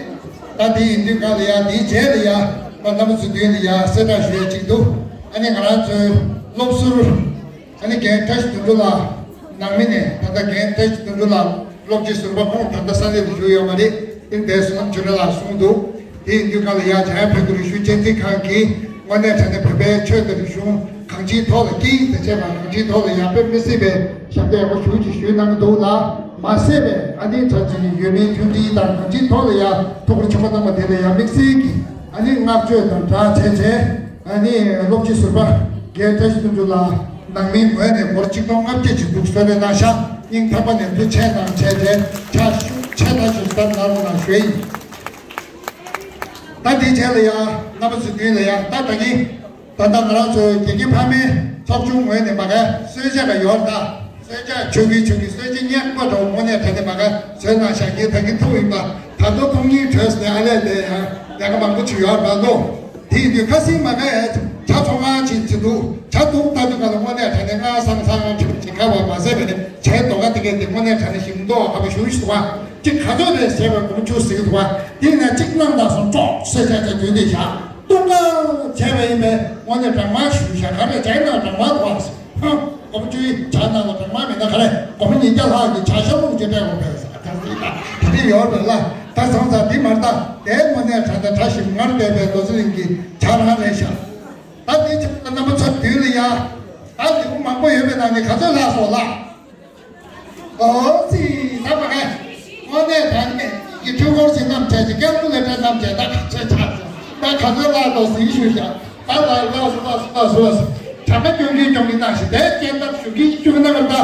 ད་དེ་ཡིན་དུས་ག་ལ་ཡ་དེའི་རྗེས་ལ་ཡ་ང་རྣམ་པ་ཚོ་མདུན་ལ་ཡ་གསལ་བསྒྲགས་ཞུ་ཡ་ཅིག་འདུག་ཨ་ནི་ང་རང་ཚོའི་སློབ་ཟུར་ཨ་ནི་རྒན་བཀྲ་ཤིས་དོན་གྲུབ་ལགས་ནང་མི་ནས་ད་ལྟ་རྒན་བཀྲ་ཤིས་དོན་གྲུབ་ལགས་སློབ་སྤྱི་ཟུར་པ་ཁོང་ད་ལྟ་ས་གནས་དུ་བཞུགས་ཡོད་མ་རེད། དེ་འདས་སོང་ཆུ་ར་ལགས་གསུངས་འདུག་དེ་ཡིན་དུས་ག་ལ་ཡ་བྱང་ཕན་གྱི་རི་ཤུལ་གཅེས་འཛིན་ཁང་གིས་དངོས་གནས་དྲང་གནས་བོད་པའི་ཆོས་དང་རིག་གཞུང་གང་ཅིའི་ཐོག་ལ་སྐད་ཡིག་དང་བཅས་པ་གང་ཅིའི་ཐོག་ལ་ཡར་འཕེལ་མི་སྲིད་པའི་ཞབས་འདེགས་ཡག་པོ་ཞེ་ཅིག་ཞུས་གནང་གི་འདུག་ལ། མ་ཟད་པའི་ཨ་ནི་ད་ཅིག་ཡུལ་མིའི་མཐུན་སྒྲིལ་དང་གང་ཅིའི་ཐོག་ལ་ཡ་ཐུགས་ཁུར་ཆེན་པོ་གནང་བ་དེ་ལ་ཡ་དམིགས་བསལ་གྱི་ཨ་ནི་བསྔགས་བརྗོད་དང་སྦྲགས་བྱས་བྱས་ཨ་ནི་སློབ་སྤྱི་ཟུར་པ་རྒན་བཀྲ་ཤིས་དོན་གྲུབ་ལགས་ནང་མིའི་ངོས་ནས་སྒོར་ཆིག་སྟོང་ལྔ་བརྒྱ་ཅིག་འདུག་གསོལ་རས་གནང་ཤག་སྙིང་ཐག་པ་ནས་ཐུགས་རྗེ་ཆེ་གནང་བྱས་བྱས་ཕྱག་ཤུགས་ཆེ་ལ་ཞིག་བསྟར་གནང་རོགས་གནང་ཞུ་ཡིན། ད་དེའི་རྗེས་ལ་ཡ་རྣམ་པ་ཚོའི་མདུན་ལ་ཡ་ད་ད་གིན་ད་ལྟ་ང་རང་ཚོའི་དགེ་རྒན་ཕ་མའི་ཚོགས་ཆུང་ངོས་ནས་མ་ག་གསོལ་ཇ་ག་ཡོད་ད། གསོལ་ཇ་ཆུང་གི་ཆུང་གི་གསོལ་ཇ་སྙེག་པ་འགྲོ་དངོས་གནས་དྲང་གནས་མ་ག་བཟོས་གནང་ཤག་ངས་ད་གིན་ཐུག་ཡིན་པ། ད་དུང་ཐུག་སྙིང་བྲོས་ནས་ཨ་ལས་ལས་ཡང་ལས་ཀ་མང་པོ་བྱེད་ཡོད་མ་གཏོགས། དེ་ཡིན་དུས་ཁ་སང་མ་ག་ཇ་ཚོང་ཁང་ཕྱིན་ཚེ་འདུག་ཇ་འདུག་ལྟ་དུས་ག་ལ་དངོས་གནས་དྲང་གནས་སྔ་སང་སང་ཁྲིམས་ཀྱི་ཁ་བ་མ་ཟད་པའི་ཇའི་རྡོ་ཁ་དེ་གས་དེ་དངོས་གནས་དྲང་གནས་ཞིམ་མདོག་ཁ་བ་ཞུ་ཞུ་བ་ཅིག་ག་ཚོད་རེད་ཟེར་བའི་སྒོར་མོ་བཅུ་ཟེར་གི་འདུག་བ། དེ་ནས་གཅིག་གནང་དང་སོང་ཀྲོག་ཟེར་བྱས་བྱས་དུས་འདི་བཞག་ཏུང་ཀ་བྱས་པ་ཡིན་པས་དངོས་གནས་སྦྲང་མ་ཞུ་བཞག་ག་རེ་ཇའི་ནང་སྦྲང་མ་འདུག་བ། ཧ། སྒོར་མོ་བཅུའི་ཇ་ནང་ལ་སྦྲང་མ་མེད་ན་ག་རེ་སྒོར་མོ་ཉིས་བརྒྱ་ལྷག་གི་ཇ་ཤ་ལུག་ཅིག་སྤྲད་དགོས་པས་ཟེར་ག་ཟེར་ད་དེ་འདྲ་ཡོད་རེད་ལ། ད་སོང་ཙང་འདི་མར་ད་དེ་དངོས་གནས་དྲང་ད་བཀྲ་ཤིས་སྔར་བལྟས་པའི་རྡོ་རྗེ་གླིང་གི་ཇ་རང་རེད་ཤག་ད་དེ་ཆ་ལ་རྣམ་པ་ཚོ་མདུན་ལ་ཡ། ད་ལེའུ་མང་པོ་ཡོད་པའི་ནང་ནས་ག་ཚོད་ལྷག་སོང་ལགས། ཨོ་ཙི་ད་མ་ག་དངོས་གནས་དྲང་གནས་ཀྱི་འཕྲུལ་འཁོར་ཞིག་བསྣམས་བྱས་ཀྱི་སྐད་མོ་ལས་སྒྲ་བསྣམས་བྱས་ད་ག་ཚོད་ཆགས་སོང་། ད་ག་ཚོད་ལྷག་འདུག་ཟིན་ཞུས་ཤག་ད་ལ་ལགས་སོ་ལགས་སོ་ལགས་སོ་ལགས་སོ། གྲངས་ཀ་སྐྱོན་གྱིན་སྐྱོན་གྱིན་གནང་ཞིག་དེ་སྐྱེལ་ཐབས་ཞུ་གིན་ཞུ་གིན་གནང་གི་ད།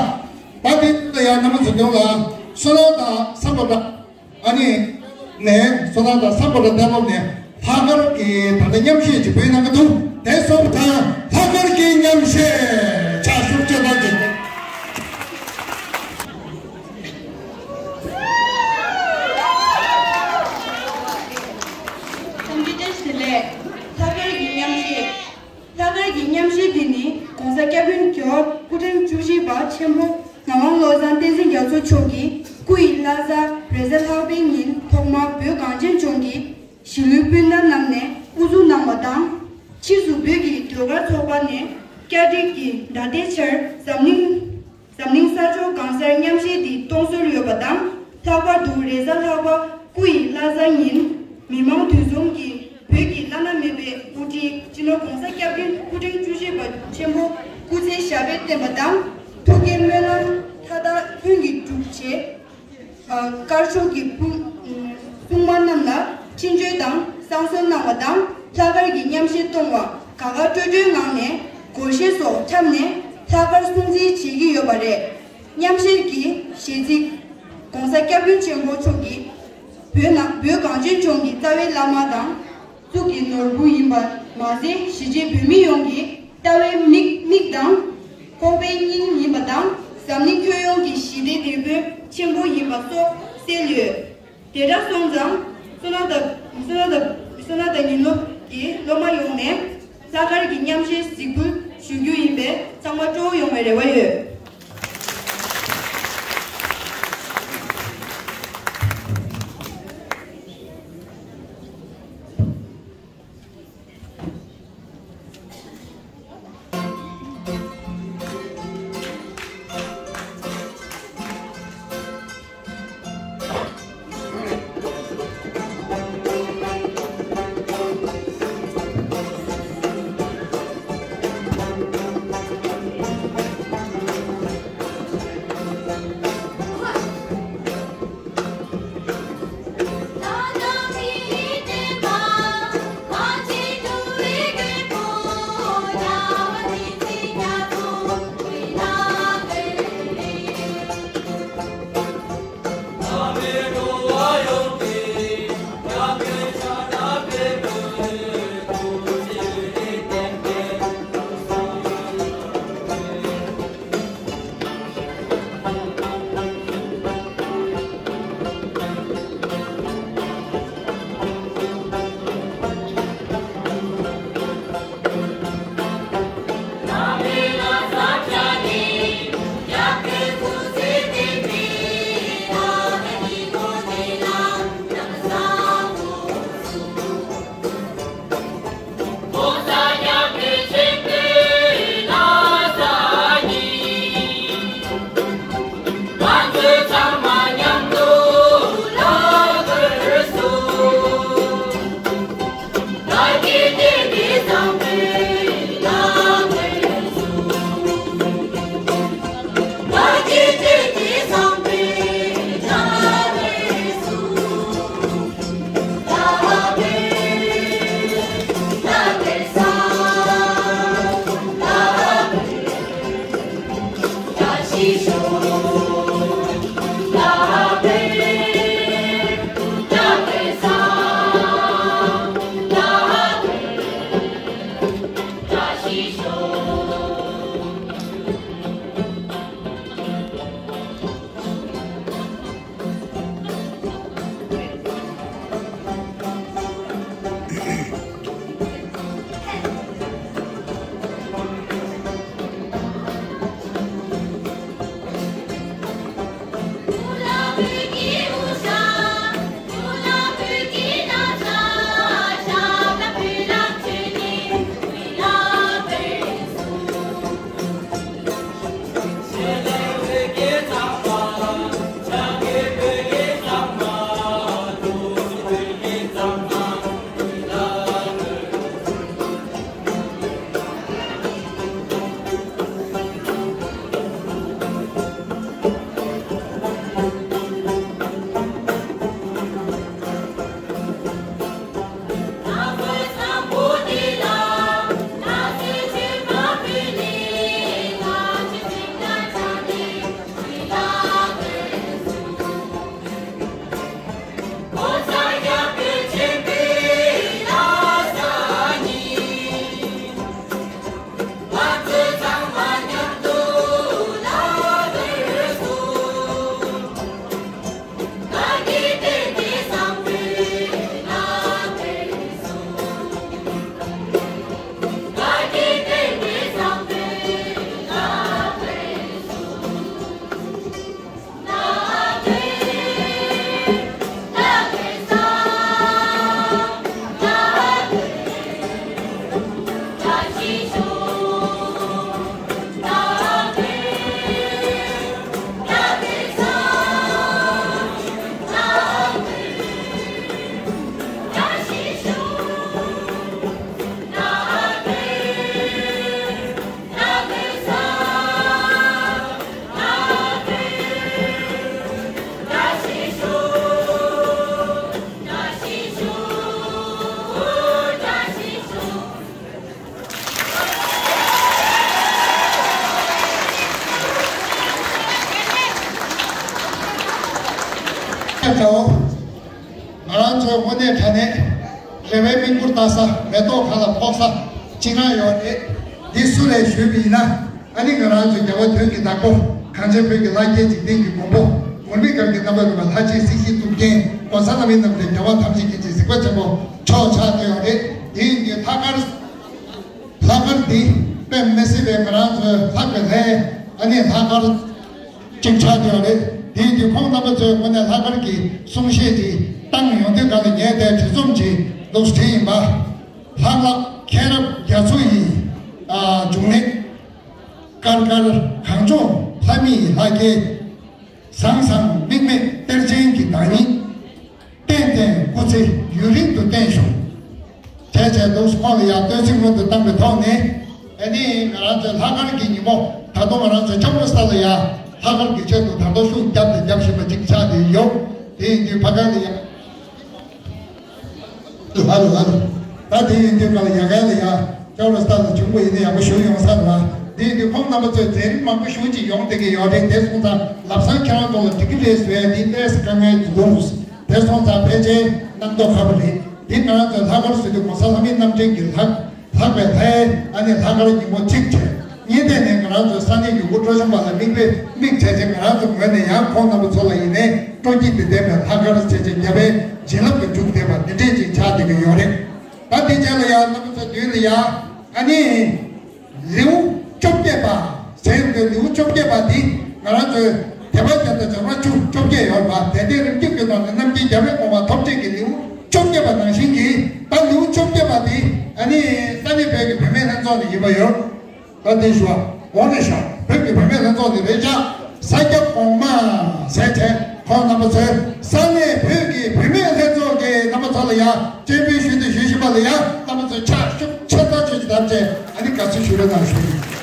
ད་དེ་ལ་ཡང་རྣམ་པ་ཚོ་མདུན་ལ་བསོད་ནམས་དང་སམ་བྷོ་ཊ། ཨ་ནི། ནས་བསོད་ནམས་དང་སམ་བྷོ་ཊ་གཏན་སློབ་ནས་ལྷག་དཀར་གྱི་ད་ལྟ་མཉམ་བཞད་ཅིག་འབུལ་གནང་གི་འདུག་དེ་སོང་ཙང་ལྷག་དཀར་གྱི་མཉམ་བཞད་ཕྱག་ཤུགས་ཆེ་གནང་གི། ཐུགས་རྗེ་ཆེ་ལགས། ལྷག་དཀར་གྱི་མཉམ་བཞད། ལྷག་དཀར་གྱི་མཉམ་བཞད་འདི་ནི་༸གོང་ས་༸སྐྱབས་མགོན་རྒྱལ་བ་སྐུ་ཕྲེང་བཅུ་བཞི་པ་ཆེན་པོ་ངག་དབང་བློ་བཟང་བསྟན་འཛིན་རྒྱ་མཚོ་མཆོག་གིས་སྐུ་ཡི་བླ་གཟའ་རེས་གཟའ་ལྷག་པའི་ཉིན་ཐོག་མར་བོད་གངས་ཅན་ལྗོངས་ཀྱི་གཞིས་ལུས་སྤུན་ཟླ་རྣམས་ནས་དབུ་འཛུགས་གནང་བ་དང་། ཕྱིས་སུ་བོད་ཀྱི་ཟློས་གར་ཚོགས་པ་ནས་བསྐྱར་སྒྲིག་གིས་ད་ལྟའི་ཆར་འཛམ་གླིང་འཛམ་གླིང་ས་ཕྱོགས་གང་སར་མཉམ་བཞད་འདི་གཏོང་སྲོལ་ཡོད་པ་དང་། ལྷག་པར་དུ་རེས་གཟའ་ལྷག་པ་སྐུ་ཡི་བླ་གཟའ་ཉིན་མི་མང་འདུས་འཛོམས་ཀྱིས་བོད་ཀྱི་བླ་ན་མེད་པའི་དབུ་ཁྲིད་སྤྱི་ནོར་༸གོང་ས་༸སྐྱབས་མགོན་སྐུ་ཕྲེང་བཅུ་བཞི་པ་ཆེན་པོ་སྐུ་ཚེ་ཞབས་པད་བརྟན་པ་དང་། ཐུགས་ཀའི་སྨོན་ལམ་མཐའ་དག་ལྷུན་གྱིས་གྲུབ་ཆེད། དཀར་ཕྱོགས་ཀྱི་སྲུང་མ་རྣམས་ལ་འཕྲིན་བཅོལ་དང་བསང་གསོལ་གནང་བ་དང་། ལྷག་དཀར་གྱི་མཉམ་བཞད་གཏོང་བར་དགའ་དགའ་སྤྲོ་སྤྲོའི་ངང་ནས་སྒོར་གཞས་སོགས་འཁྲབ་ནས་ལྷག་དཀར་སྲུང་བརྩི་བྱེད་ཀྱི་ཡོད་པ་རེད། མཉམ་བཞད་ཀྱི་གཞས་ཚིག ༸གོང་ས་༸སྐྱབས་མགོན་ཆེན་པོ་མཆོག་གིས་བོད་ནང་བོད་གངས་ཅན་ལྗོངས་ཀྱི་རྩ་བའི་བླ་མ་དང་གཙུག་གི་ནོར་བུ་ཡིན་པ་མ་ཟད། གཞིས་བྱེས་བོད་མི་ཡོངས་ཀྱི་ལྟ་བའི་མིག་མིག་དང་ཁོག་པའི་སྙིང་ཡིན་པ་དང་། འཛམ་གླིང་ཁྱོན་ཡོངས་ཀྱི་ཞི་བདེའི་དེད་དཔོན་ཆེན་པོ་ཡིན་པ་སོགས་གསལ་ཡོད། དེ་འདྲ་སོང་ཙང་བསོད་ནམས་དང་བསོད་ནམས་དང་བསོད་ནམས་དང་ཉིན་སློབ་ཀྱི་སློབ་མ་ཡོངས་ནས་ལྷག་དཀར་གྱི་མཉམ་བཞད་གཟིགས་འབུལ་ཞུ་རྒྱུ་ཡིན་པས་ཚང་མ་སྤྲོ་བོ་ཡོང་བའི་རེ་བ་ཡོད། ཅའོ། ང་རང་ཚོའི་དངོས་གནས་དྲང་གནས་རེ་བའི་སྨིན་གུར་ལྟ་ས། མེ་ཏོག་ཁ་ལ་ཕོག་ས་གཅིག་རང་ཡོད་རེད། འདི་སུ་ལས་ཞུས་པ་ཡིན་ན། ཨ་ནི་ང་རང་ཚོའི་རྒྱལ་བ་དོན་གྱི་བདག་པོ། གངས་ཅན་བོད་ཀྱི་ལྷ་སྐལ་འཇིག་རྟེན་གྱི་མགོན་པོ། མུ་ནེ་ཀར་གྱི་རྣམ་པར་རོལ་པ་ལྷ་རྗེ་སྲིད་ཞིའི་གཙུག་རྒྱན། ༸གོང་ས་ལྷ་མིའི་རྣམ་འདྲེན་རྒྱལ་བ་ཐམས་ཅད་མཁྱེན་ཅིང་གཟིགས་པ་ཆེན་པོ་མཆོག་ཆགས་བསྡད་ཡོད་རེད། དེ་ཡིན་དུས་ལྷག་དཀར། ལྷག་དཀར་འདི་དཔེ་མི་སྲིད་པའི་ང་རང་ཚོའི་ལྷག་པའི་ལྷའི་ཨ་ནི་ལྷག་དཀར་གཅིག་ཆགས་བསྡད་ཡོད་རེད། དེ་ཡིན་དུས་ཁོང་རྣམ་པ་ཚོས་དངོས་གནས་ལྷག་དཀར་གྱི་གསུང་བཤད་ཅིག་བཏང་ཡོང་དུས་སྒང་ལ་ངས་དེ་བྲིས་རྩོམ་ཅིག་འདུག་སེ་བྲིས་ཡིན་པ། ལྷག་ལྷག་མཁྱེན་རབ་རྒྱ་མཚོ་ཡི། ཨ། འབྱུང་གནས། དཀར་དཀར་གངས་ལྗོངས་ལྷ་མིའི་ལྷ་སྐལ། ཟང་ཟང་དམིགས་མེད་གཏེར་ཆེན་གྱི་བདག་ཉིད། བརྟན་བརྟན་སྐུ་ཚེ་ཡུན་རིང་དུ་བརྟན་ཤོག་བྱས་བྱས་འདུག་སེ་ཁོང་ལ་ཡང་བསྟོད་ཚིག་སྔོན་དུ་བཏང་བའི་ཐོག་ནས། ཨ་ནི་ང་རང་ཚོའི་ལྷག་དཀར་གྱི་ཉིན་མོ། ད་དུང་ང་རང་ཚོའི་ལྕམ་རོ་སྟ་ལ་ཡང་ལྷག་དཀར་གྱི་ཆེད་དུ་ད་དུང་ཤུགས་བརྒྱབ་དང་རྒྱབ་བཞིན་པ་གཅིག་ཆགས་བསྡད་ཡོད། དེ་ཡིན་དུས་ཕ་གི་ལ་ཡང་། ལ་ལ་ལ་ལ། ད་དེ་ཡིན་དུས་ང་ལ་ཡ་ག་ལ་ཡ། ལྕམ་རོ་སྟ་ལ་བྱུང་བ་ཡིན་ན་ཡག་པོ་ཞུ་ཡོང་ས་རེད་བ། དེ་ཡིན་དུས་ཁོང་རྣམ་པ་ཚོས་མཛད་རིམ་མང་པོ་ཞེ་ཅིག་ཡོང་བསྡད་ཀྱི་ཡོད་རེད། དེ་སོང་ཙང་ལམ་སང་ཁྱེད་རང་ཚོ་ལ་འགྲིག་གི་རེད་ཟེར་ཡ་འདི་ལས་དཀའ་ངལ་འདུག་དེ་སོང་ཙང་ཕལ་ཆེར་གནང་མདོག་ཁ་པོ་རེད། འདི་ང་རང་ཚོའི་ལྷག་དཀར་ཟེར་དུས་༸གོང་ས་ལྷ་མིའི་རྣམ་འདྲེན་གྱི་ལྷག་ལྷག་པའི་ལྷའི་ཨ་ནི་ལྷག་དཀར་ཉིན་མོ་གཅིག་བྱས། གཉིས་ཐད་ནས་ང་རང་ཚོའི་ས་གནས་ཀྱི་དབུ་སྤྲོ་གཞོང་པ་ལ་དམིགས་པའི་དམིགས་བྱས་བྱས། ང་རང་ཚོ་ངོས་ནས་ཡང་ཁོང་རྣམ་པ་ཚོ་ལ་ཡིན་ནའི་སྤྲོ་སྐྱིད་དང་ལྡན་པའི་ལྷག་དཀར་བྱས་བྱས། རྒྱལ་བའི་བྱིན་རླབས་ཀྱི་འཇུག་བསྡད་པ་འདི་འདྲས་ཅིག་ཆགས་བསྡད་ཀྱི་ཡོད་རེད། ད་འདི་རྗེས་ལ་ཡང་རྣམ་པ་ཚོའི་མདུན་ལ་ཡང་ཨ་ནི། ལེའུ་བཅོ་བརྒྱད་པ། ཟེར་བའི་ལེའུ་བཅོ་བརྒྱད་པ་འདི་ང་རང་ཚོའི་དད་པ་བརྒྱ་དང་བྱ་བ་བཅུ་བཅོ་བརྒྱད་ཡོད་པ། དད་ལྡན་རིམ་གྱིས་ཀུན་ལྡན་ནི་རྣམ་མཁྱེན་རྒྱལ་བའི་དབང་པོ་ཐོབ་བྱེད་ཀྱི་ལེའུ་བཅོ་བརྒྱད་པ་ནང་བཞིན་གྱི། ད་ལེའུ་བཅོ་བརྒྱད་པ་འདི་ཨ་ནི་ས་གནས་བོད་ཀྱི་བུད་མེད་ལྷན་ཚོགས་ནས་ཡིན་པ་ཡོད། ད་འདི་ཞུ་བ་འོང་ནས་ཤོག་བོད་ཀྱི་བུད་མེད་ལྷན་ཚོགས་ནས་རེད་ཤག་ས་སྐྱ་གོང་མ་ཟེར་བྱས། ཁོང་རྣམ་པ་ཚོས་ས་གནས་བོད་ཀྱི་བུད་མེད་ལྷན་ཚོགས་ཀྱི་རྣམ་པ་ཚོ་ལ་ཡང་སྤྱན་འབུལ་ཞུས་ཏེ་ཞུ་བཞིན་པ་ལ་ཡང་རྣམ་པ་ཚོས་ཕྱག་ཤུགས་ཆེ་ཙམ་ཅིག་བརྡབས་བྱས། ཨ་ནི་དགའ་བསུ་ཞུ་རོགས་གནང་ཞུ།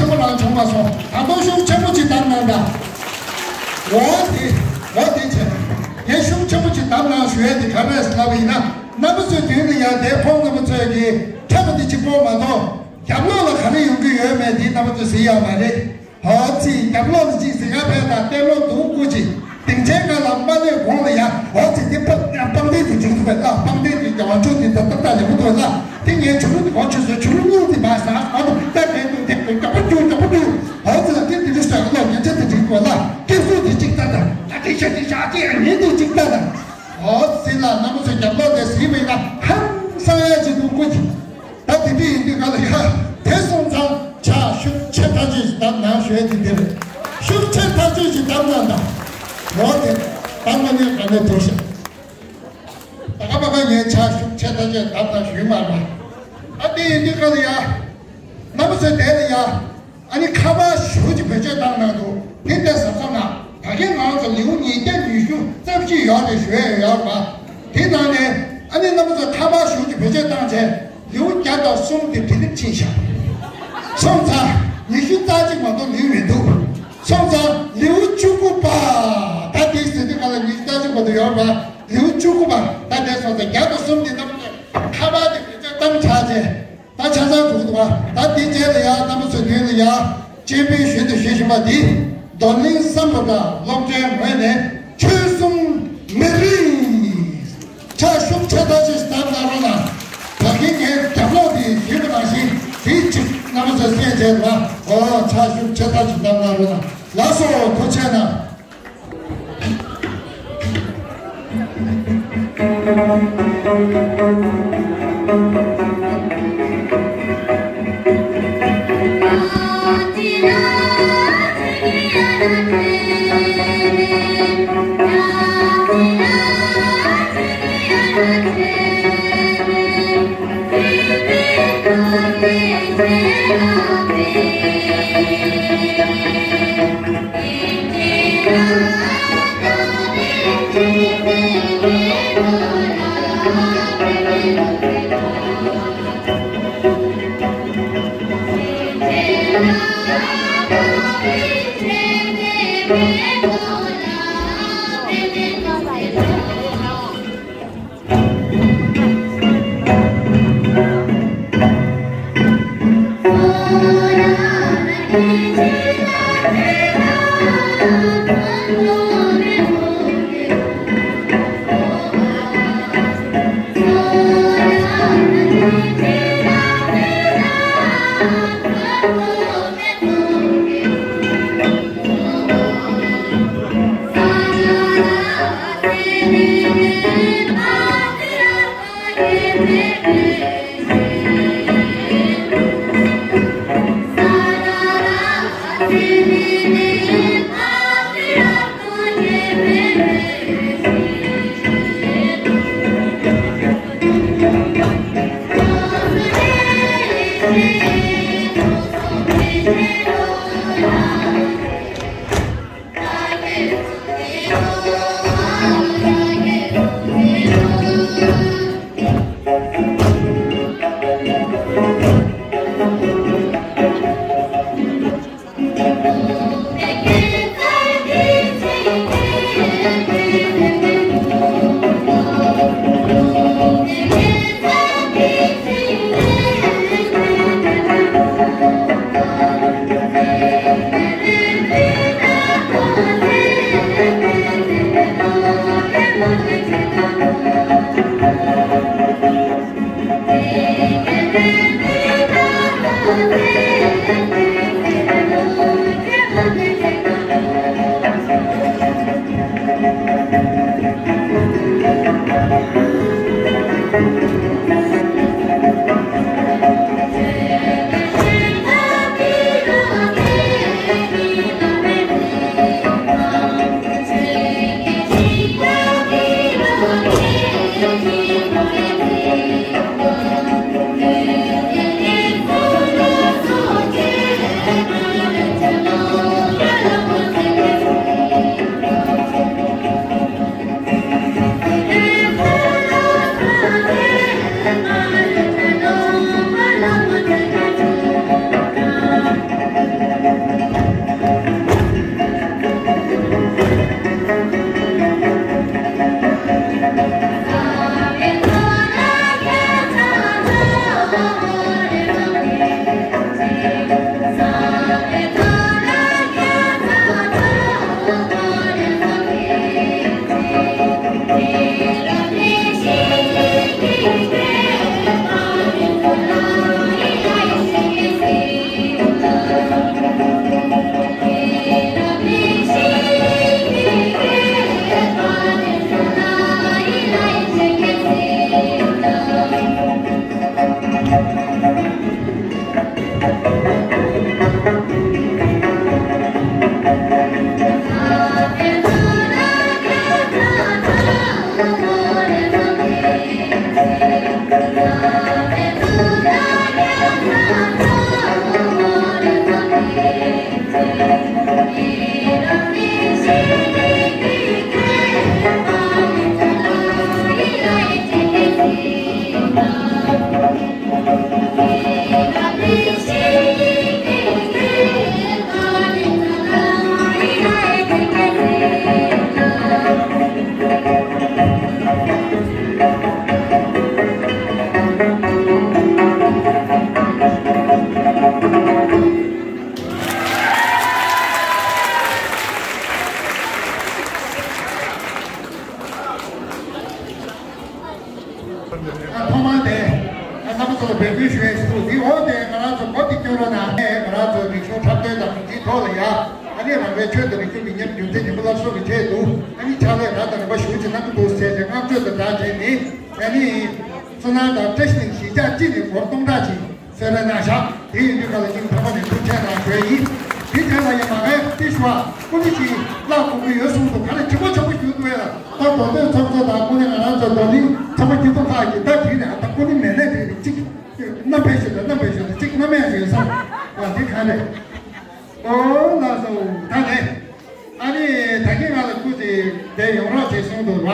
ཆེན་པོ་རང་བྱུང་མ་སོང་། ད་དུང་ཤུགས་ཆེན་པོ་ཅིག་བདམས་གནང་དང་། འོ་དེ། འོ་དེ་བྱས། ངས་ཤུགས་ཆེན་པོ་ཅིག་བདམས་གནང་ཞུ་ཡས་དེ་ག་རེ་རེད་ལབ་པ་ཡིན་ན། རྣམ་པ་ཚོའི་མདུན་ལ་ཡ་དེ་ཁོང་རྣམ་པ་ཚོས་ཀྱི་འཁྲབ་པ་དེ་གཅིག་པོ་མ་གཏོགས། རྒྱབ་ལོགས་ལ་ག་རེ་ཡོང་གི་ཡོད་མེད་དེ་རྣམ་པ་ཚོས་གཟིགས་ཡག་མ་རེད། ཧོ་ཙི། རྒྱབ་ལོགས་ལ་གཅིག་གཟིགས་ག་ཕེབས་དང་། ལྟད་མོ་འདུག་སྐུ་མཁྱེན། སྡིངས་ཆའི་སྒང་ལ་མ་སླེབས་གོང་ལ་ཡ། ཧོ་ཙི། དེ་པང་པང་གདན་དེ་འཇུག་ཐུབ་པས་ལ། པང་གདན་དེ་རྒྱ་བ་ཆུ་དེ་ད་ཏག་ཏག་ལེགས་པོ་འདུག་ལ། དེ་ངས་ཆུ་ལུག་དེ་གོ་ཆུ་སོ་ཆུ་ལུག་ལུག་དེ་མ་ཟ་ཨ་ནོ་ད་གན་དུ་དེ་དེ་རྒྱ་པོ་འདུག་རྒྱ་པོ་འདུག་ཧོ་ཙི། ལ་དེ་དེ་རིགས་སོ་ཡ་ལོ་ཉན་ཆ་དེ་འགྲིག་གོ་ལ། སྐྱེ་སུ་དེ་གཅིག་ལྟ་དང་། ད་དེ་ཤ་དེ་ཤ་དེ་ཡང་ཉན་དེ་གཅིག་ལྟ་དང་། ཧོ་ཙི་ལ་རྣམ་པ་ཚོ་རྒྱབ་ལོགས་དེ་གཟིགས་པ་ཡིན་ན་ཧང་སང་ཡ་ཅིག་འདུག་སྐུ་མཁྱེན། ད་དེ་འདྲ་ཡིན་དུས་ག་ལ་ཡ། དེ་སོང་ཙང་ཕྱག་ཤུགས་ཆེ་ཐག་ཆོད་ཅིག་བརྡབ་གནང་ཞུ་ཡ་དེ་འདི་རེད། ཤུགས་ཆེ་ཐག་ཆོད་ཅིག་བརྡབ་གནང་དང་། འོ་དེ། ད་དངོས་གནས་ག་ནས་འགྲོ་ཤག་ད་ག་པ་ག་ངས་ཕྱག་ཤུགས་ཆེ་ཐག་ཆོད་བརྡབ་གནང་ཞུས་མ་རེད། ད་དེ་ཡིན་དུས་ག་ལ་ཡ། རྣམ་པ་ཚོའི་དེ་ལ་ཡ། ཨ་ནི་ཁ་པར་ཞུ་ཅིག་བེད་སྤྱོད་བཏང་གནང་འདུག་དེ་འདྲ་ཟབ་ཟབ་ན་ད་གིན་ང་ཚོ་ལེའུ་ཉིས་བརྒྱ་ཉི་ཤུ་རྩ་བཞི་ཡོད་རེད་ཞུ་ཡ་ཡོད་རེད་པ། དེ་ནང་ནས་ཨ་ནི་རྣམ་པ་ཚོ་ཁ་པར་ཞུ་ཅིག་བེད་སྤྱོད་བཏང་བྱས་ལེའུ་བརྒྱ་དང་གསུམ་དེ་བྲིས་ལེབ་ཕྱིན་ཤག་སོང་ཙང་ཉི་ཤུ་རྩ་གཅིག་མ་གཏོགས་ལེའུ་མི་འདུག་སོང་ཙང་ལེའུ་བཅུ་དགུ་པ། ད་དེ་ཟེར་དུས་ག་ལ་ཉི་ཤུ་རྩ་གཅིག་མ་གཏོགས་ཡོད་རེད་པ། ལེའུ་བཅུ་དགུ་པ། ད་དེ་སོང་ཙང་བརྒྱ་དང་གསུམ་དེ་རྣམ་པ་ཚོས་ཁ་པར་དེ་བེད་སྤྱོད་བཏང་བྱས་བྱས། ད་ཆ་ཚང་འགྲོ་གི་འདུག་བ། ད་དེ་རྗེས་ལ་ཡ་རྣམ་པ་ཚོའི་མདུན་ལ་ཡ་སྤྱན་འབུལ་ཞུ་དང་ཞུ་བཞིན་པ་འདི། རྡོར་གླིང་བསམ་པ་དང་སློབ་གྲྭའི་ངོས་ནས་ཆོལ་གསུམ་མི་རིགས། ཕྱག་ཤུགས་ཆེ་ཐག་ཆོད་ཅིག་བརྡབ་གནང་རོགས་གནང་། ད་གིན་ངས་རྒྱབ་ལོགས་དེ་ཞུས་པ་ནང་བཞིན་དེ་གཅིག་རྣམ་པ་ཚོས་གསན་བྱས་འདུག་བ། འོ་ཕྱག་ཤུགས་ཆེ་ཐག་ཆོད་བརྡབ་གནང་རོགས་གནང་། ལགས་སོ། ཐུགས་རྗེ་གནང་། ཐོག་མར་དེ་རྣམ་པ་ཚོ་ལ་འབོད་སྐུལ་ཞུ་ཡས་ཞུ། འདི་འོག་དེ་ང་རང་ཚོ་སྒོ་དེ་སྐྱོར་རོགས་གནང་། ང་རང་ཚོ་རིག་གཞུང་འཁྲབ་སྟོན་དང་གང་ཅིའི་ཐོག་ལ་ཡ། ཨ་ནི་རང་རེའི་ཆོས་དང་རིག་གཞུང་མི་ཉམས་རྒྱུན་འཛིན་ཉམས་པ་སླར་གསོ་གི་ཆེད་དུ། ཨ་ནི་ཕྱག་ལས་རབ་དང་རིམ་པ་ཞུ་ཅིག་གནང་གི་འདུག་ཟེར་ཏེ་བསྔགས་བརྗོད་དང་སྦྲགས་བྱས་ནས། ཨ་ནི་བསོད་ནམས་དང་བཀྲ་ཤིས་གླིང་གཞིས་ཆགས་སྤྱི་ནས་སྒོར་སྟོང་ཕྲག་ཅིག་གསོལ་རས་གནང་བཞག་དེ་ཡིན་དུས་ག་ལ་སྙིང་ཐག་པ་ནས་ཐུགས་རྗེ་གནང་ཞུ་ཡ་ཡིན། དེ་རྗེས་ལ་ཡང་མ་གའི་ཏི་ཤུ་བ་ཀུ་ལི་ཞིག་བརླག་དགོས་ཀྱི་ཡོད་གསུངས་འདུག་ག་ལ་ཆེན་པོ་ཆེན་པོ་ཞུ་འདུག་ཡ། ད་མདོ་སྟོད་ཚོགས་གཙོ་དང་ཀུ་ལི་ང་རང་ཚོ་མདོ་གླིང་ཚང་མ་སྐྱིད་སྡུག་ཁག་གི་ད་དྲིས་ནས། ཨ་ད་ཀུ་ལི་མེད་ནས་དྲིས་ནས་གཅིག་རྣམ་པའི་ཞུ་དང་རྣམ་པའི་ཞུ་དང་གཅིག་རྣམ་ཡང་ཡོད་བསམ་པ་འདི་གང་རེད། ཨོ་ལགས་སོ། ད་ལས། ཨ་ནི་ད་གིན་ང་ལ་སྐུ་ཚེ་བསྡད་ཡོང་རོགས་བྱེད་གསུངས་འདུག་བ།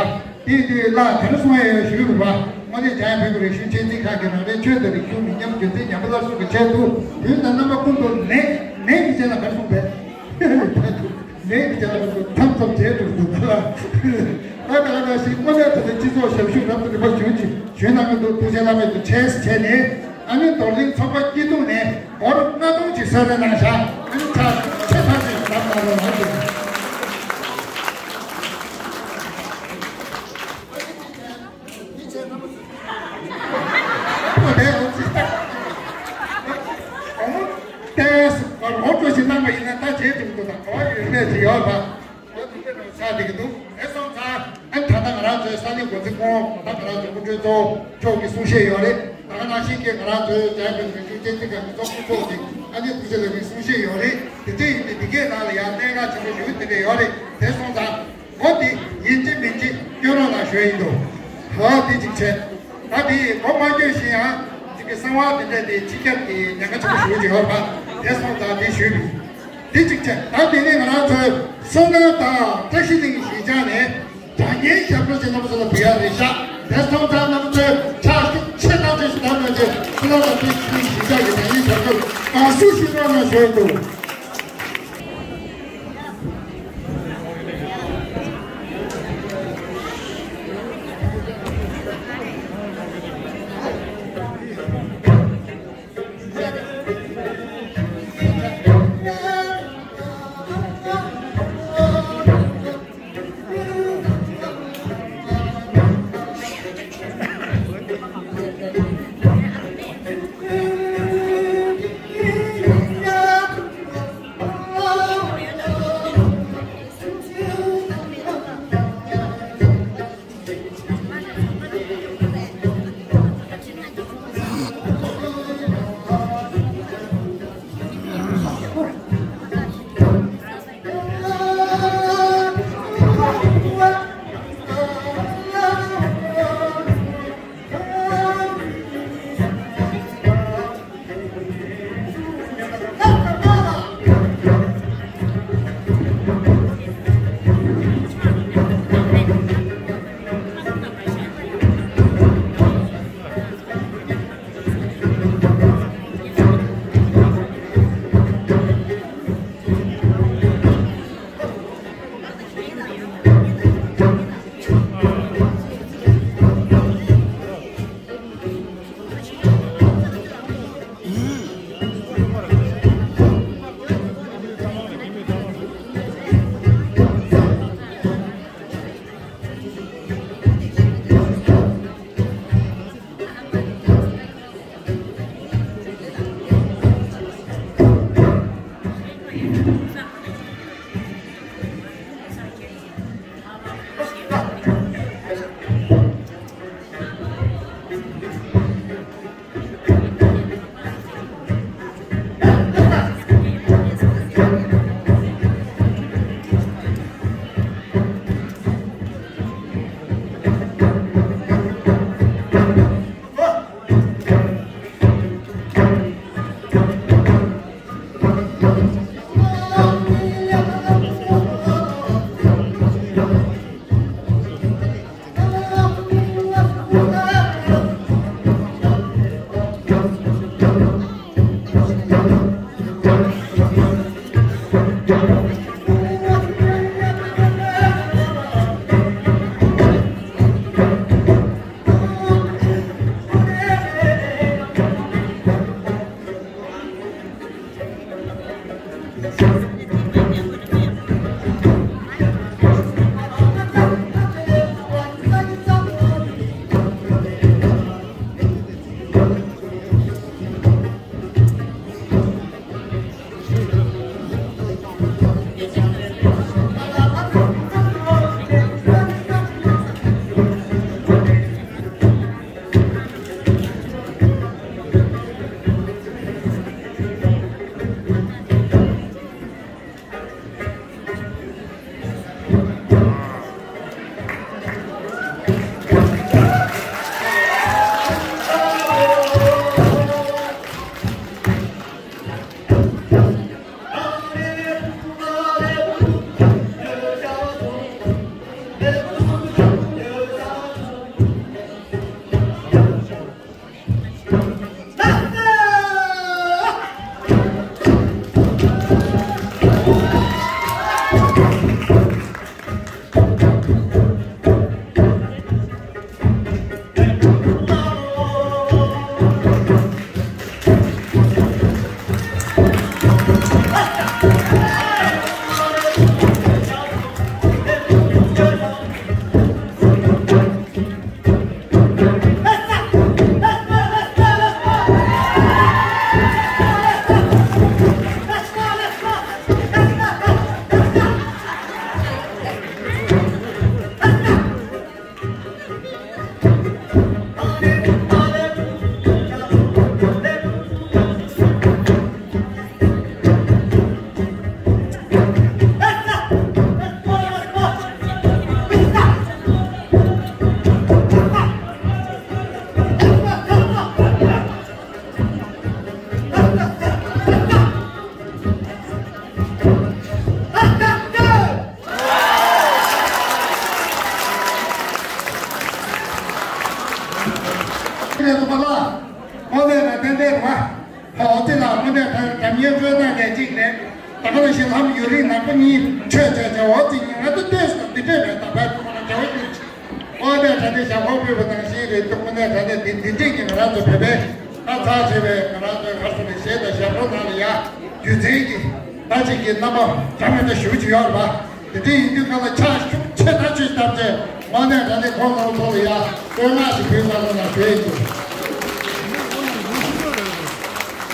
དེ་དུས་བླ་ག་རེ་གསུང་ཡ་ཡོད་ཞུས་པ། དངོས་གནས་འཇམ་དབྱངས་བོད་ཀྱི་རིག་གཞུང་ཆེད་འཛིན་ཁང་གིས་རང་རེའི་ཆོས་དང་རིག་གཞུང་མི་ཉམས་རྒྱུན་འཛིན་ཉམས་པ་སླར་གསོ་གི་ཆེད་དུ། དུས་དང་རྣམ་པ་ཀུན་ཏུ་ནད་ནད་ཀྱི་རྗེས་ལ་ག་རེ་གསུངས་པས། ནད་ཀྱི་རྗེས་ལ་ག་རེ་གསུངས། ཐམས་ཅད་བྱས་འགྲོ་འདུག་ག་ལ། ད་ག་ནང་བཞིན་དངོས་གནས་ད་ལྟ་སྤྱི་ཚོགས་ཞབས་ཞུ་རབ་ཏུ་རིམ་པ་བྱུང་ཅིག་ཞུས་གནང་གི་འདུག་ཐུགས་རྗེ་བླ་མེད་དུ་ཆེ་བྱས་ནས། ཨ་ནི་རྡོར་གླིང་ཚོགས་པ་སྐྱིད་སྡུག་ནས་སྒོར་ལྔ་སྟོང་ཅིག་གསོལ་རས་གནང་བཞག་ཨ་ནི་ཕྱག་ཆེ་ཐག་ཆོད་ལབ་གནང་རོགས་གནང་ཞུ། ཨོ་དེ་ཨོ་ཙི་ཏག་ཨོ་མོ་ཏེ་སུ་སྒོར་སྒོར་སྤྲོད་ཅིག་གནང་བ་ཡིན་ན་ད་བྱེད་ཐུབ་འདུག་ད་ག་བ་ཡོད་མེད་ཅིག་ཡོད་པ། ཆགས་བསྡད་ཀྱི་འདུག་དེ་སོང་ཙང་ཨ་ནི་ད་ལྟ་ང་རང་ཚོའི་ས་གནས་འགོ་འཛིན་སྐུ་ངོ་ད་ང་རང་ཚོའི་སྐུ་མགྲོན་གཙོ་བོ་མཆོག་གི་གསུང་བཤད་ཡོད་རེད། ད་ག་ནང་བཞིན་གྱི་ང་རང་ཚོའི་འཇམ་དཔལ་རིག་གཞུང་སྐྱིད་སྡུག་ཁང་གི་ཚོགས་གཙོ་མཆོག་གིས་ཨ་ནི་ཐུགས་རྗེ་ལ་ནི་གསུང་བཤད་ཡོད་རེད། དེ་འདྲ་ཡིན་དུས་འདི་གའི་ནང་ལ་ཡང་གནད་འགག་ཆེན་པོ་ཞིག་དེ་འདྲ་ཡོད་རེད། དེ་སོང་ཙང་སྒོ་དེ་ཡིན་གཅིག་མིན་གཅིག་སྐྱོན་རོགས་གནང་ཞུ་ཡ་ཡིན་འདུག་ཧོ་དེ་གཅིག་བྱས། ད་དེ་སྒོ་མ་སྐྱོན་བཞིན་ཡང་གཅིག་གི་གསང་བ་དེ་འདྲ་དེ་སྤྱི་ཁྱབ་ཀྱི་ཉེན་ཁ་ཆེན་པོ་ཞིག་ཡོད་པ། དེ་སོང་ཙང་དེ་ཞུས་པ་ཡིན། དེ་གཅིག་བྱས། ད་དེ་ནས་ང་རང་ཚོའི་བསོད་ནམས་དང་བཀྲ་ཤིས་གླིང་གཞིས་ཆགས་ནས་སྒྲ་སྙན་ཞབས་བྲོ་ཅན་རྣམ་པ་ཚོ་ལ་འབུལ་ཡ་རེད་ཤག་དེ་སོང་ཙང་རྣམ་པ་ཚོས་ཕྱག་ཤུགས་ཆེ་ཐག་ཆོད་ཞིག་བརྡབ་གནང་རྗེས་བསོད་ནམས་དང་བཀྲ་ཤིས་གླིང་གཞིས་ཆགས་ཀྱི་སྒྲ་སྙན་ཞབས་བྲོ་གང་སུ་ཞིག་རོགས་གནང་ཞུ་ཡ་འདུག་དངོས་གནས་ད་ལྟ་འདྲ་མཉམ་སྤྲོད་གནང་མཁན་གཅིག་རེད། ད་ག་ནང་བཞིན་ལྷམ་ཡུ་རིང་ནག་པོ་གཉིས་འཕྲོད་བྱས་བྱས་འོ་ཙི་གཉིས་ང་ཚོ་ལྟོས་སོང་འདི་འདྲས་རེད། ད་བར་དུ་ཁོ་ན་བྱ་བ་གཉིས། དངོས་གནས་དྲང་གནས་ཞབས་ཁོང་ཕུལ་བ་ནང་བཞིན་རེད་འདུག་དངོས་གནས་དྲང་གནས་འདི་འདི་འདྲས་ཀྱི་ང་རང་ཚོ་བོད་པའི་ཨ་ཚ་ཆེ་བའི་ང་རང་ཚོའི་ཁ་སོ་ནས་གཞས་དང་ཞབས་བྲོ་ནང་ལ་ཡ་རྒྱུ་མཚན་གྱི་ད་ཅིག་གི་རྣམ་པ་འདྲ་མི་འདྲ་ཞུ་རྒྱུ་ཡོད་རེད་པ། དེ་འདྲས་ཡིན་དུས་ཁ་ལ་ཕྱག་ཤུགས་ཆེ་ཐག་ཆོད་བཏབ་བྱས་དངོས་གནས་དྲང་གནས་ཁོང་རྣམ་ཚོ་ལ་ཡ་བསྟོད་བསྔགས་ཤིག་ཕུལ་གནང་རོགས་གནང་ཞུ་ཡི་འདུག་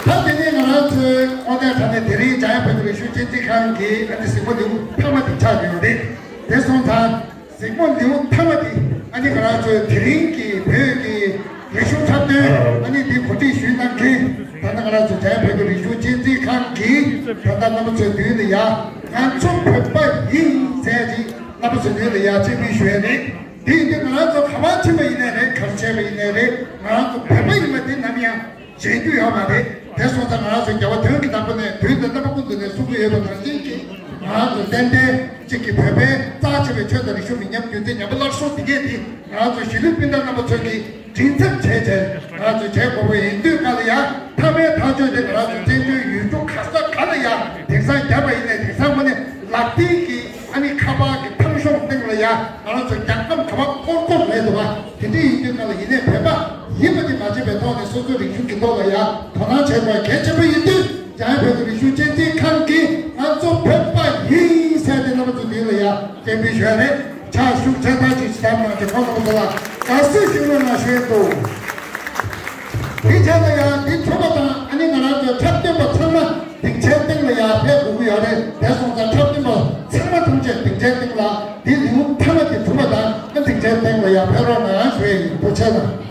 ད་དེ་ནས་ང་རང་ཚོའི་དངོས་གནས་དྲང་གནས་དེ་རིང་འཇམ་དབྱངས་བོད་ཀྱི་རིག་གཞུང་གཅེས་འཛིན་ཁང་གི་ཨ་ནི་གཟིགས་མོ་ལེའུ་མཐའ་མ་དེ་ཆགས་ཡོད་རེད། དེ་སོང་ཙང་། གཟིགས་མོ་ལེའུ་མཐའ་མ་དེ་ཨ་ནི་ང་རང་ཚོའི་དེ་རིང་གི་བོད་ཀྱི་རིག་གཞུང་འཁྲབ་སྟོན་ཨ་ནི་དེ་གོ་སྒྲིག་ཞུས་གནང་མཁན་ད་ལྟ་ང་རང་ཚོ་འཇམ་བོད་ཀྱི་རིག་གཞུང་གཅེས་འཛིན་ཁང་གིས་ད་ལྟ་རྣམ་པ་ཚོའི་མདུན་ལ་ཡ་ང་ཚོ་བོད་པ་ཡིན་ཟེར་ཅིག་རྣམ་པ་ཚོའི་མདུན་ལ་ཡ་སྤྱན་འབུལ་ཞུ་ཡ་རེད། དེ་ཡིན་དུས་ང་རང་ཚོ་ག་པར་ཕྱིན་པ་ཡིན་ནའི་རེད། ག་རེ་བྱས་པ་ཡིན་ནའི་རེད། ང་རང་ཚོ་བོད་པ་ཡིན་པ་དེ་ནམ་ཡང་བརྗེད་རྒྱུ་ཡོད་མ་རེད། དེ་སོང་ཙང་ང་རང་ཚོ་རྒྱལ་བ་དོན་གྱི་བདག་པོ་ནས་དུས་དང་རྣམ་པ་ཀུན་ཏུ་ནས་གསུང་གི་ཡོད་པ་ནང་བཞིན་གྱི་ང་རང་ཚོ་ཏན་ཏན་གཅིག་གི་བོད་པའི་རྩ་ཆེ་བའི་ཆོས་དང་རིག་གཞུང་མི་ཉམས་རྒྱུན་འཛིན་ཉམས་པ་སླར་གསོ་འདི་གས་འདི་ང་རང་ཚོ་གཞིས་ལུས་སྤུན་ཟླ་རྣམ་པ་ཚོ་གིས་མགྲིན་ཚབ་བྱས་བྱས་ང་རང་ཚོ་བྱེད་དགོས་པ་ཡིན་དུས་ག་ལ་ཡ་མཐའ་མའི་ཐག་གཅོད་དེ་ང་རང་ཚོ་བཙན་བྱོལ་ཡུལ་གྲུ་ག་ས་ག་ལ་ཡ་དེང་སང་བརྒྱབ་པ་ཡིན་ནའི་དེང་སང་མ་ནི་ལག་མཐིལ་གྱི་ཨ་ནི་ཁ་པར་གྱི་ཐང་གཤོང་སྟེང་ལ་ཡ་ང་རང་ཚོ་རྒྱག་སྟངས་ག་པར་འཁོར་འཁོར་མེད་འདུག་བ། དེ་འདྲ་ཡིན་དུས་ང་ལ་ཡིན་ནའི་བོད་པ་ཡིན་པ་དེ་མ་བརྗེད་པའི་ཐོག་ནས་སོ་སོའི་རིག་གཞུང་གི་ཐོག་ལ་ཡ་དོ་སྣང་བྱེད་དགོས་གལ་ཆེན་པོ་ཡིན་དུས་འཇམ་དབྱངས་བོད་ཀྱི་རིག་གཞུང་གཅེས་འཛིན་ཁང་གིས་ང་ཚོ་བོད་པ་ཡིན་ཟེར་ཏེ་རྣམ་པ་ཚོ་འདི་ལ་ཡ་སྟོན་པའི་ཞུ་ཡ་རེད། ཕྱག་ཤུགས་ཆེ་ཐག་ཅིག་བྱེད་ཐབས་གནང་རྒྱུ་ཁོང་རྣམ་པ་ཚོ་ལ་དགའ་བསུ་ཞུ་རོགས་གནང་ཞུ་ཡི་འདུག་དེ་རྗེས་ལ་ཡང་འདི་གྲུབ་པ་དང་ཨ་ནི་ང་རང་ཚོའི་འཁྲབ་སྟོན་པ་ཚང་མ་སྡིངས་ཆའི་སྟེང་ལ་ཡར་ཕེབས་དགོས་ཀྱི་ཡོད་རེད། དེ་སོང་ཙང་འཁྲབ་སྟོན་པ་ཚང་མ་ཐམས་ཅད་སྡིངས་ཆའི་སྟེང་ལ་འདི་ལེའུ་མཐའ་མ་དེ་གྲུབ་པ་དང་ཨ་སྡིངས་ཆའི་སྟེང་ལ་ཡར་ཕེབས་རོགས་གནང་ཞུ་ཡ་ཡིན། ཐུགས་རྗེ་ཆེ་གནང་།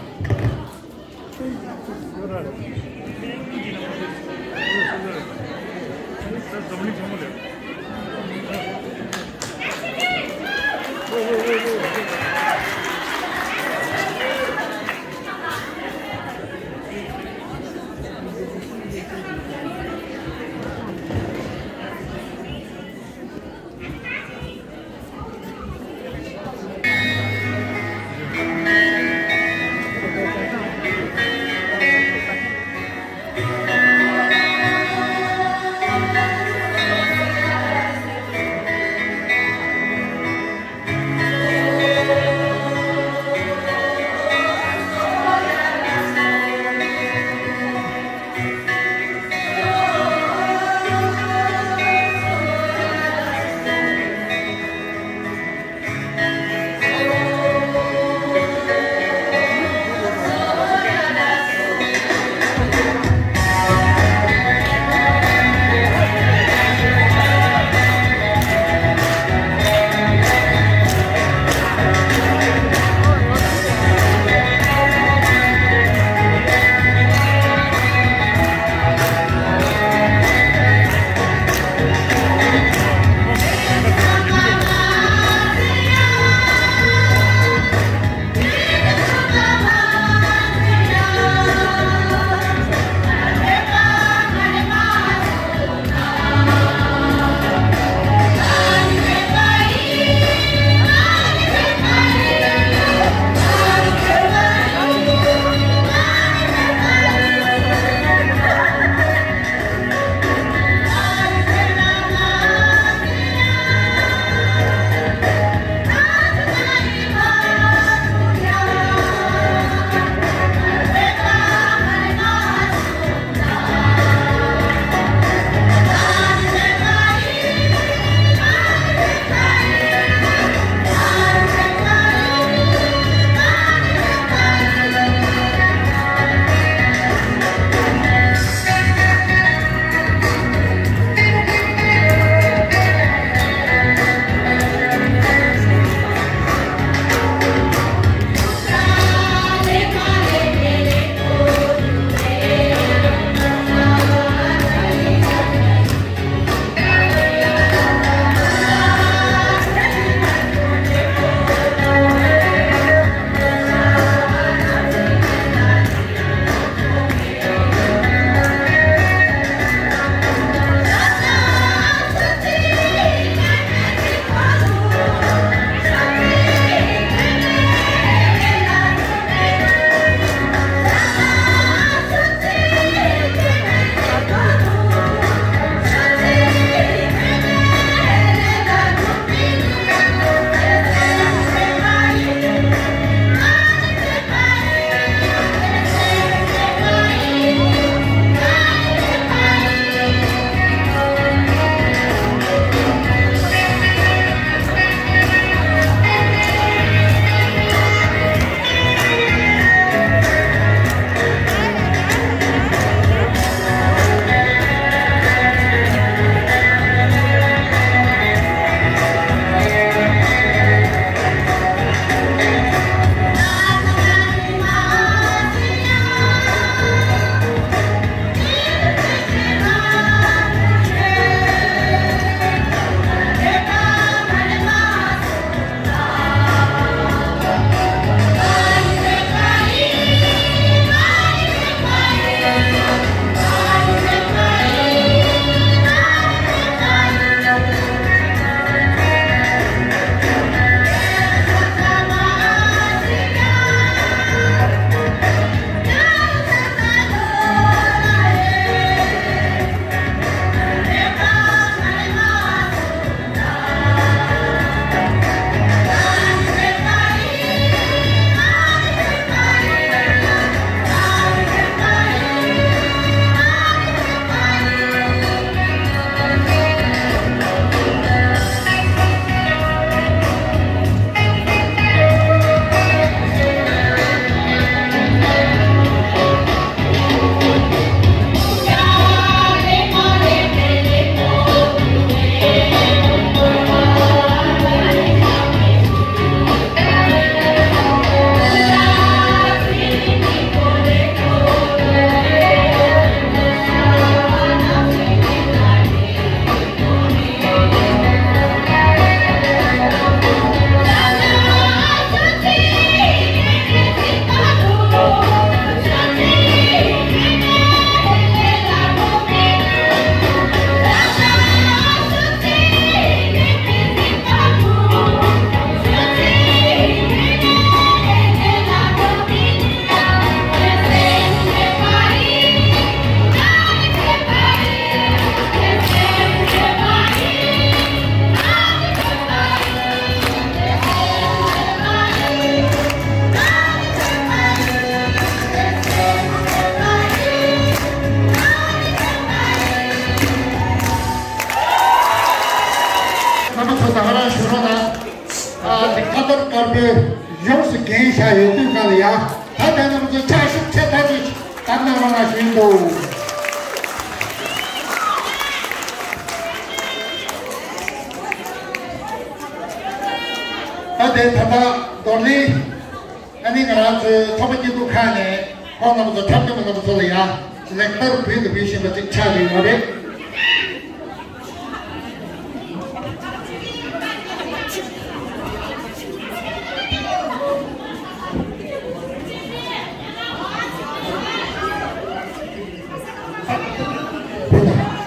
པོས་ཡོངས་སུ་འགེངས་བཞག་ཡོད་དུས་གང་ལ་ཡང་ད་ལྟའི་རྣམ་པ་ཚོ་ཕྱག་ཤུགས་ཆེ་ཐག་ཆོད་བརྡབ་གནང་རོགས་གནང་ཞུ་ཡི་འདུག་ད་དེ་ད་ལྟ་རྡོར་གླིང་ཨ་ནི་ང་རང་ཚོའི་ཚོགས་པ་སྐྱིད་སྡུག་ཁང་ནས་ཁོང་རྣམ་པ་ཚོ་འཁྲབ་སྟོན་པ་རྣམ་པ་ཚོ་ལ་ཡང་ལེགས་སྤེལ་འབུལ་དང་འབུལ་བཞིན་པ་ཅིག་ཆགས་ཀྱི་ཡོད་རེད།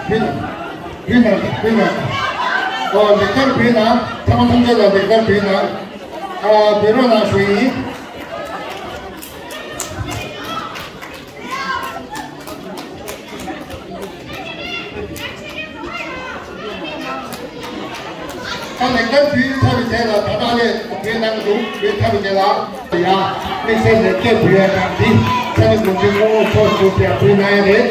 བུ་ན། བུ་ན། བུ་ན། བུ་ན། ཨོ་ལེགས་སྐྱེས་བུ་ན། ཚང་མ་ཐམས་ཅད་ལ་ལེགས་སྐྱེས་བུ་ན། ཨ་བུ་རོགས་ལ་ཞུ་ཡིན། ད་ལེགས་སྐྱེས་བུ་ཡིན་ཚར་བའི་རྗེས་ལ་ད་ལྟ་ལས་བུ་གནང་གི་འདུག་བུ་ཚར་བའི་རྗེས་ལ། ཡ། དམིགས་བསལ་ལེགས་སྐྱེས་འབུལ་ཡ་དང་འདི་ཚན་རིག་འགོ་འཛིན་སྐུ་ངོ་མཆོག་ཞུ་ཟེར་འབུལ་གནང་ཡ་རེད།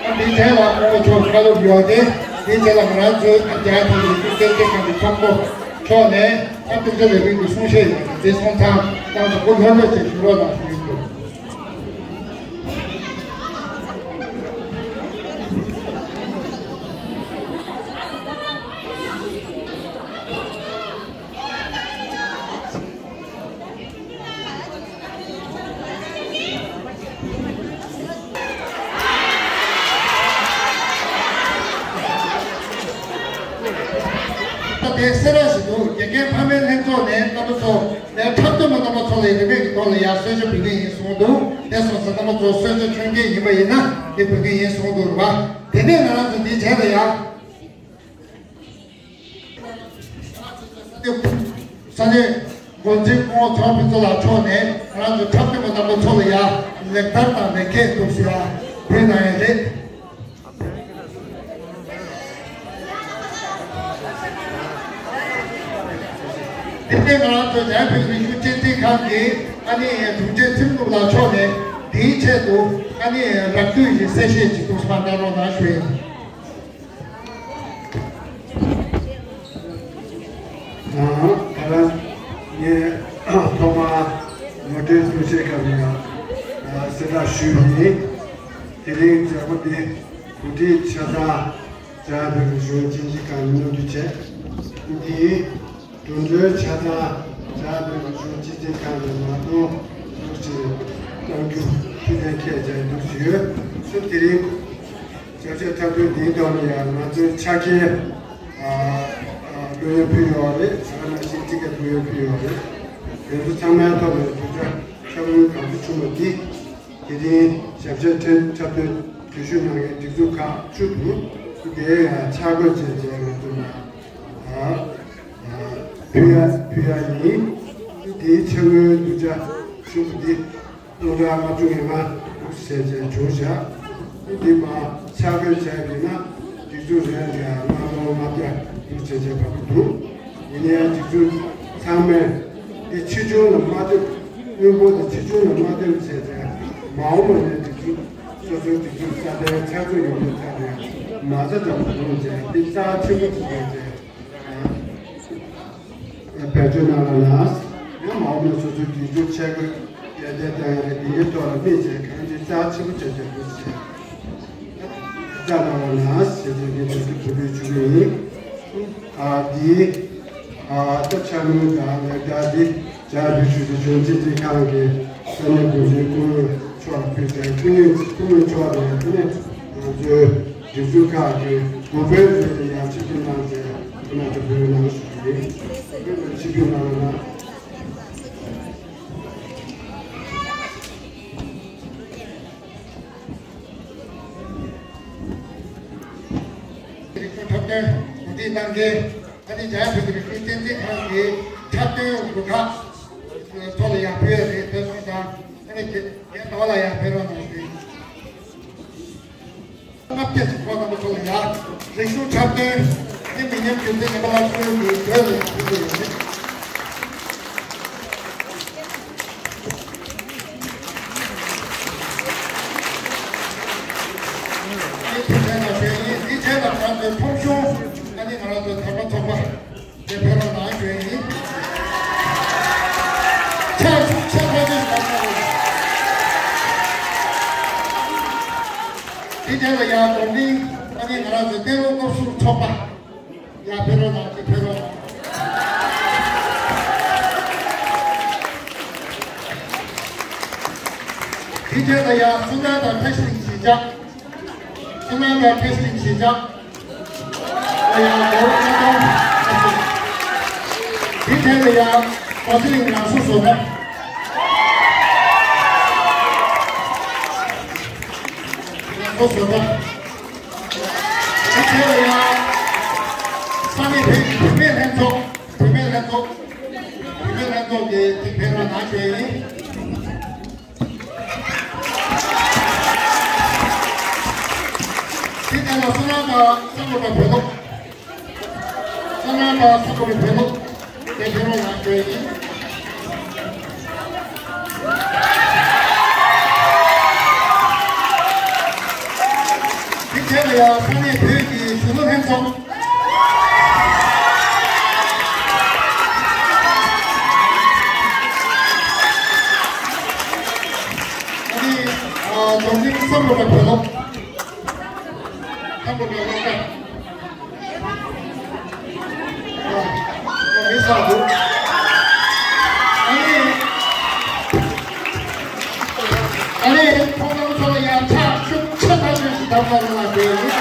ཨ་འདིའི་རྗེས་ལ་སྐུ་ངོ་མཆོག་བཀའ་སློབ་ཡོད་དེ། འདིའི་རྗེས་ལ་ང་རང་ཚོའི་རྒྱ་གར་གྱི་ཡུལ་གྲུ་རྟེན་འབྲེལ་ཁང་གི་ཚོགས་གཙོ་མཆོག་ནས་ཨ་ཏིང་ཤོ་ལས་རིགས་ཀྱི་གསུང་བཤད་ཡོད་པ་འདི་སོང་ཙང་ཏང་ཙུའུ་སྐུ་ལྷོད་ལྷོད་བྱེད་ཞུ་རོགས་གནང་ཞུ་ཡི་འདུག་ད་ལྟའི་སེ་ར་བཞི་དུ་དགེ་རྒན་ཕ་མའི་ལྷན་ཚོགས་ནས་རྣམ་པ་ཚོ་ནས་འཁྲབ་སྟོན་པ་རྣམ་པ་ཚོ་ལ་རིན་མེད་ཀྱི་ཐོག་ལ་ཡར་གསོལ་ཇ་འབུལ་གི་ཡིན་གསུངས་འདུག་དེ་སོང་ཙང་རྣམ་པ་ཚོ་གསོལ་ཇ་མཆོད་མཁན་ཡིན་པ་ཡིན་ན་དེ་འབུལ་གི་ཡིན་གསུངས་འདུག་རེད་པ། དེ་ནས་ང་རང་ཚོ་འདིའི་གྲས་ལ་ཡང་། ས་གནས་འགོ་འཛིན་སྐུ་ངོ་ཚང་ཕུན་ཚོགས་ལགས་མཆོག་ནས་ང་རང་ཚོ་འཁྲབ་སྟོན་པ་རྣམ་པ་ཚོ་ལ་ཡང་ལེགས་སྤེལ་དང་ལེགས་སྐྱེས་འདུག་ཟེར་ཡང་ཕུལ་གནང་ཡོད་རེད། དེ་ནས་ང་རང་ཚོ་འཇམ་དཔལ་རི་ཆུ་གཅེས་འཛིན་ཁང་གི་ཨ་ནི་དྲུང་ཆེ་ཚེ་རིང་ལགས་མཆོག་ནས་དེའི་ཆེད་དུ་ཨ་ནི་རགས་བསྡུས་ཀྱི་གསལ་བཤད་ཅིག་ཏུ་སྤར་གནང་རོགས་གནང་ཞུ་ཡིན། ད་རང་ངས་ཐོག་མར་ངོ་སྤྲོད་གསུང་བཤད་སྐབས་ནས་གསལ་བསྒྲགས་ཞུས་པ་ཡིན། དེ་རིང་མཛད་སྒོ་འདི་གོ་སྒྲིག་ཆ་ཚང་འཇམ་དཔལ་རི་ཆུ་གཅེས་འཛིན་ཁང་གིས་གནང་རྒྱུ་བྱས། འདིའི་གྲོས་མཐུན་ཆ་ཚང་འཇམ་དཔལ་རི་ཆུ་གཅེས་འཛིན་ཁང་གིས་མ་གཏོགས་འདུག་ཅེས་གཏོང་རྒྱུ་ཐུགས་གཏན་འཁེལ་བྱས་འདུག་ཅེས་ཡོད། ཚུལ་དེ་རིང་ཞབས་ཕྱི་འཁྲབ་སྟོན་འདིའི་ཐོག་ནས་ཡང་ང་ཚོའི་ཕྱག་འཁྱེར་ཨ་ཨ་བླུ་ཡོན་ཕུལ་ཡོད་རེད། ཟ་ཁང་ནང་བཞིན་ཊི་ཀེ་ཊི་བླུ་ཡོན་ཕུལ་ཡོད་རེད། དེ་ཚོ་ཚང་མའི་ཐོག་ནས་གུས་ཞབས་འཁྲབ་སྟོན་གང་ཐུབ་བྱུང་བ་འདི་དེ་རིང་ཞབས་ཕྱི་འཁྲབ་སྟོན་གྲོས་ཞུ་གནང་མཁན་སྒྲིག་འཛུགས་ཁག་བཅུ་འདུག་དེ་ཡང་ཕྱག་དགོས་བྱས་བྱས་ང་ཚོ་ལ་ཨ་ཨ་ཕུལ་ཡ་ཕུལ་ཡ་ཡིན། དེའི་ཕྱག་དངུལ་བསྡུ་ཆ་ཞུ་དགོས་འདི། སྟོང་ཕྲག་ལྔ་བཅུ་ང་ལྔ་ཟེར་བྱས་བྱུང་བཞག་འདི་མར་ཆ་བགོས་བྱས་ཡིན་ན་སྒྲིག་འཛུགས་རེ་ལ་ལྔ་སྟོང་ལྔ་བརྒྱ་འདུག་བྱས་བྱས་བབས་ཀྱི་འདུག་ཡིན་ན་ཡང་སྒྲིག་འཛུགས་ཚང་མས་འདི་ཆེ་ཆུང་ལ་མ་ལྟོས། དངུལ་འབོར་དེ་ཆེ་ཆུང་ལ་མ་ལྟོས་བྱས་ཏེ་མ་འོངས་པ་ནས་སྒྲིག་འཛུགས་སོ་སོའི་སྒྲིག་འཛུགས་རྩ་དོན་ཚགས་ཚུད་ཡོང་བའི་ཐད་ནས་མ་རྩ་འདྲ་པོ་ཡོང་བྱས་འདི་རྩ་ཆེན་པོ་ཅིག་ཡོད་ཅེས། བེད་སྤྱོད་གནང་རོགས་གནང་། ཡང་མ་འོངས་པ་སོ་སོའི་དུས་ཚོད་ཆས་གོས་ཡར་རྒྱས་གཏོང་ཡ་རེད། དེའི་ཐོག་ལ་དམིགས་བྱས་གང་ཅི་རྩ་ཆེན་པོ་བྱས་བྱས་དགོས་ཟེར། རྩ་གནང་རོགས་གནང་ཞེས་བྱས་ངས་དེ་ཚོ་གོ་སྒྲིག་ཞུ་གི་ཡིན། ཨ་འདི་ཨ་ད་ཕྱག་དངུལ་དང་ལེགས་སྦྱར་འདི་འཇམ་དཔལ་རི་ཆུ་གཅེས་འཛིན་ཁང་གི་ས་གནས་འགོ་འཛིན་སྐུ་ངོ་མཆོག་ལ་ཕུལ་ཏེ་སྐུ་ངོ་སྐུ་ངོ་མཆོག་ནས་དེ་ནས་ང་ཚོའི་སྒྲིག་འཛུགས་ཁག་གི་འགོ་དཔོན་ཚོས་ཡང་ཆིབས་བསྒྱུར་གནང་སྟེ་ཁོང་རྣམ་ཚོ་འབུལ་གནང་ཞུ་གི་ཡིན། ཆིབས་བསྒྱུར་གནང་རོགས་གནང་། རིག་གཞུང་འཁྲབ་སྟོན་གོ་སྒྲིག་གནང་མཁན་ཨ་ནི་འཇམ་དཔལ་རི་ཆུ་གཅེས་འཛིན་ཁང་གི་འཁྲབ་སྟོན་རུ་ཁག་ཚོ་ལ་ཡང་ཕུལ་ཡ་རེད། དེ་སོང་ཙང་ཨ་ནི་རྒན་རྒན་ཟླ་བ་ལགས་ཡང་ཕེབས་རོགས་གནང་ཞུ། ལྔ་བརྒྱ་ཅིག་ཁོང་རྣམ་པ་ཚོ་ལ་ཡང་རིག་གཞུང་འཁྲབ་སྟོན་འདི་མི་ཉམས་རྒྱུན་འཛིན་ཉི་མ་ལགས་ཁོང་གི་བོད་ལ་ཡང་ཕུལ་གྱི་ཡོད་རེད། འདི་ཐུགས་ཕན་ལ་ཞུ་ཡིན། འདི་རྗེས་ལ་ང་ཚོའི་ཁྲོམ་གཞུང་ཨ་ནི་ང་རང་ཚོའི་དར་མ་ཚོགས་པ་དེ་ཕེབས་རོགས་གནང་ཞུ་ཡིན། དེ་ལ་ཡང་གདོང་ལེན་ཨ་ནི་ང་རང་ཚོའི་ཏེ་ལོ་སློབ་ཟུར་ཚོགས་པ་ཡང་ཕེབས་རོགས་གནང་། ཅིག་ཕེབས་རོགས་གནང་། དེ་རྗེས་ལ་ཡང་བསོད་ནམས་དང་བཀྲ་ཤིས་གླིང་གཞིས་ཆགས། བསོད་ནམས་དང་བཀྲ་ཤིས་གླིང་གཞིས་ཆགས། ཨ་ཡང་མགོ་བོ་ལྔ་སྟོང་། དེ་རྗེས་ལ་ཡང་མགོ་ཚེ་གླིང་རང་སོ་བཟོ་གྲྭ། རང་སོ་བཟོ་གྲྭ། དེ་རྗེས་ལ་ཡང་ས་གནས་བོད་ཀྱི་བུད་མེད་ལྷན་ཚོགས། བུད་མེད་ལྷན་ཚོགས། བུད་མེད་ལྷན་ཚོགས་ཀྱི་ཅིག་ཕེབས་རོགས་གནང་ཞུ་ཡ་ཡིན། དེ་རྗེས་ལ་བསོད་ནམས་དང་བསམ་བློ་དང་བོད་ཐོག་བསོད་ནམས་དང་བསམ་བློ་དང་བོད་ཐོག་དེ་ཕེབས་རོགས་གནང་ཞུ་ཡ་ཡིན། དེ་རྗེས་ལ་ཡང་ས་གནས་བོད་ཀྱི་གཞོན་ནུ་ལྷན་ཚོགས། ཨ་ནི་ཨ་རྫོང་སྲིད་བསམ་བློ་དང་བོད་ཐོག་བསམ་བློ་དང་བོད་ཐོག་ཨ་ནི་ཨ་ནི་ཁོང་རྣམ་ཚོ་ལ་ཡང་ཕྱག་ཤུགས་ཆེ་ཐག་ཆོད་ཞིག་གདམ་ག་རོགས་གནང་ཞུ་ཡ་ཡིན།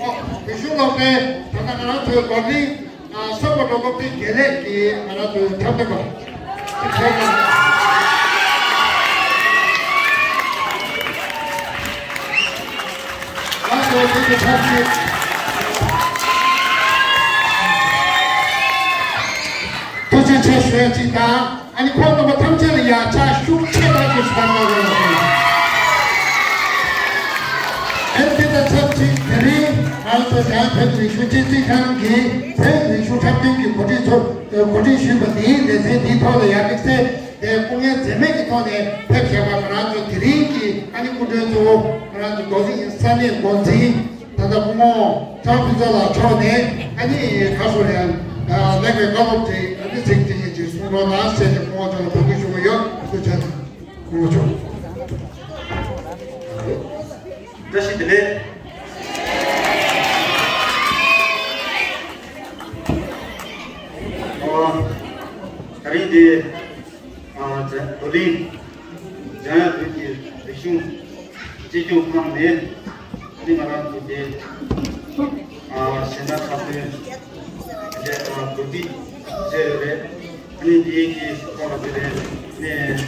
ཨོ། བོད་གཞུང་སློབ་གྲྭའི་ད་ལྟ་ང་རང་ཚོའི་འགོ་འཛིན་ཨ་སོག་པོ་འགྲོ་སློབ་གྲྭའི་དགེ་ལས་ཀྱི་ང་རང་ཚོའི་འཁྲབ་སྟོན་པ། ལགས་སོ། དེ་ཚོ་འཁྲབ་ཆེད། ཐུགས་རྗེ་ཆེ་ཞུ་ཡ་གཅིག་དང་། ཨ་ནི་ཁོང་རྣམ་པ་ཐམས་ཅད་ལ་ཡང་ཕྱག་ཤུགས་ཆེ་དྲགས་ཀྱི་ཞུ་དགོས་ལ། ཨེ་དེ་དང་ཆབས་ཅིག་དེ་རིང་ང་ཚོ་བྱང་བོད་རིག་གཞུང་སྤྱི་འཐུས་ཁང་གིས་བོད་རིག་གཞུང་འཁྲབ་སྟོན་གྱི་གོ་སྒྲིག་ཚོ་གོ་སྒྲིག་ཞུས་པ་དེའི་ལེ་ཚན་འདིའི་ཐོག་ལ་ཡང་དམིགས་བསལ་དེ་སྐུ་ངལ་འཛེམས་མེད་ཀྱི་ཐོག་ནས་ཕེབས་བཞག་པ། ང་རང་ཚོ་དེ་རིང་གི་ཨ་ནི་སྐུ་མགྲོན་གཙོ་བོ་ང་རང་ཚོ་མདོ་སྟོད་ས་གནས་འགོ་འཛིན། ད་ལྟ་སྐུ་ངོ་ཀྲང་ཕུན་ཚོགས་ལགས་མཆོག་ནས་ཨ་ནི་ཁ་སོ་རེ་ལེགས་པའི་བཀའ་སློབ་དེ་ཨ་ནི་ཚིག་དེ་ཉིད་ཅིག་གསུང་རོགས་གནང་ཟེར་ཏེ་སྐུ་ངོ་མཆོག་ལ་འབོད་སྐུལ་ཞུ་གི་ཡོད། ཐུགས་རྗེ་ཆེ། སྐུ་ངོ་མཆོག་བཀྲ་ཤིས་བདེ་ལེགས། ཨ། ད་རིང་འདི་ཨ་རྡོར་གླིང་འཇམ་དབྱངས་བོད་ཀྱི་རིག་གཞུང་གཅེས་སྐྱོང་ཁང་ནས་ཨ་ནི་ང་རང་ཚོ་དེ་ཨ་གཞས་སྣ་འཁྲབ་སྟོན་དེ་ཨ་གོ་སྒྲིག་བྱས་ཡོད་རེད། ཨ་ནི་དེའི་གི་ཐོག་ལ་དེ་རེད་ནས་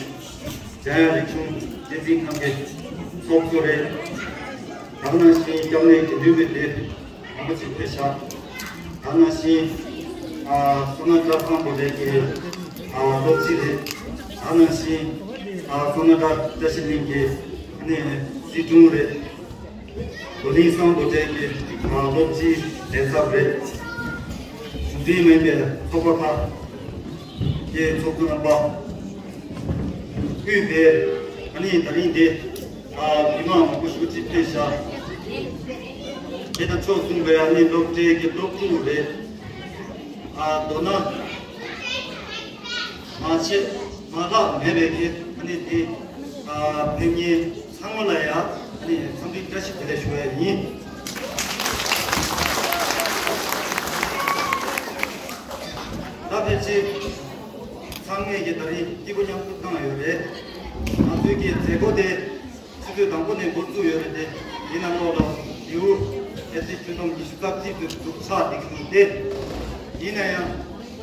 འཇམ་དབྱངས་རིག་གཞུང་སྡེ་ཚན་ཁང་གི་ཚོགས་གཙོ་རེད། ད་ག་ནང་བཞིན་སྐྱབས་གནས་དགེ་འདུན་པའི་སྡེ་མང་པོ་ཅིག་ཕེབས་ཤག་ད་ག་ནང་བཞིན་ཨ་བསོད་ནམས་གྲྭ་ཚང་དགོན་པའི་གི་ཨ་སློབ་སྤྱི་རེད། ད་ག་ནང་བཞིན་ཨ་བསོད་ནམས་གྲྭ་བཀྲ་ཤིས་གླིང་གི་ཨ་ནི་སྲིད་དྲུང་རེད། རྡོར་གླིང་བསམ་གྲུབ་གྲྭའི་གི་ཨ་སློབ་སྤྱི་ལས་ཚབ་རེད། གཞུང་འབྲེལ་མིན་པའི་ཚོགས་པ་ཁག་གི་ཚོགས་གཙོ་རྣམ་པ། དབུས་པའི་ཨ་ནི་ད་རིང་འདི་ཨ་མི་མང་མང་པོ་ཞེ་པོ་ཅིག་ཕེབས་ཤག་དེ་དང་ཕྱོགས་མཚུངས་པའི་ཨ་ནི་སློབ་གྲྭའི་གི་སློབ་ཕྲུག་རེད། ཨ་མདོར་ན་མ་ཆད་མ་ལྷག་མེད་པའི་གི་ཨ་ནི་དེ་ཨ་ཕེབས་མཁན་ཚང་མ་ལ་ཡང་ཨ་ནི་འཚམས་འདྲི་བཀྲ་ཤིས་བདེ་ལེགས་ཞུ་བ་ཡིན། ད་ཕལ་ཆེར་ཚང་མས་ཀྱི་ད་རིང་སྐྱིད་པོ་མཉམ་དུ་བཏང་ཡོད་རེད། ང་ཚོའི་ཀྱི་མཛད་སྒོ་དེ་ཆུ་ཚོད་དང་པོ་ནས་འགོ་བཙུགས་ཡོད་རེད་དེ། ཡིན་ན་ལོག་ལ་ལེའུ་ཨེ་ཙི་ཆུ་དུམ་ཉི་ཤུ་རྩ་གཅིག་ཏུ་འཛུགས་ཚར་བསྡད་ཀྱི་འདུག་སྟེ། ཡིན་ན་ཡང་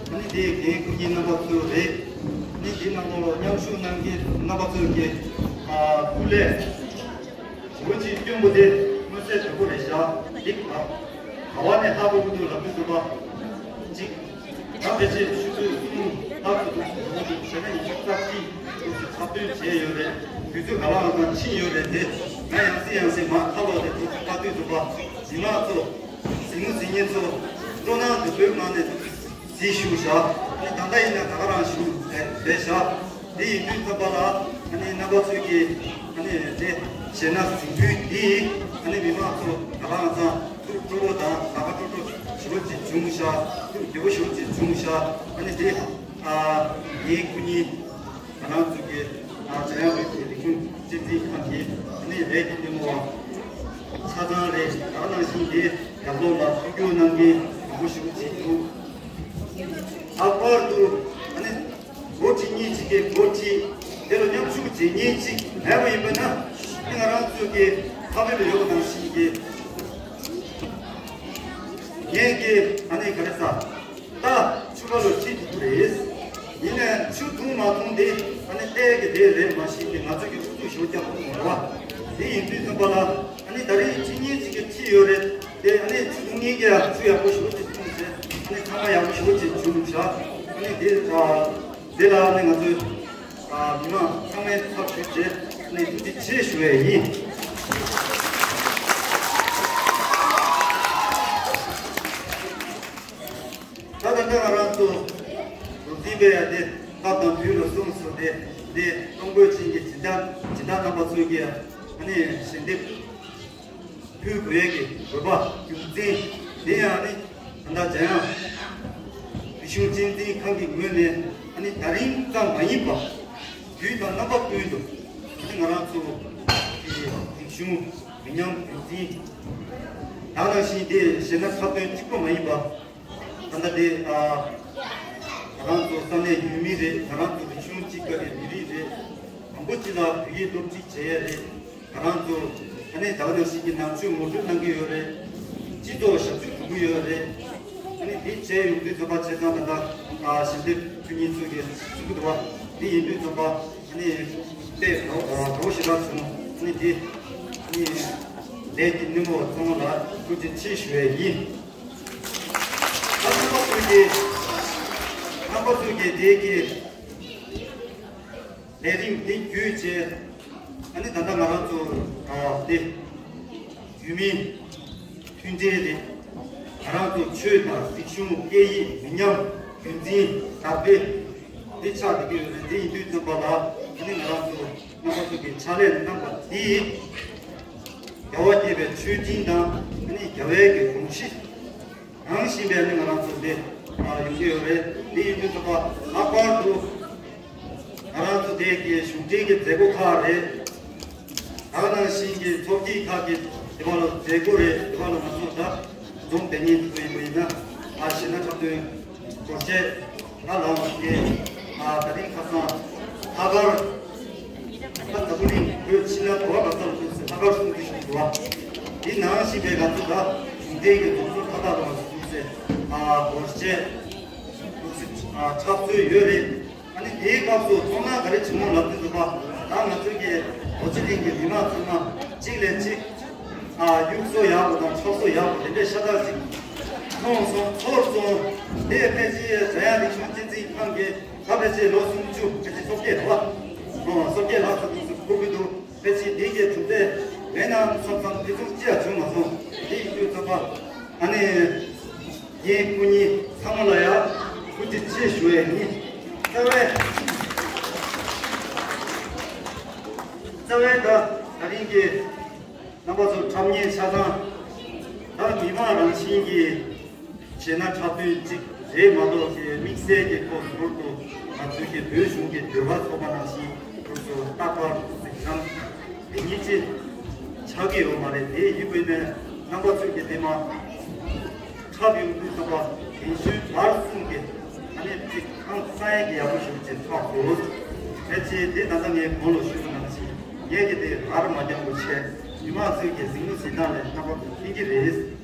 ཨ་ནི་དེའི་འགན་འཁུར་མཁན་རྣམ་པ་ཚོ་རེད། ཨ་ནི་དེའི་ནང་ལོགས་ལ་མཉམ་ཞུགས་གནང་མཁན་རྣམ་པ་ཚོའི་གི་ཨ་སྐུ་ལས་ལོ་གཅིག་སྐྱོན་པོ་དེ་མངོན་གསལ་དོད་པོ་རེད་ཤག་འདི་ག་བ་ནས་ལྷག་པའི་དབུ་ཐུག་ལ་ཕུལ་ཐུབ་པ་གཅིག་ད་ཕལ་ཆེར་ཆུ་ཚོད་གསུམ་ལྷག་ཏུ་འདུག་འགྲོ་གི་འདུག་ཞེ་ན་ཉི་ཤུ་རྩ་གཅིག་འདུག་ཚབ་སྟོན་བྱས་ཡོད་རེད། དུས་ཚོད་ག་ལ་ང་ཚང་ཕྱིན་ཡོད་རེད་དེ། ང་ཡང་སེ་ཡང་སེ་མར་ཁ་ལོག་ནས་འགྲོ་ཐུབ་པ་ཐུབ་པ་མི་མང་ཚོ་གཟིགས་མོ་གཟིགས་མཁན་ཚོ་སྤྲོ་སྣང་དོད་པོའི་ངང་ནས་གཟིགས་བཞུགས་བཞག་ཨ་ནི་ད་ལྟ་ཡིན་ན་ད་ག་རང་བཞུགས་རེད་བཞག་འདི་ཡིན་དུས་ཙམ་པ་ལ་ཨ་ནི་རྣམ་པ་ཚོས་ཀྱིས་ཨ་ནི་དེ་ཞེ་ན་གཟིགས་འབུལ་འདི་ཨ་ནི་མི་མང་ཚོ་ད་ག་རང་ཚང་། སྤྲོ་པོ་དང་ལ་ཁ་སྤྲོ་སྤྲོ་ཞེ་པོ་ཅིག་བྱུང་ཤག་ཐུགས་དགྱེས་པོ་ཞེ་པོ་ཅིག་བྱུང་ཤག་ཨ་ནི་དེ་ཨ་ངའི་སྐུ་ཉིད་ང་རང་ཚོ་གི་ཨ་འཇམ་དབྱངས་བོད་ཀྱི་རིག་གཞུང་གཅེས་འཛིན་ཁང་གི་ཨ་ནི་ལས་ཀྱི་སྣེ་མོ་བ་ཆ་ཚང་རེད། ད་ག་ནང་བཞིན་དེ་རྒྱབ་ལོགས་ལ་ཐུགས་ཁུར་གནང་མཁན་མང་པོ་ཞེ་པོ་ཅིག་འདུག་ལྷག་པར་དུ་ཨ་ནི་འགོ་ཁྲིད་གཉིས་གཅིག་གི་འགོ་ཁྲིད་དེ་ལ་མཉམ་ཞུགས་བྱེད་མཁན་གཅིག་མེད་པ་ཡིན་པ་ན་ཨ་ནི་ང་རང་ཚོ་གི་ཁ་བརྡ་ལ་ཡོད་པ་ནང་བཞིན་གྱི་ངས་ཀྱི་ཨ་ནི་ག་རེ་ཟ། ད་ཆུ་ཁ་ལོ་ཁྲིད་ཐུབ་རེད། ཡིན་ནའི་ཆུ་འཐུང་མ་འཐུང་དེ་ཨ་ནི་ལྟས་ཀྱི་དེ་རེད་མ་གཞི་དེ་ང་ཚོ་གི་ཐུགས་ཐུགས་ཞོ་རྒྱག་དགོས་མ་རེད་བ། དེ་ཡིན་དུས་ཙམ་པ་ལ་ཨ་ནི་ད་རེས་ཁྲིད་མཁན་ཅིག་གི་ཁྲིད་ཡོད་རེད་དེ་ཨ་ནི་ཆུ་འཐུང་མཁན་གྱི་ཡང་ཆུ་ཡག་པོ་ཞེ་པོ་ཅིག་འཐུང་ཟེར་ཨ་ནི་ཚང་མ་ཡག་པོ་ཞེ་པོ་ཅིག་བྱུང་བཞག་ཨ་ནི་དེ་ཨ་དེ་ལ་ཨ་ནི་ང་ཚོས་ཨ་མི་མང་ཚང་མའི་ཚབ་ཞུས་བྱས་ཨ་ནི་ཐུགས་རྗེ་ཆེ་ཞུ་བས་ཡིན། ད་ད་ལྟ་ང་རང་ཚོ་རོ་འཛིན་པའི་ཡ་དེ་སྐབས་དང་དུས་ལ་གསུངས་སོ། དེ་དེ་གཏོང་དགོས་ཅན་གྱི་སྦྱིན་བདག་སྦྱིན་བདག་རྣམ་པ་ཚོས་ཀྱི་ཨ་ནི་ཞལ་འདེབས་ཕུལ་དགོས་ཡས་ཀྱི་དགོས་པ་རྒྱུ་མཚན་དེ་ཡང་ཨ་ནི་ད་ལྟ་འཇམ་དབྱངས་རིག་གཞུང་གཅེས་འཛིན་ཁང་གི་ངོས་ནས་ཨ་ནི་ད་རིང་ཙམ་མ་ཡིན་པ་དུས་དང་རྣམ་པ་ཀུན་ཏུ་ཨ་ནི་ང་རང་ཚོ་གི་རིག་གཞུང་མི་ཉམས་རྒྱུན་འཛིན་དེ་ནང་བཞིན་དེ་གཞས་སྣ་འཁྲབ་སྟོན་གཅིག་པོ་མ་ཡིན་པ། ད་ལྟ་དེ་ཨ་ང་རང་ཚོ་ས་གནས་ཡུལ་མི་རེད། ང་རང་ཚོ་རིག་གཞུང་གཅིག་པ་རེད། མི་རིགས་རེད། མང་པོ་ཅིག་ལ་བོད་ཡིག་སློབ་ཁྲིད་བྱེད་ཡས་རེད། ང་རང་ཚོ་ཨ་ནི་ད་ག་ནང་བཞིན་གྱི་ནང་ཆོས་ངོ་སྤྲོད་གནང་གི་ཡོད་རེད། སྤྱི་ཚོགས་ཞབས་ཞུ་སྒྲུབ་ཀྱི་ཡོད་རེད། ཨ་ནི་དེ་བྱས་ཡོང་དུས་ཚོད་པ་བྱས་ཙང་ད་ལྟ་ཞལ་འདེབས་ཕུལ་མཁན་ཚོ་གིས་ཞུ་གི་འདུག་བ། དེ་ཡིན་དུས་ཚོད་པ་ཨ་ནི་དཔེ་གྲོགས་ཞེ་དྲག་བྱུང་། ཨ་ནི་དེ་ཨ་ནི་ལས་ཀྱི་སྣེ་མོ་ཚང་མ་ལ་ཐུགས་རྗེ་ཆེ་ཞུ་ཡས་ཡིན། ད་རྣམ་པ་ཚོས་ཀྱི་རྣམ་པ་ཚོས་ཀྱི་དེ་གི་ལས་རིམ་འདི་བརྒྱུད་བྱས་ཨ་ནི་ད་ལྟ་ང་རང་ཚོ་ཨ་དེ་ཡུལ་མི་མཐུན་འབྲེལ་རེད། ང་རང་ཚོ་ཆོས་དང་རིག་གཞུང་སྐད་ཡིག་མི་ཉམས་རྒྱུན་འཛིན་དར་སྤེལ་འདི་ཆགས་བསྡད་ཀྱི་ཡོད་རེད། འདི་ཡིན་དུས་ཙམ་པ་ལ་ཨ་ནི་ང་རང་ཚོ་རྣམ་པ་ཚོ་གི་ཕྱག་ལས་གནང་པ་འདིས་རྒྱལ་བ་དགྱེས་པའི་ཆོས་སྦྱིན་དང་ཨ་ནི་རྒྱལ་བའི་གི་དགོངས་གཞི་ནང་བཞིན་པའི་ནི་ང་རང་ཚོ་འདི་ཨ་ཡོང་གི་ཡོད་རེད། འདི་ཡིན་དུས་ཙམ་པ་ལྷག་པར་དུ་ང་རང་ཚོ་འདི་གི་གཞུང་འབྲེལ་གྱི་མཛད་སྒོ་ཁག་རེད། ད་ག་ནང་བཞིན་གྱི་ཚོགས་སྐྱིད་ཁག་གི་དེ་བ་ལ་མཛད་སྒོ་རེད། དེ་བ་ལ་ང་ཚོ་ད་འཛོམས་བསྡད་མཁན་དེ་ཚོ་ཡིན་པ་ཡིན་ན་ཨ་གཞས་སྣ་འཁྲབ་སྟོན་སྒོར་གཞས་ང་ལ་བ་དེ་ཨ་ད་རིང་ཁ་སང་ལྷག་དཀར་ད་འཛམ་བུ་གླིང་བོད་ཕྱི་ནང་ག་བ་ག་ས་ལ་ཐུག་སེ་ལྷག་དཀར་སྲུང་སྐྱོབ་ཞུ་དགོས་པ། དེ་ནང་བཞིན་པའི་ང་ཚོ་ད་གཞུང་འབྲེལ་གྱི་རྫོང་སོ་ཁག་ཁག་ལ་བ་ཐུག་སེ་ཨ་སྒོར་གཞས་ཐུག་སེ་ཨ་འཁྲབ་སྲོལ་ཡོད་རེད། ཨ་ནི་དེའི་སྐབས་སུ་མཐོང་སྣང་ག་རེ་བྱུང་མོ་ལབ་དུས་ཙམ་པ་ད་ང་ཚོའི་གི་རྡོ་རྗེ་གླིང་གི་མི་མང་ཚང་མ་གཅིག་ལས་གཅིག་ཨ་ཡུག་སོ་ཡག་པོ་དང་ཁྲག་སོ་ཡག་པོ་དེ་འདྲའི་ཤ་སྟག་ཅིག་མཐོང་སོང་ཚོར་སོང་། དེ་ཕལ་ཆེར་འཇམ་དབྱངས་རིག་གཞུང་གཅེས་འཛིན་ཁང་གི་ད་ཕལ་ཆེར་ལོ་སུམ་ཅུ་ཕལ་ཆེར་སོ་བརྒྱད་རེད་བ། ཨོ་སོ་བརྒྱད་ལྷག་ཙམ་དུས་སུ་འཁོར་གྱི་འདུག་ཕལ་ཆེར་འདི་གའི་གྲུབ་འབྲས་མེད་ན་མཚམས་མཚམས་དེ་ཚོ་ཅི་ཡང་བྱུང་མ་སོང་། དེ་ཡིན་དུས་ཙམ་པ་ཨ་ནི། ངའི་སྐུ་ཉིད་ཚང་མ་ལ་ཡང་ཐུགས་རྗེ་ཆེ་ཞུ་ཡས་ཡིན། རྩ་བའི་རྩ་བའི་ད་ད་རིང་གི་རྣམ་པ་ཚོ་འཁྲབ་མཁན་ཆ་ཚང་ད་མི་མང་རང་བཞིན་གྱི་གཞས་སྣ་འཁྲབ་སྟོན་གཅིག་རེད་མ་གཏོགས་ཀྱི་དམིགས་བསལ་གྱི་སྐོར་ཟུར་དུ་ང་ཚོའི་གི་བོད་གཞུང་གི་ཟློས་གར་ཚོགས་པ་ནང་བཞིན་སྐོར་སུ་རྟག་པར་གཟིགས་སྟངས། དེ་ཉིད་ཅིག་ཆགས་ཀྱི་ཡོད་མ་རེད། དེ་ཡིན་པས་ནས་རྣམ་པ་ཚོས་ཀྱི་དེ་མ་འཁྲབ་ཡོང་དུས་ཙམ་པ་དེང་ཤུལ་བར་གསུམ་གྱི་ཨ་ནི་ཅིག་ཧང་སང་ཡས་ཀྱི་ཡག་པོ་ཞིག་ཅིག་འཁྲབ་དགོས། ཕལ་ཆེར་དེ་ད་ལྟ་ངས་གོང་ལ་ཞུས་པ་ནང་བཞིན་ངས་ཀྱི་དེ་རར་མ་རྒྱག་པ་བྱས་མི་མང་ཚོས་ཀྱི་གཟིགས་མོ་གཟིགས་སྟངས་ལས་རྣམ་པ་ཚོས་མཁྱེན་གྱི་རེད། བྱས་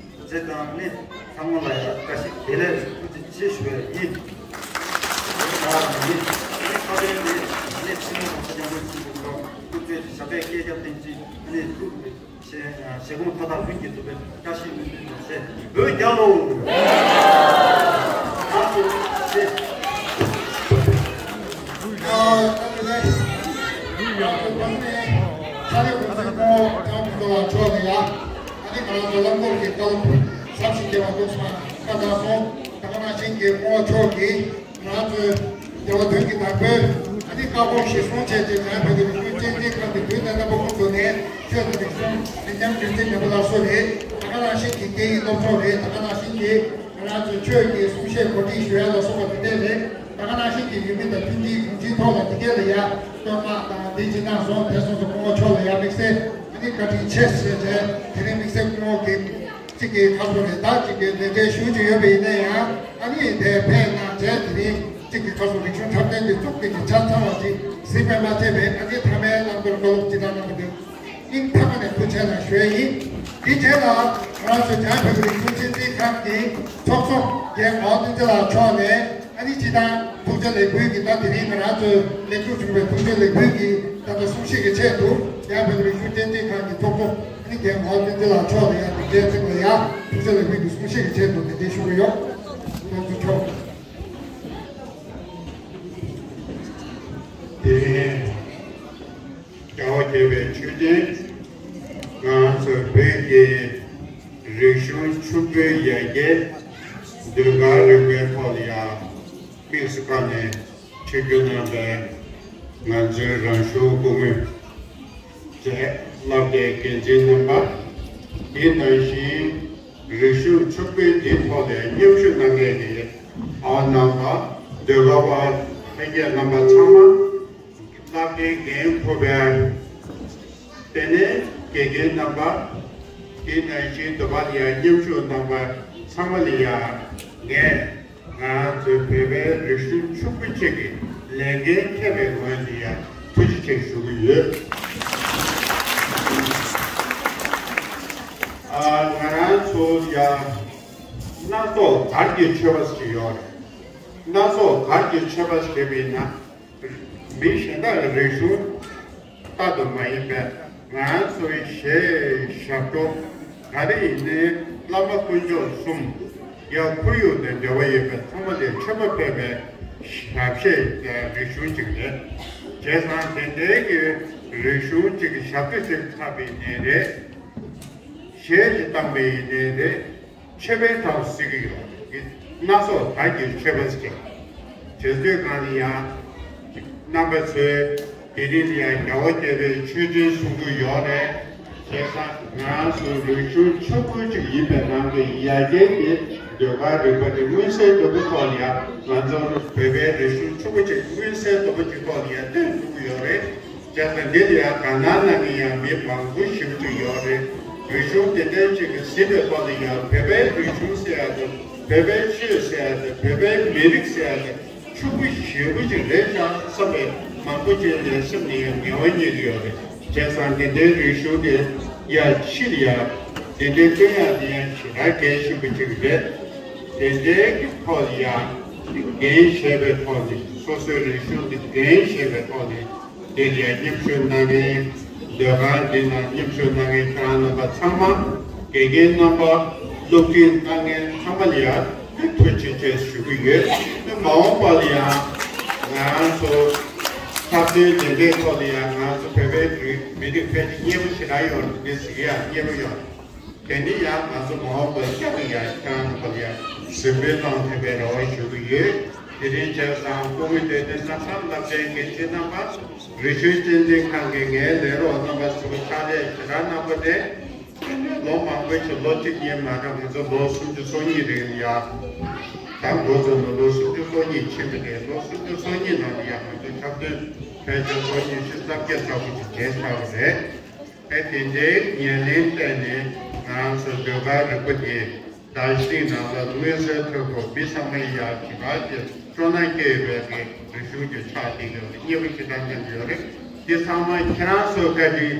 ཙང་ནི་ཚང་མ་ལ་ཡང་བཀྲ་ཤིས་བདེ་ལེགས་ཐུགས་རྗེ་ཆེ་ཞུ་བ་ཡིན། ད་ནི་ཁ་དན་ནི་ནི་ཕྱི་ནང་ཁ་རྒྱང་རིང་ཆེན་པོ་ཁོ་སྐུ་ཚེ་ཞབས་པད་བསྐལ་བརྒྱར་བརྟན་ཅིང་ནི་ཐུགས་ཞེ་ཞེ་དགོངས་མཐའ་དག་ལྷུན་གྱིས་གྲུབ་པའི་བཀྲ་ཤིས་སྨོན་འདུན་དང་བཅས་བོད་རྒྱལ་ལོ། ཨ་ནི་ང་ཚོ་བླ་མ་གི་བཀའ་སློབ་ཟབ་ཞིང་རྒྱས་པ་འདུག་སོང་བཀའ་གནང་སོང་། ད་ག་ནང་བཞིན་གྱི་སྐུ་ངོ་མཆོག་གིས་ང་ཚོའི་རྒྱལ་བ་དོན་གྱི་བདག་པོས་ཨ་ནི་བཀའ་དགོངས་གཞིར་བཟུང་བྱས་ཏེ་ནང་བོད་ཀྱི་རིག་གཞུང་གཅེས་འཛིན་ཁང་གི་དུས་དང་རྣམ་པ་ཀུན་ཏུ་ནས་ཆོས་དང་རིག་གཞུང་མི་ཉམས་རྒྱུན་འཛིན་ནན་པོ་ལ་སོགས་ནས་ད་ ད་ག་ནང་བཞིན་གྱི་སྐད་ཡིག་སློབ་གྲོགས་རེད། ད་ག་ནང་བཞིན་གྱི་ང་རང་ཚོའི་ཆོས་ཀྱི་གསུང་བཤད་གོ་སྒྲིག་ཞུ་ཡ་ལ་སོགས་པ་དེ་འདྲས་རེད། ད་ག་ནང་བཞིན་གྱི་ཡུལ་མི་དང་མཐུན་སྒྲིལ་གང་ཅིའི་ཐོག་ལ་དེ་གས་ལ་ཡ་བསྟོད་བསྔགས་དང་དེ་ཅི་གནང་སོང་། དེ་སོང་ཙང་སྐུ་ངོ་མཆོག་ལ་ཡ་དམིགས་བསལ་ཨ་ནི་བཀའ་དྲིན་ཆེ་ཞུ་བྱས། དེ་རིང་དམིགས་བསལ་སྐུ་ངོ་གི་གཅིག་གི་ཁ་ཐོག་ནས་ད་གཅིག་གི་ལས་འབྲེལ་ཞུ་རྒྱུ་ཡོད་པ་ཡིན་ན་ཡང་། ཨ་ནི་དེ་ཕེབས་གནང་བྱས། དེ་རིང་གཅིག་གི་ཁ་སོ་རིག་གཞུང་འཁྲབ་སྟོན་འདི་བཙུགས་ཏེ་གི་ཆ་ཚང་བ་ཅིག་གཟིགས་པས་མ་ཚད་པའི་ཨ་ནི་མཐའ་མའི་རྣམ་པར་བཀའ་སློབ་ཅི་ལྟར་གནང་བ་དེ་སྙིང་ཐག་པ་ནས་ཐུགས་རྗེ་ཆེ་ཞུ་ཡ་ཡིན། དེ་རྗེས་ལ་ང་རང་ཚོ་བྱང་བོད་ཀྱི་རིག་གཞུང་གཅེས་འཛིན་ཁང་གི་ཚོགས་གཙོ་རྒན་ངག་དབང་བསྟན་འཛིན་ལགས་མཆོག་ནས་ཨ་ནི་སྤྱི་བཏང་ཐུགས་རྗེ་ལེགས་འབུལ་གྱི་ད་དེ་རིང་ང་རང་ཚོའི་ལེགས་གྲུབ་བྱུང་བའི་ཐུགས་རྗེ་ལེགས་འབུལ་གྱི་ད་ལྟ་གསུང་བཤད་ཀྱི་ཆེད་དུ་བྱང་བོད་ཀྱི་རིག་གཞུང་གཅེས་འཛིན་ཁང་གི་ཚོགས་གཙོ་ཨ་ནི་རྒན་ངག་དབང་བསྟན་འཛིན་ལགས་མཆོག་ལ་ཡང་དེ་རྗེས་ཚིག་ལ་ཡང་ཐུགས་རྗེ་ལེགས་འབུལ་གྱི་གསུང་བཤད་ཀྱི་ཆེད་དུ་དེ་འདྲའི་ཞུ་གི་ཡོད། ཚོགས་གཙོ་མཆོག་དེ་རིང་རྒྱལ་བ་དགྱེས་པའི་མཆོད་རྟེན། ང་ཚོ་བོད་ཀྱི་རིག་གཞུང་ཕྱུག་པོའི་ཡར་རྒྱས་ཟློས་གར་རིག་པའི་ཐོག་ལ་ཡང་དམིགས་སུ་བཀར་ནས་ཆིབས་བསྒྱུར་གནང་བའི་ང་ཚོའི་རང་གཞུང་སྐུ་ངོ་བཅས་བསླབ་གྲྭའི་འགན་འཛིན་རྣམ་པ། དེ་ནང་བཞིན་རིག་གཞུང་ཕྱུག་པོའི་འདིའི་ཐོག་ལ་མཉམ་ཞུགས་གནང་མཁན་གྱི་ཨ་ནང་པ་ཟློས་གར་པ་ལྷན་རྒྱས་རྣམ་པ་ཚང་མ། བསླབ་གྲྭའི་འགན་འཁུར་བའི་ལྟེ་གནས་དགེ་རྒན་རྣམ་པ། དེ་ནང་བཞིན་དུ་བ་ལ་ཡང་མཉམ་ཞུགས་གནང་བ་ཚང་མ་ལ་ཡང་ངས་ང་ཚོའི་བོད་པའི་རིག་གཞུང་ཕྱུག་པོ་གཅིག་གི་ལས་འགན་འཁྱེར་བའི་ངོས་ནས་ཡང་ཐུགས་རྗེ་ཆེ་ཞུ་གི་ཡོད། ཨ། ང་རང་ཚོ་ཡང་སྣ་ཚོགས་གར་གྱི་མཆོད་པ་ཞིག་ཡོད་རེད། སྣ་ཚོགས་གར་གྱི་མཆོད་པ་ཞེས་པ་ཡིན་ན། མི་གཞན་དག་གི་རིག་གཞུང་ལྟར་དུ་མ་ཡིན་པའི་ང་ཚོའི་གཞས་ཞབས་བྲོ་ག་རེ་ཡིན་ནའི་བླ་མ་དཀོན་མཆོག་གསུམ། ཡང་ཁོར་ཡུག་དང་འབྲེལ་བ་ཡོད་པའི་ཚང་མ་ལས་མཆོད་པ་ཕུལ་བའི་ཞབས་གཞས་དང་རིག་གཞུང་ཅིག་རེད། བྱས་ཙང་དེ་འདྲའི་གི་རིག་གཞུང་ཅིག་གི་ཞབས་བྲོ་ཅིག་འཁྲབ་པ་ཡིན་ནའི་རེད། གཞས་ཅིག་བཏང་པ་ཡིན་ནའི་རེད། མཆོད་པའི་ཐབས་ཟེར་གྱི་ཡོད་རེད། སྣ་ཚོགས་གར་གྱི་མཆོད་པ་ཟེར། དུས་ཚོད་གང་ལ་ཡང་རྣམ་པ་ཚོས་དེ་རིང་ལ་ཡང་རྒྱལ་བ་དགྱེས་པའི་མཆོད་སྤྲིན་གསུང་གི་ཡོད་རེད། བྱས་ཙང་ང་ཚོ་རིག་གཞུང་ཕྱུག་པོ་ཅིག་ཡིན་པའི་ནང་གི་ཡར་རྒྱས་ཀྱི་ཟློས་གར་རིག་པ་དེ་མངོན་གསལ་དོད་པོ་ཐོག་ལ་ཡང་ང་ཚོ་བོད་པའི་རིག་གཞུང་ཕྱུག་པོ་ཅིག་མངོན་གསལ་དོད་པོ་ཅིག་ཐོག་ལ་ཡང་སྟོན་ཐུབ་ཀྱི་ཡོད་རེད། བྱས་ཙང་འདི་ལ་ཡང་དགའ་སྣང་གནང་མཁན་ཡང་མི་མང་པོ་ཞིག་ཏུ་ཡོད་རེད། རིག་གཞུང་དེ་འདྲའི་ཅིག་གི་གཟིགས་པའི་ཐོག་ནས་ཡང་བོད་པའི་རིག་གཞུང་ཟེར་ཡ་དང་བོད་པའི་ཆོས་ཟེར་ཡ་དང་བོད་པའི་མི་རིགས་ཟེར་ཡ་དང་ཕྱུག་པོ་ཞེ་པོ་ཅིག་རེད་ཤག་བསམ་པའི་མང་པོ་ཅིག་ལ་སེམས་ནས་ཡང་ངལ་བ་རྙེད་ཀྱི་ཡོད་རེད། བྱས་ཙང་དེ་འདྲའི་རིག་གཞུང་དེ་ཡར་ཕྱིར་ཡར་དེ་འདྲའི་སྟོན་ཡག་དེ་ཡང་ཞེ་དྲག་གལ་ཆེན་པོ་ཅིག་རེད། དེ་འདྲའི་གི་ཐོག་ལ་ཡང་འགན་བཞེས་པའི་ཐོག་ནས་སོ་སོའི་རིག་གཞུང་དེ་འགན་བཞེས་པའི་ཐོག་ནས། དེ་ལ་ཡང་མཉམ་ཞུགས་གནང་མཁན། ཟློས་གར་འདི་ནང་མཉམ་ཞུགས་གནང་མཁན་ཁྱེད་རང་རྣམ་པ་ཚང་མ། དགེ་རྒན་རྣམ་པ། སློབ་ཁྲིད་གནང་མཁན་ཚང་མ་ལ་ཡང་ཐུགས་རྗེ་ཆེ་ཞུ་གི་ཡོད། མ་འོངས་པ་ལ་ཡང་ང་རང་ཚོ་འཁྲབ་སྟོན་དེ་འདྲའི་ཐོག་ལ་ཡང་ང་ཚོ་བོད་པའི་མི་རིགས་ཕལ་ཆེར་མཉེས་པོ་ཞེ་དྲག་ཡོད་རེད། འདི་ཟེར་གྱི་ཡང་མཉེས་པོ་ཡོད་རེད། དེ་ནི་ཡང་ང་ཚོ་མ་འོངས་པར་སྐྱབས་ཡ་ཁྱེད་རང་ཚོ་ལ་ཡང་གཟིགས་འབུལ་གནང་ཐུབ་པའི་རེ་བ་ཞུ་གི་ཡོད། དེ་རིང་བྱས་ཙང་སྐུ་ངོ་བསྟན་འཛིན་བསམ་གྲུབ་ལགས་བཅས་ཀྱི་ཁྱེད་རྣམ་པ་རིག་གཞུང་གཅེས་འཛིན་ཁང་གི་ངའི་ལས་རོགས་རྣམ་པ་ཚོ་ཕྱག་ལས་ཞེ་དྲག་གནང་པ་རེད། ལོ་མང་པོ་ཞིག་ལོ་གཅིག་ཡིན་མ་རེད། ང་ཚོ་ལོ་སུམ་ཅུ་སོ་གཉིས་རིང་ཡ། ད་འགོ་བཙུགས་ནས་ལོ་སུམ་ཅུ་སོ་གཉིས་ཕྱིན་པ་རེད། ལོ་སུམ་ཅུ་སོ་གཉིས་ནང་ལ་ཡ་ང་ཚོ་འཁྲབ་སྟོན་ཕལ་ཆེར་ལོ་ཉི་ཤུ་རྩ་བརྒྱད་ལྟ་བུ་ཞིག་བྱས་ཚར་བ་རེད། ཨེ་དེ་འདྲའི་ཉམས་ལེན་བསྟན་ནས་ང་རང་ཚོ་ཟློས་གར་རིག་པ་འདི་རྒྱལ་སྤྱིའི་ནང་ལ་མངོན་གསལ་དོད་པོ་མི་ཚང་མས་ཡང་ཇི་ལྟར་གྱི་སྤྲོ་སྣང་སྐྱེ་བའི་གི་རིག་གཞུང་གི་ཆ་དེ་ཡོད་པ་མཉེས་པོ་ཞེ་དྲག་ཉམས་ཡོད་རེད། འདི་ཚང་མ་ཁྱེད་རང་ཚོའི་བཀའ་དྲིན།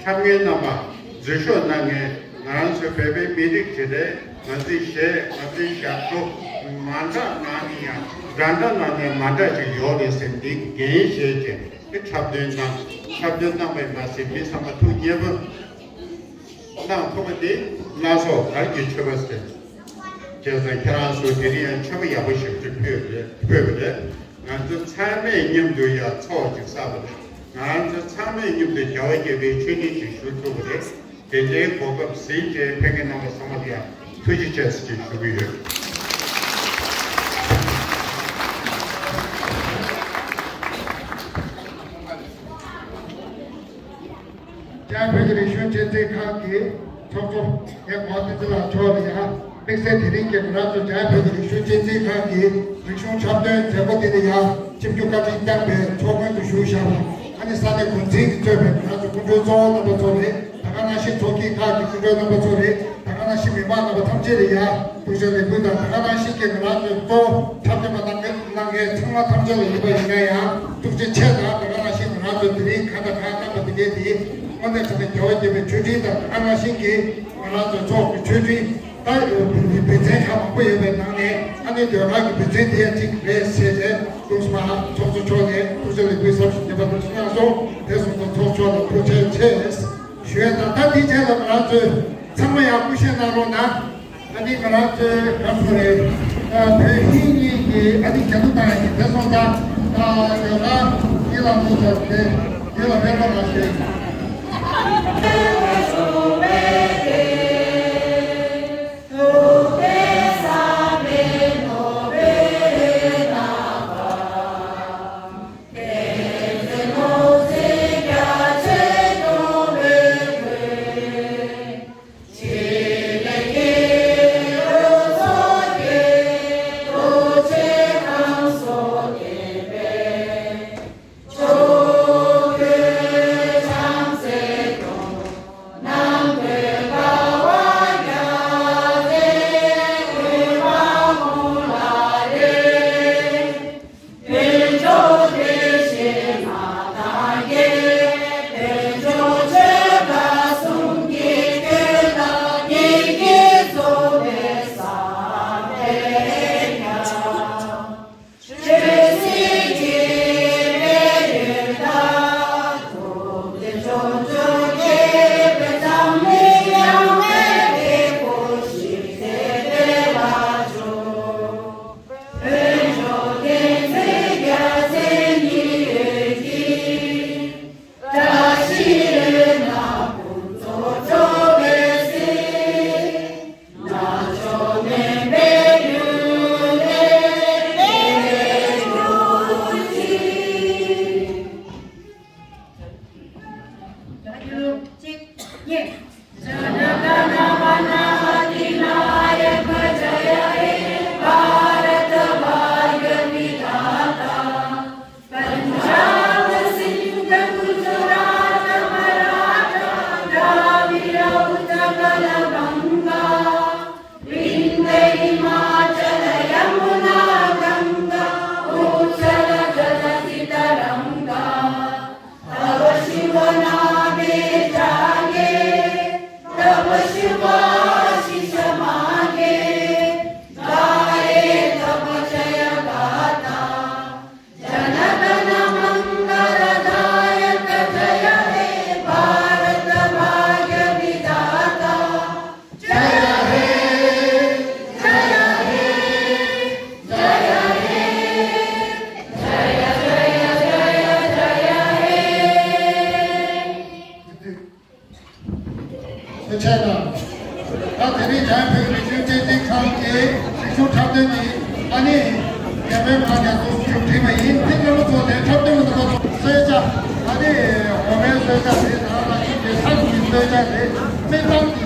འཁྲབ་མཁན་རྣམ་པ། འཛུལ་ཞུགས་གནང་མཁན་ང་རང་ཚོའི་བོད་པའི་མི་རིགས་ཀྱི་རེད། ང་ཚོའི་གཞས། ང་ཚོའི་ཞབས་བྲོ་མ་འདྲ་ནང་ནས་ཡང་འདྲ་འདྲ་ནང་ནས་མ་འདྲ་ཞིག་ཡོད་རེད་ཟེར་འདི་འགན་བཞེས་བྱས། དེ་འཁྲབ་སྟོན་གནང་། འཁྲབ་སྟོན་གནང་བས་མ་ཟད་མི་ཚང་མ་ཐུགས་མཉེས་པོ་གནང་ཐུབ་པ་དེ་སྣ་ཚོགས་གར་གྱི་མཆོད་པ་ཟེར། བྱས་ཙང་ཁྱེད་རང་ཚོ་དེ་རིང་ཡང་མཆོད་པ་ཡག་པོ་ཞིག་ཅིག་ཕུལ་རེད། ཕུལ་བ་རེད། ང་ཚོ་ཚང་མས་མཉམ་དུ་ཡང་ཚོགས་ཅིག་བསགས་པ་རེད། ང་ཚོ་ཚང་མས་མཉམ་དུ་རྒྱལ་བ་དགྱེས་པའི་མཆོད་སྤྲིན་ཅིག་ཞུ་ཐུབ་པ་རེད། དེ་འདྲའི་གོ་སྐབས་ཟིན་བྱས་ཕེབས་མཁན་རྣམ་པ་ཚང་མ་ལ་ཡང་ཐུགས་རྗེ་ཆེ་ཟེར་ཅིག་ཞུ་གི་ཡོད། བྱང་བོད་ཀྱི་རིག་གཞུང་གཅེས་འཛིན་ཁང་གི་ ཚོགས་གཙོ་ངས་ངོ་བསྟན་འཛིན་ལགས་མཆོག་ལ་ཡང་དམིགས་བསལ་དེ་རིང་གི་ང་རང་ཚོ་རྒྱ་བོད་ཀྱི་རིག་གཞུང་གཅེས་འཛིན་ཁང་གི་རིག་གཞུང་འཁྲབ་སྟོན་མཛད་སྒོ་དེ་ལ་ཡང་ཆིབས་བསྒྱུར་བཀའ་དྲིན་བསྐྱངས་པའི་ཚོགས་མགོན་དུ་བཞུགས་བཞག་པ། ཨ་ནི་ས་གནས་འགོ་འཛིན་གྱིས་གཙོས་པའི་ང་རང་ཚོ་སྐུ་མགྲོན་གཙོ་བོ་རྣམ་པ་ཚོ་རེད། ད་ག་ནང་བཞིན་ཚོགས་སྐྱིད་ཁག་གི་སྐུ་མགྲོན་རྣམ་པ་ཚོ་རེད། ད་ག་ནང་བཞིན་མི་མང་རྣམ་པ་ཐམས་ཅད་ལ་ཡང་ཐུགས་རྗེ་ལེགས་འབུལ་དང་། ད་ག་ནང་བཞིན་གྱི་ང་རང་ཚོའི་གཙོ་བོ་འཁྲབ་སྟོན་པ་གནང་མཁན་གནང་མཁན་ཚང་མ་ཐམས་ཅད་ལ་ཡིན་པ་ཡིན་ན་ཡང་ཐུགས་རྗེ་ཆེ་དང་། ད་ག་ནང་བཞིན་ང་རང་ཚོའི་དེ་རིང་གང་དང་གང་བཏང་པ་དེ་གས་དེ་དངོས་གནས་དྲང་གནས་རྒྱལ་བ་དགྱེས་པའི་མཆོད་སྤྲིན་དང་། ད་ག་ནང་བཞིན་གྱི་ང་རང་ཚོའི་ཚོགས་ཀྱི་མཆོད་སྤྲིན་ད་སྡེ་ཚན་ཁག་མང་པོ་ཡོད་པའི་ནང་ནས་ཨ་ནི་ཟློས་གར་གྱི་སྡེ་ཚན་དེ་ཡང་གཅིག་རེད་ཟེར་ཏེ་ཐུགས་སྨ་ཚོགས་གཙོ་མཆོག་ནས་ཐུགས་རྗེ་ལེགས་འབུལ་ཟབ་ཞུ་རྒྱུ་པ་དང་གསུང་ཡང་སོང་། དེ་སོང་ཙང་ཚོགས་མཆོག་ལ་ཐུགས་རྗེ་ཆེ་ཞུ་ཡས་དང་། ད་དེའི་རྗེས་ལ་ང་རང་ཚོས་ཚང་མ་ཡང་སྐུ་བཞེངས་གནང་རོགས་གནང་། ཨ་ནི་ང་རང་ཚོའི་ག་རེ་ཟེར་དགོས་རེད། བོད་ཧིན་གཉིས་ཀྱི་ཨ་ནི་གྱེན་དུ་བཏང་ཡག་གི་དེ་སོང་ཙང་ད་ཡོ་ག་ཡིད་ལ་མི་བྱ་སྟེ་ཡིད་ལ་མེད་པ་མ་བྱེད། གཅིག་གཉིས། ཐུགས་རྗེ་ཆེ་གནང་། ད་དེ་རིང་རྒྱ་བོད་རིག་གཞུང་གཅེས་འཛིན་ཁང་གི་རིག་གཞུང་འཁྲབ་སྟོན་འདི་ཨ་ནི་རྒྱ་མིའི་ཁང་ནས་འདུག་སེ་བསྒྲིགས་པ་ཡིན། དེ་སྔོན་མ་ཚོ་དེ་འཁྲབ་སྟོན་གྱི་ནང་ཚོ་གསོལ་ཇ་ཨ་ནི་འོ་མའི་གསོལ་ཇ་རེད། ད་ལ་ཡིན་དེ་ཐང་གི་གསོལ་ཇ་རེད། སྨན་ཐང་